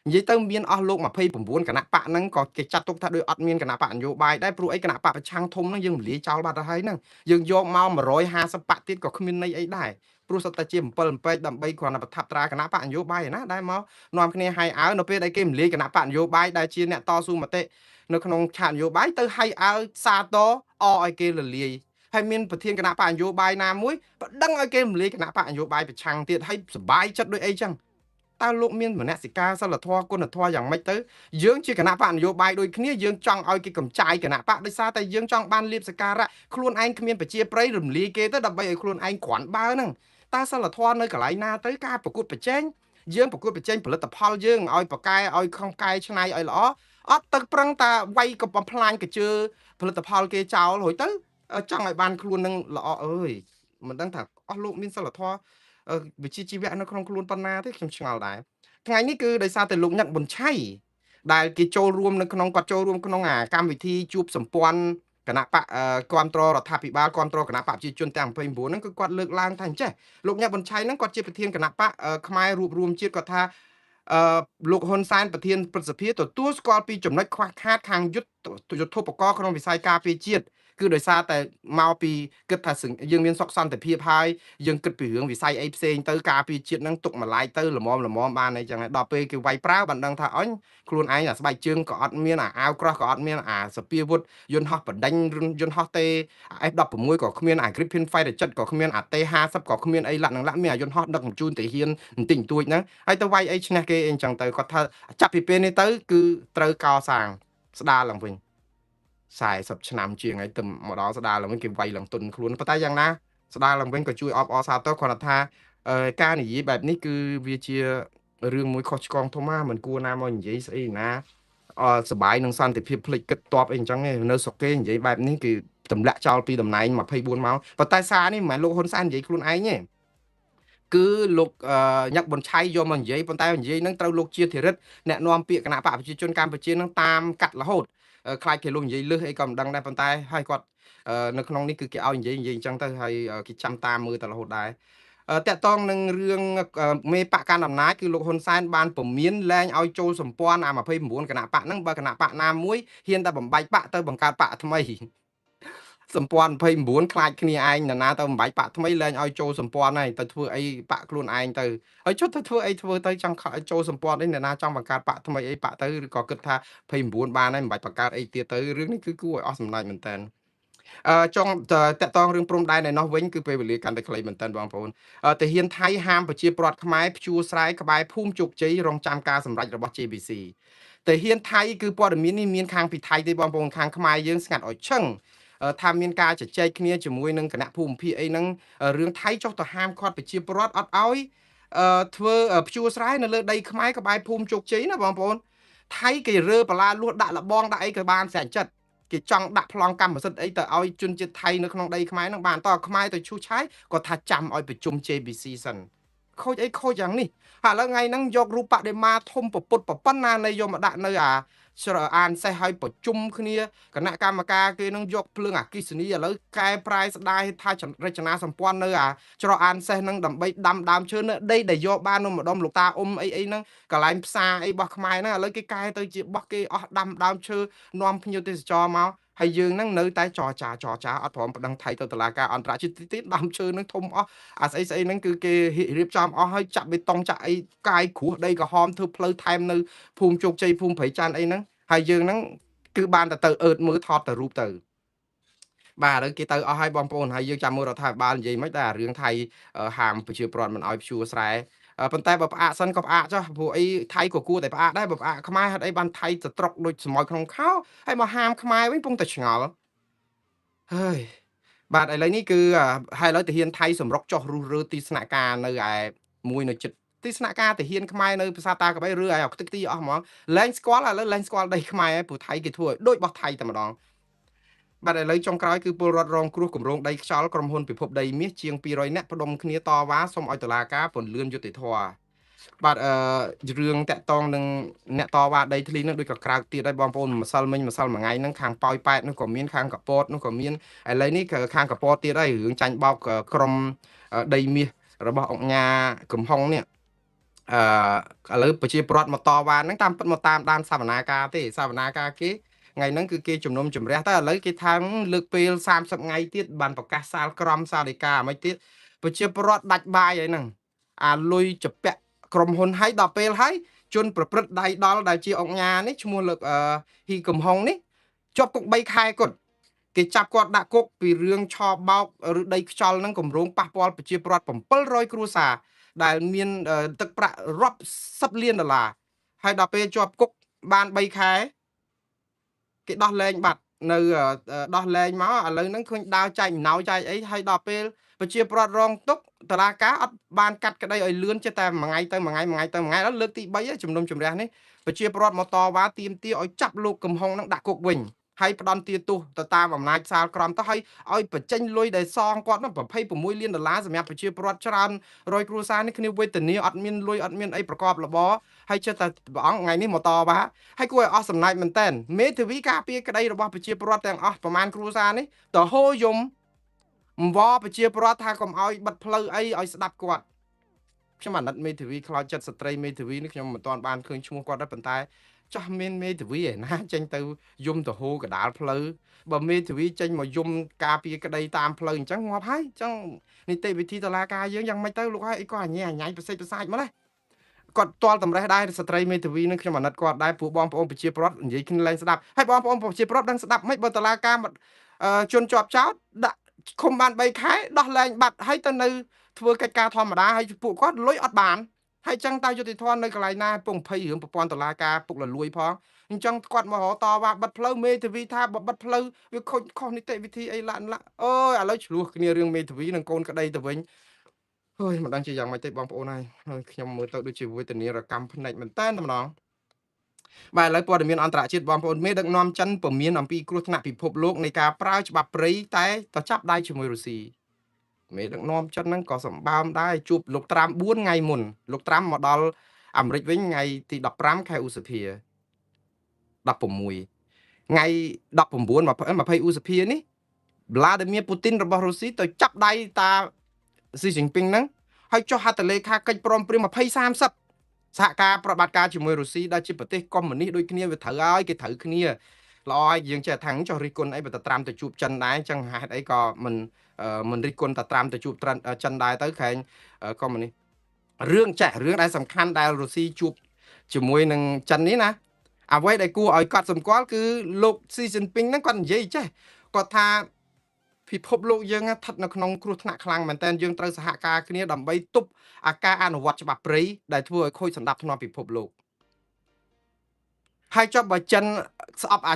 និយាយទៅមានអស់លោក29គណៈបកហ្នឹងក៏គេចាត់ទុកថាដូចអត់មានគណៈបកនយោបាយដែរព្រោះអីគណៈបកប្រឆាំងធំហ្នឹងយើងរលាយចោលបាត់ទៅហើយហ្នឹងយើងយកមក150បកទៀតក៏គ្មានន័យអីដែរព្រោះសុទ្ធតែជា7អំពេកដើម្បីគ្រាន់តែប្រថាប់ត្រាគណៈបកនយោបាយឯណាដែលមកនាំគ្នាហៃអើនៅពេលដែលគេរលាយគណៈបកនយោបាយដែលជាអ្នកតស៊ូមតិនៅក្នុងឆាកនយោបាយទៅហៃអើសាទរអឲ្យគេរលាយហើយមានប្រធានគណៈបកនយោបាយណាមួយប្តឹងឲ្យគេរលាយគណៈបកនយោបាយប្រឆាំងទៀតហើយសបាយចិត្តដូចអីចឹងតើលោកមានមនសិការសិលធម៌គុណធម៌យ៉ាងម៉េចទៅយើងជាគណៈបកនយោបាយដូចគ្នាយើងចង់ឲ្យគេកំចាយគណៈបកដោយសារតែយើងចង់បានលៀបសការៈខ្លួនឯងគ្មានប្រជាប្រិយរំលាយគេទៅដើម្បីឲ្យខ្លួនឯងគ្រាន់បើហ្នឹង តើសិលធម៌នៅកន្លែងណាទៅការប្រកួតប្រជែងយើងប្រកួតប្រជែងផលិតផលយើងឲ្យប្រកែឲ្យខំកែច្នៃឲ្យល្អអត់ទៅប្រឹងតាវាយកបំផ្លាញកជើផលិតផលគេចោលរួចទៅចង់ឲ្យបានខ្លួននឹងល្អអើយមិនដឹងថាអស់លោកមានសិលធម៌វិជ្ជាជីវៈនៅក្នុងខ្លួនប៉ុណ្ណាទេខ្ញុំឆ្ងល់ដែរថ្ងៃនេះគឺដោយសារតែលោកញឹកប៊ុនឆៃដែលគេចូលរួមនៅក្នុងគាត់ចូលរួមក្នុងអាកម្មវិធីជួបសម្ព័ន្ធគណៈបកគ្រប់គ្រងរដ្ឋាភិបាលគ្រប់គ្រងគណៈបកប្រជាជនទាំង29ហ្នឹងគឺគាត់លើកឡើងថាអញ្ចេះលោកញ៉ាប៊ុនឆៃហ្នឹងគាត់ជាប្រធានគណៈបកខ្មែររួបរวมជាតិគាត់ថាអឺលោកហ៊ុនសែនប្រធានព្រឹទ្ធសភាទទួលស្គាល់ពីចំណុចខ្វះខាតខាងយុទ្ធយុទ្ធោបករណ៍ក្នុងវិស័យការពារជាតិគឺដោយសារតែមកពីគិតថាយើងមានសុខសន្តិភាពហើយយើងគិតពីរឿងវិស័យអីផ្សេងទៅការពារជាតិហ្នឹងទុកម្លាយទៅល្មមល្មមបានអីចឹងហើយដល់ពេលគេវាយប្រើបានដឹងថាអញខ្លួនឯងអាស្បែកជើងក៏អត់មានអាអាវក្រោះក៏អត់មានអាសពាវុធយន្តហោះបដិញយន្តហោះទេ F16 ក៏គ្មានអា Gripen Fighter 7ក៏គ្មានអា T50 ក៏គ្មានអីលាក់នឹងលាក់មានអាយន្តហោះដឹកជញ្ជូនទាហានបន្តិចបន្តួចហ្នឹងហើយទៅវាយអីឈ្នះគេអីចឹងទៅគាត់ថាចាប់ពីពេលនេះទៅគឺត្រូវកសាងស្ដារឡើងវិញ40ឆ្នាំជាងហើយទៅមកដល់ស្ដារឡើងវិញគេវាយឡើងទុនខ្លួនប៉ុន្តែយ៉ាងណាស្ដារឡើងវិញក៏ជួយអបអរសាទរគ្រាន់តែថាការនិយាយបែបនេះគឺវាជារឿងមួយខុសឆ្គងធំណាមិនគួរណាមកនិយាយស្អីណាអសបាយនឹងសន្តិភាពភ្លេចគិតតបអីអញ្ចឹងឯងនៅស្រុកគេនិយាយបែបនេះគឺទម្លាក់ចោលពីតំណែង24ម៉ោងប៉ុន្តែសារនេះមិនមែនលោកហ៊ុនសែននិយាយខ្លួនឯងទេគឺលោកញឹកប៊ុនឆៃយកមកនិយាយប៉ុន្តែនិយាយនឹងត្រូវលោកជាធិរិទ្ធអ្នកនាំពាក្យគណៈបកប្រជាជនកម្ពុជានឹងតាមកាត់រហូតខ្លាចគេលោកនិយាយលឹះអីក៏មិនដឹងដែរប៉ុន្តែហើយគាត់នៅក្នុងនេះគឺគេឲ្យនិយាយអញ្ចឹងទៅហើយគេចាំតាមមើលតែរហូតដែរតកតងនឹងរឿងមេបកកាន់អំណាចគឺលោកហ៊ុនសែនបានពមៀនលែងឲ្យចូលសម្ព័ន្ធអា29គណៈបកហ្នឹងបើគណៈបកណាមួយហ៊ានតែបំបែកបកទៅបង្កើតបកថ្មីសម្ព័ន្ធ29ខ្លាចគ្នាឯងណាទៅបំបែកបកថ្មីលែងឲ្យចូលសម្ព័ន្ធហើយទៅធ្វើអីបកខ្លួនឯងទៅហើយចុះទៅធ្វើអីធ្វើទៅចង់ចូលសម្ព័ន្ធអីណាចង់បង្កើតបកថ្មីអីបកទៅឬក៏គិតថា29បានហើយមិនបាច់បង្កើតអីទៀតទៅរឿងនេះគឺគួរឲ្យអស់សំណើចមែនតើចង់តកតងរឿងព្រំដែនឯណោះវិញគឺពេលវេលាកាន់តែខ្លីមែនតើបងប្អូនទាហានថៃហាមប្រជាពលរដ្ឋខ្មែរព្យួរស្រែក្បែរភូមិជោគជ័យរងចាំការសម្រេចរបស់ JBC ទាហានថៃគឺព័ត៌មាននេះមានខាងពីថៃទេបងប្អូនខាងខ្មែរយើងស្ងាត់ឲ្យឈឹងថាមានការជជែកគ្នាជាមួយនឹងគណៈភូមិភាគអីហ្នឹងរឿងថៃចុះទៅហាមឃាត់ប្រជាពលរដ្ឋអត់ឲ្យធ្វើព្យួរស្រែនៅលើដីខ្មែរក្បែរភូមិជោគជ័យណាបងប្អូនថៃគេរើបលាលួសដាក់លបងដាក់អីក៏បានស្រេចចិត្តគេចង់ដាក់ប្លង់កម្មសិទ្ធិអីទៅឲ្យជនជាតិថៃនៅក្នុងដីខ្មែរហ្នឹងបានតើខ្មែរទៅឈូសឆាយគាត់ថាចាំឲ្យប្រជុំ JBC សិនខូចអីខូចយ៉ាងនេះហើយឥឡូវថ្ងៃហ្នឹងយករូបបដិមាធំពពុតប៉ុណ្ណានៃយកមកដាក់នៅអាច្រអានសេះឲ្យប្រជុំគ្នាគណៈកម្មការគេនឹងយកភ្លើងអគ្គិសនីឥឡូវកែប្រែស្ដាយថារចនាសម្ព័ន្ធនៅអាច្រកអានសេះហ្នឹងដើម្បីដាំដើមឈើនៅដីដែលយកបាននៅម្ដុំលោកតាអ៊ុំអីអីហ្នឹងកន្លែងផ្សារអីរបស់ខ្មែរហ្នឹងឥឡូវគេកែទៅជារបស់គេអស់ដាំដើមឈើនាំភ្ញៀវទេសចរមកហើយយើងហ្នឹងនៅតែចរចាចរចាអត់ព្រមប្តឹងថៃទៅតុលាការអន្តរជាតិទៀតដើមឈើហ្នឹងធំអស់អាស្អីស្អីហ្នឹងគឺគេរៀបចំអស់ហើយចាក់បេតុងចាក់អីកាយគ្រោះដីក្រហមធ្វើផ្លូវថែមនៅភូមិជោគជ័យភូមិព្រៃច័ន្ទអីហ្នឹងហើយយើងហ្នឹងគឺបានតែទៅអឺតមើលថតតែរូបទៅបាទឥឡូវគេទៅអស់ហើយបងប្អូនហើយយើងចាំមើលរដ្ឋាភិបាលនិយាយមិនដែររឿងថៃហាមប្រជាពលរដ្ឋមិនឲ្យព្យួរស្រែប៉ុន្តែបើផ្អាកសិនក៏ផ្អាកចុះព្រោះអីថៃក៏គួរតែផ្អាកដែរបើផ្អាកខ្មែរហេតុអីបានថៃទៅត្រុកដូចស្មោចក្នុងខោហើយមកហាមខ្មែរវិញពងតែឆ្ងល់ហើយបាទឥឡូវនេះគឺហើយឥឡូវទាហានថៃសម្រុកចុះរុះរើទីស្នាក់ការនៅឯមួយនៅចិត្តទីស្នាក់ការទាហានខ្មែរនៅប្រាសាទតាក្របីឬឯខ្ទេចខ្ទីអស់ហ្មងលែងស្គាល់ឥឡូវលែងស្គាល់ដីខ្មែរហើយព្រោះថៃគេធ្វើឲ្យដូចរបស់ថៃតែម្ដងបាទឥឡូវចុងក្រោយគឺពលរដ្ឋរងគ្រោះគម្រោងដីខ្យល់ក្រុមហ៊ុនពិភពដីមាសជាង200នាក់ផ្ដុំគ្នាតវ៉ាសូមឲ្យតុលាការពន្លឿនយុត្តិធម៌បាទរឿងតាក់តងនឹងអ្នកតវ៉ាដីធ្លីនឹងដូចក៏ក្រៅទៀតហើយបងប្អូនម្សិលមិញម្សិលមួយថ្ងៃហ្នឹងខាងប៉ោយប៉ែតនោះក៏មានខាងកពតនោះក៏មានឥឡូវនេះក៏ខាងកពតទៀតហើយរឿងចាញ់បោកក្រុមដីមាសរបស់អង្គញាកំហុងនេះឥឡូវប្រជាពលរដ្ឋមកតវ៉ាហ្នឹងតាមពិតមកតាមដានសវនាការទេសវនាការគេថ្ងៃហ្នឹងគឺគេជំនុំជម្រះតែឥឡូវគេថាលើកពេល30ថ្ងៃទៀតបានប្រកាសសាលក្រមសាលដីកាមិនទៀតប្រជាពលរដ្ឋដាច់បាយហើយហ្នឹងអាលុយជពាក់ក្រុមហ៊ុនឲ្យដល់ពេលហើយជនប្រព្រឹត្តដៃដល់ដែលជាអង្គញានេះឈ្មោះលើកហ៊ីកំហុងនេះជាប់គុក3ខែគាត់គេចាប់គាត់ដាក់គុកពីរឿងឆបោកឬដីខ្យល់ហ្នឹងគម្រោងប៉ះពាល់ប្រជាពលរដ្ឋ700គ្រួសារដែលមានទឹកប្រាក់រាប់សិបលានដុល្លារហើយដល់ពេលជាប់គុកបាន3ខែគេដោះលែងបាត់ នៅដោះលែងមកឥឡូវហ្នឹងឃើញដើរចែកអំណោយចែកអីហើយដល់ពេលប្រជាពលរដ្ឋរងទុក្ខតឡាការអត់បានកាត់ក្តីឲ្យលឿនចេះតែមួយថ្ងៃទៅមួយថ្ងៃមួយថ្ងៃទៅមួយថ្ងៃដល់លើកទី3ជំនុំជម្រះនេះប្រជាពលរដ្ឋមកតវ៉ាទាមទារឲ្យចាប់លោកកំហុងហ្នឹងដាក់គុកវិញហើយផ្ដន់ទាទោសទៅតាមអំណាចសាលក្រមទៅឲ្យឲ្យបញ្ចេញលុយដែលសងគាត់នោះ26លានដុល្លារសម្រាប់ប្រជាពលរដ្ឋច្រើនរយគ្រួសារនេះគ្នាវេទនាអត់មានលុយអត់មានអីប្រកបរបរហើយចេះតែព្រះអង្គថ្ងៃនេះមកតវ៉ាហើយគួរឲ្យអស់សំណើចមែនតើមេធាវីការពារក្តីរបស់ប្រជាពលរដ្ឋទាំងអស់ប្រមាណគ្រួសារនេះទៅហូរយំអង្វរប្រជាពលរដ្ឋថាកុំឲ្យបិទផ្លូវអីឲ្យស្ដាប់គាត់ខ្ញុំអាណិតមេធាវីខ្លោចចិត្តស្ត្រីមេធាវីនេះខ្ញុំមិនទាន់បានឃើញឈ្មោះគាត់ដែរប៉ុន្តែចោះមានមេធាវីឯណាចេញទៅយំទៅហូរកដាលផ្លូវបើមេធាវីចេញមកយំការពារក្តីតាមផ្លូវអញ្ចឹងងាប់ហើយអញ្ចឹងនីតិវិធីតុលាការយើងយ៉ាងម៉េចទៅលោកហើយអីក៏អញញ៉ៃប្រសិទ្ធប្រសាចមកណាគាត់ទាល់តម្រេះដែរស្ត្រីមេធាវីនឹងខ្ញុំអាណិតគាត់ដែរពួកបងប្អូនប្រជាពលរដ្ឋនិយាយគ្នាលែងស្ដាប់ហើយបងប្អូនប្រជាពលរដ្ឋដឹងស្ដាប់មិនបើតុលាការជនជាប់ចោតដាក់ឃុំបាន3ខែដោះលែងបាត់ហើយទៅនៅធ្វើកិច្ចការធម្មតាហើយពួកគាត់លុយអត់បានហើយចឹងតើយុតិធធម៌នៅកន្លែងណាពង20រឿងប្រព័ន្ធតុលាការពុកលលួយផងអញ្ចឹងគាត់មករកតវ៉ាបិទផ្លូវមេធាវីថាបើបិទផ្លូវវាខូចខុសនីតិវិធីអីឡាក់ឡាក់អូយឥឡូវឆ្លោះគ្នារឿងមេធាវីនិងកូនក្តីទៅវិញហើយមិនដឹងជាយ៉ាងម៉េចទេបងប្អូនហើយខ្ញុំមើលទៅដូចជាវេទនារកម្មភ្នែកមែនតើម្ដងបាទឥឡូវព័ត៌មានអន្តរជាតិបងប្អូនមេដឹកនាំចិនពមៀនអំពីគ្រោះថ្នាក់ពិភពលោកនៃការប្រើច្បាប់ព្រៃតែទៅចាប់ដៃជាមួយរុស្ស៊ីមេដឹកនាំចិនហ្នឹងក៏សម្បើមដែរជួបលោកត្រាំ4ថ្ងៃមុនលោកត្រាំមកដល់អាមេរិកវិញថ្ងៃទី15ខែឧសភា16ថ្ងៃ19 20ឧសភានេះវ្លាឌីមៀពូទីនរបស់រុស្ស៊ីទៅចាប់ដៃតាស៊ីជីនពីងហ្នឹងហើយចុះហត្ថលេខាកិច្ចព្រមព្រៀង20 30សហការប្រតិបត្តិការជាមួយរុស្ស៊ីដែលជាប្រទេសកុម្មុយនីសដូចគ្នាវាត្រូវហើយគេត្រូវគ្នាល្អហើយយើងចេះថាចុះរិះគន់អីបើតាត្រាំទៅជួបចិនដែរអញ្ចឹងហេតុអីក៏មិនរិះគន់តាត្រាំទៅជួបចិនដែរទៅក្រែងកុម្មុយនីសរឿងចាស់រឿងដែលសំខាន់ដែលរុស្ស៊ីជួបជាមួយនឹងចិននេះណាអ្វីដែលគួរឲ្យកត់សម្គាល់គឺលោកស៊ីជីនពីងហ្នឹងគាត់និយាយចេះគាត់ថាពិភពលោកយើងស្ថិតនៅក្នុងគ្រោះថ្នាក់ខ្លាំងមែនទែនយើងត្រូវសហការគ្នាដើម្បីទប់អាការអនុវត្តច្បាប់ព្រៃដែលធ្វើឲ្យខូចសណ្ដាប់ធ្នាប់ពិភពលោកហើយចុះបើចិនស្អប់អា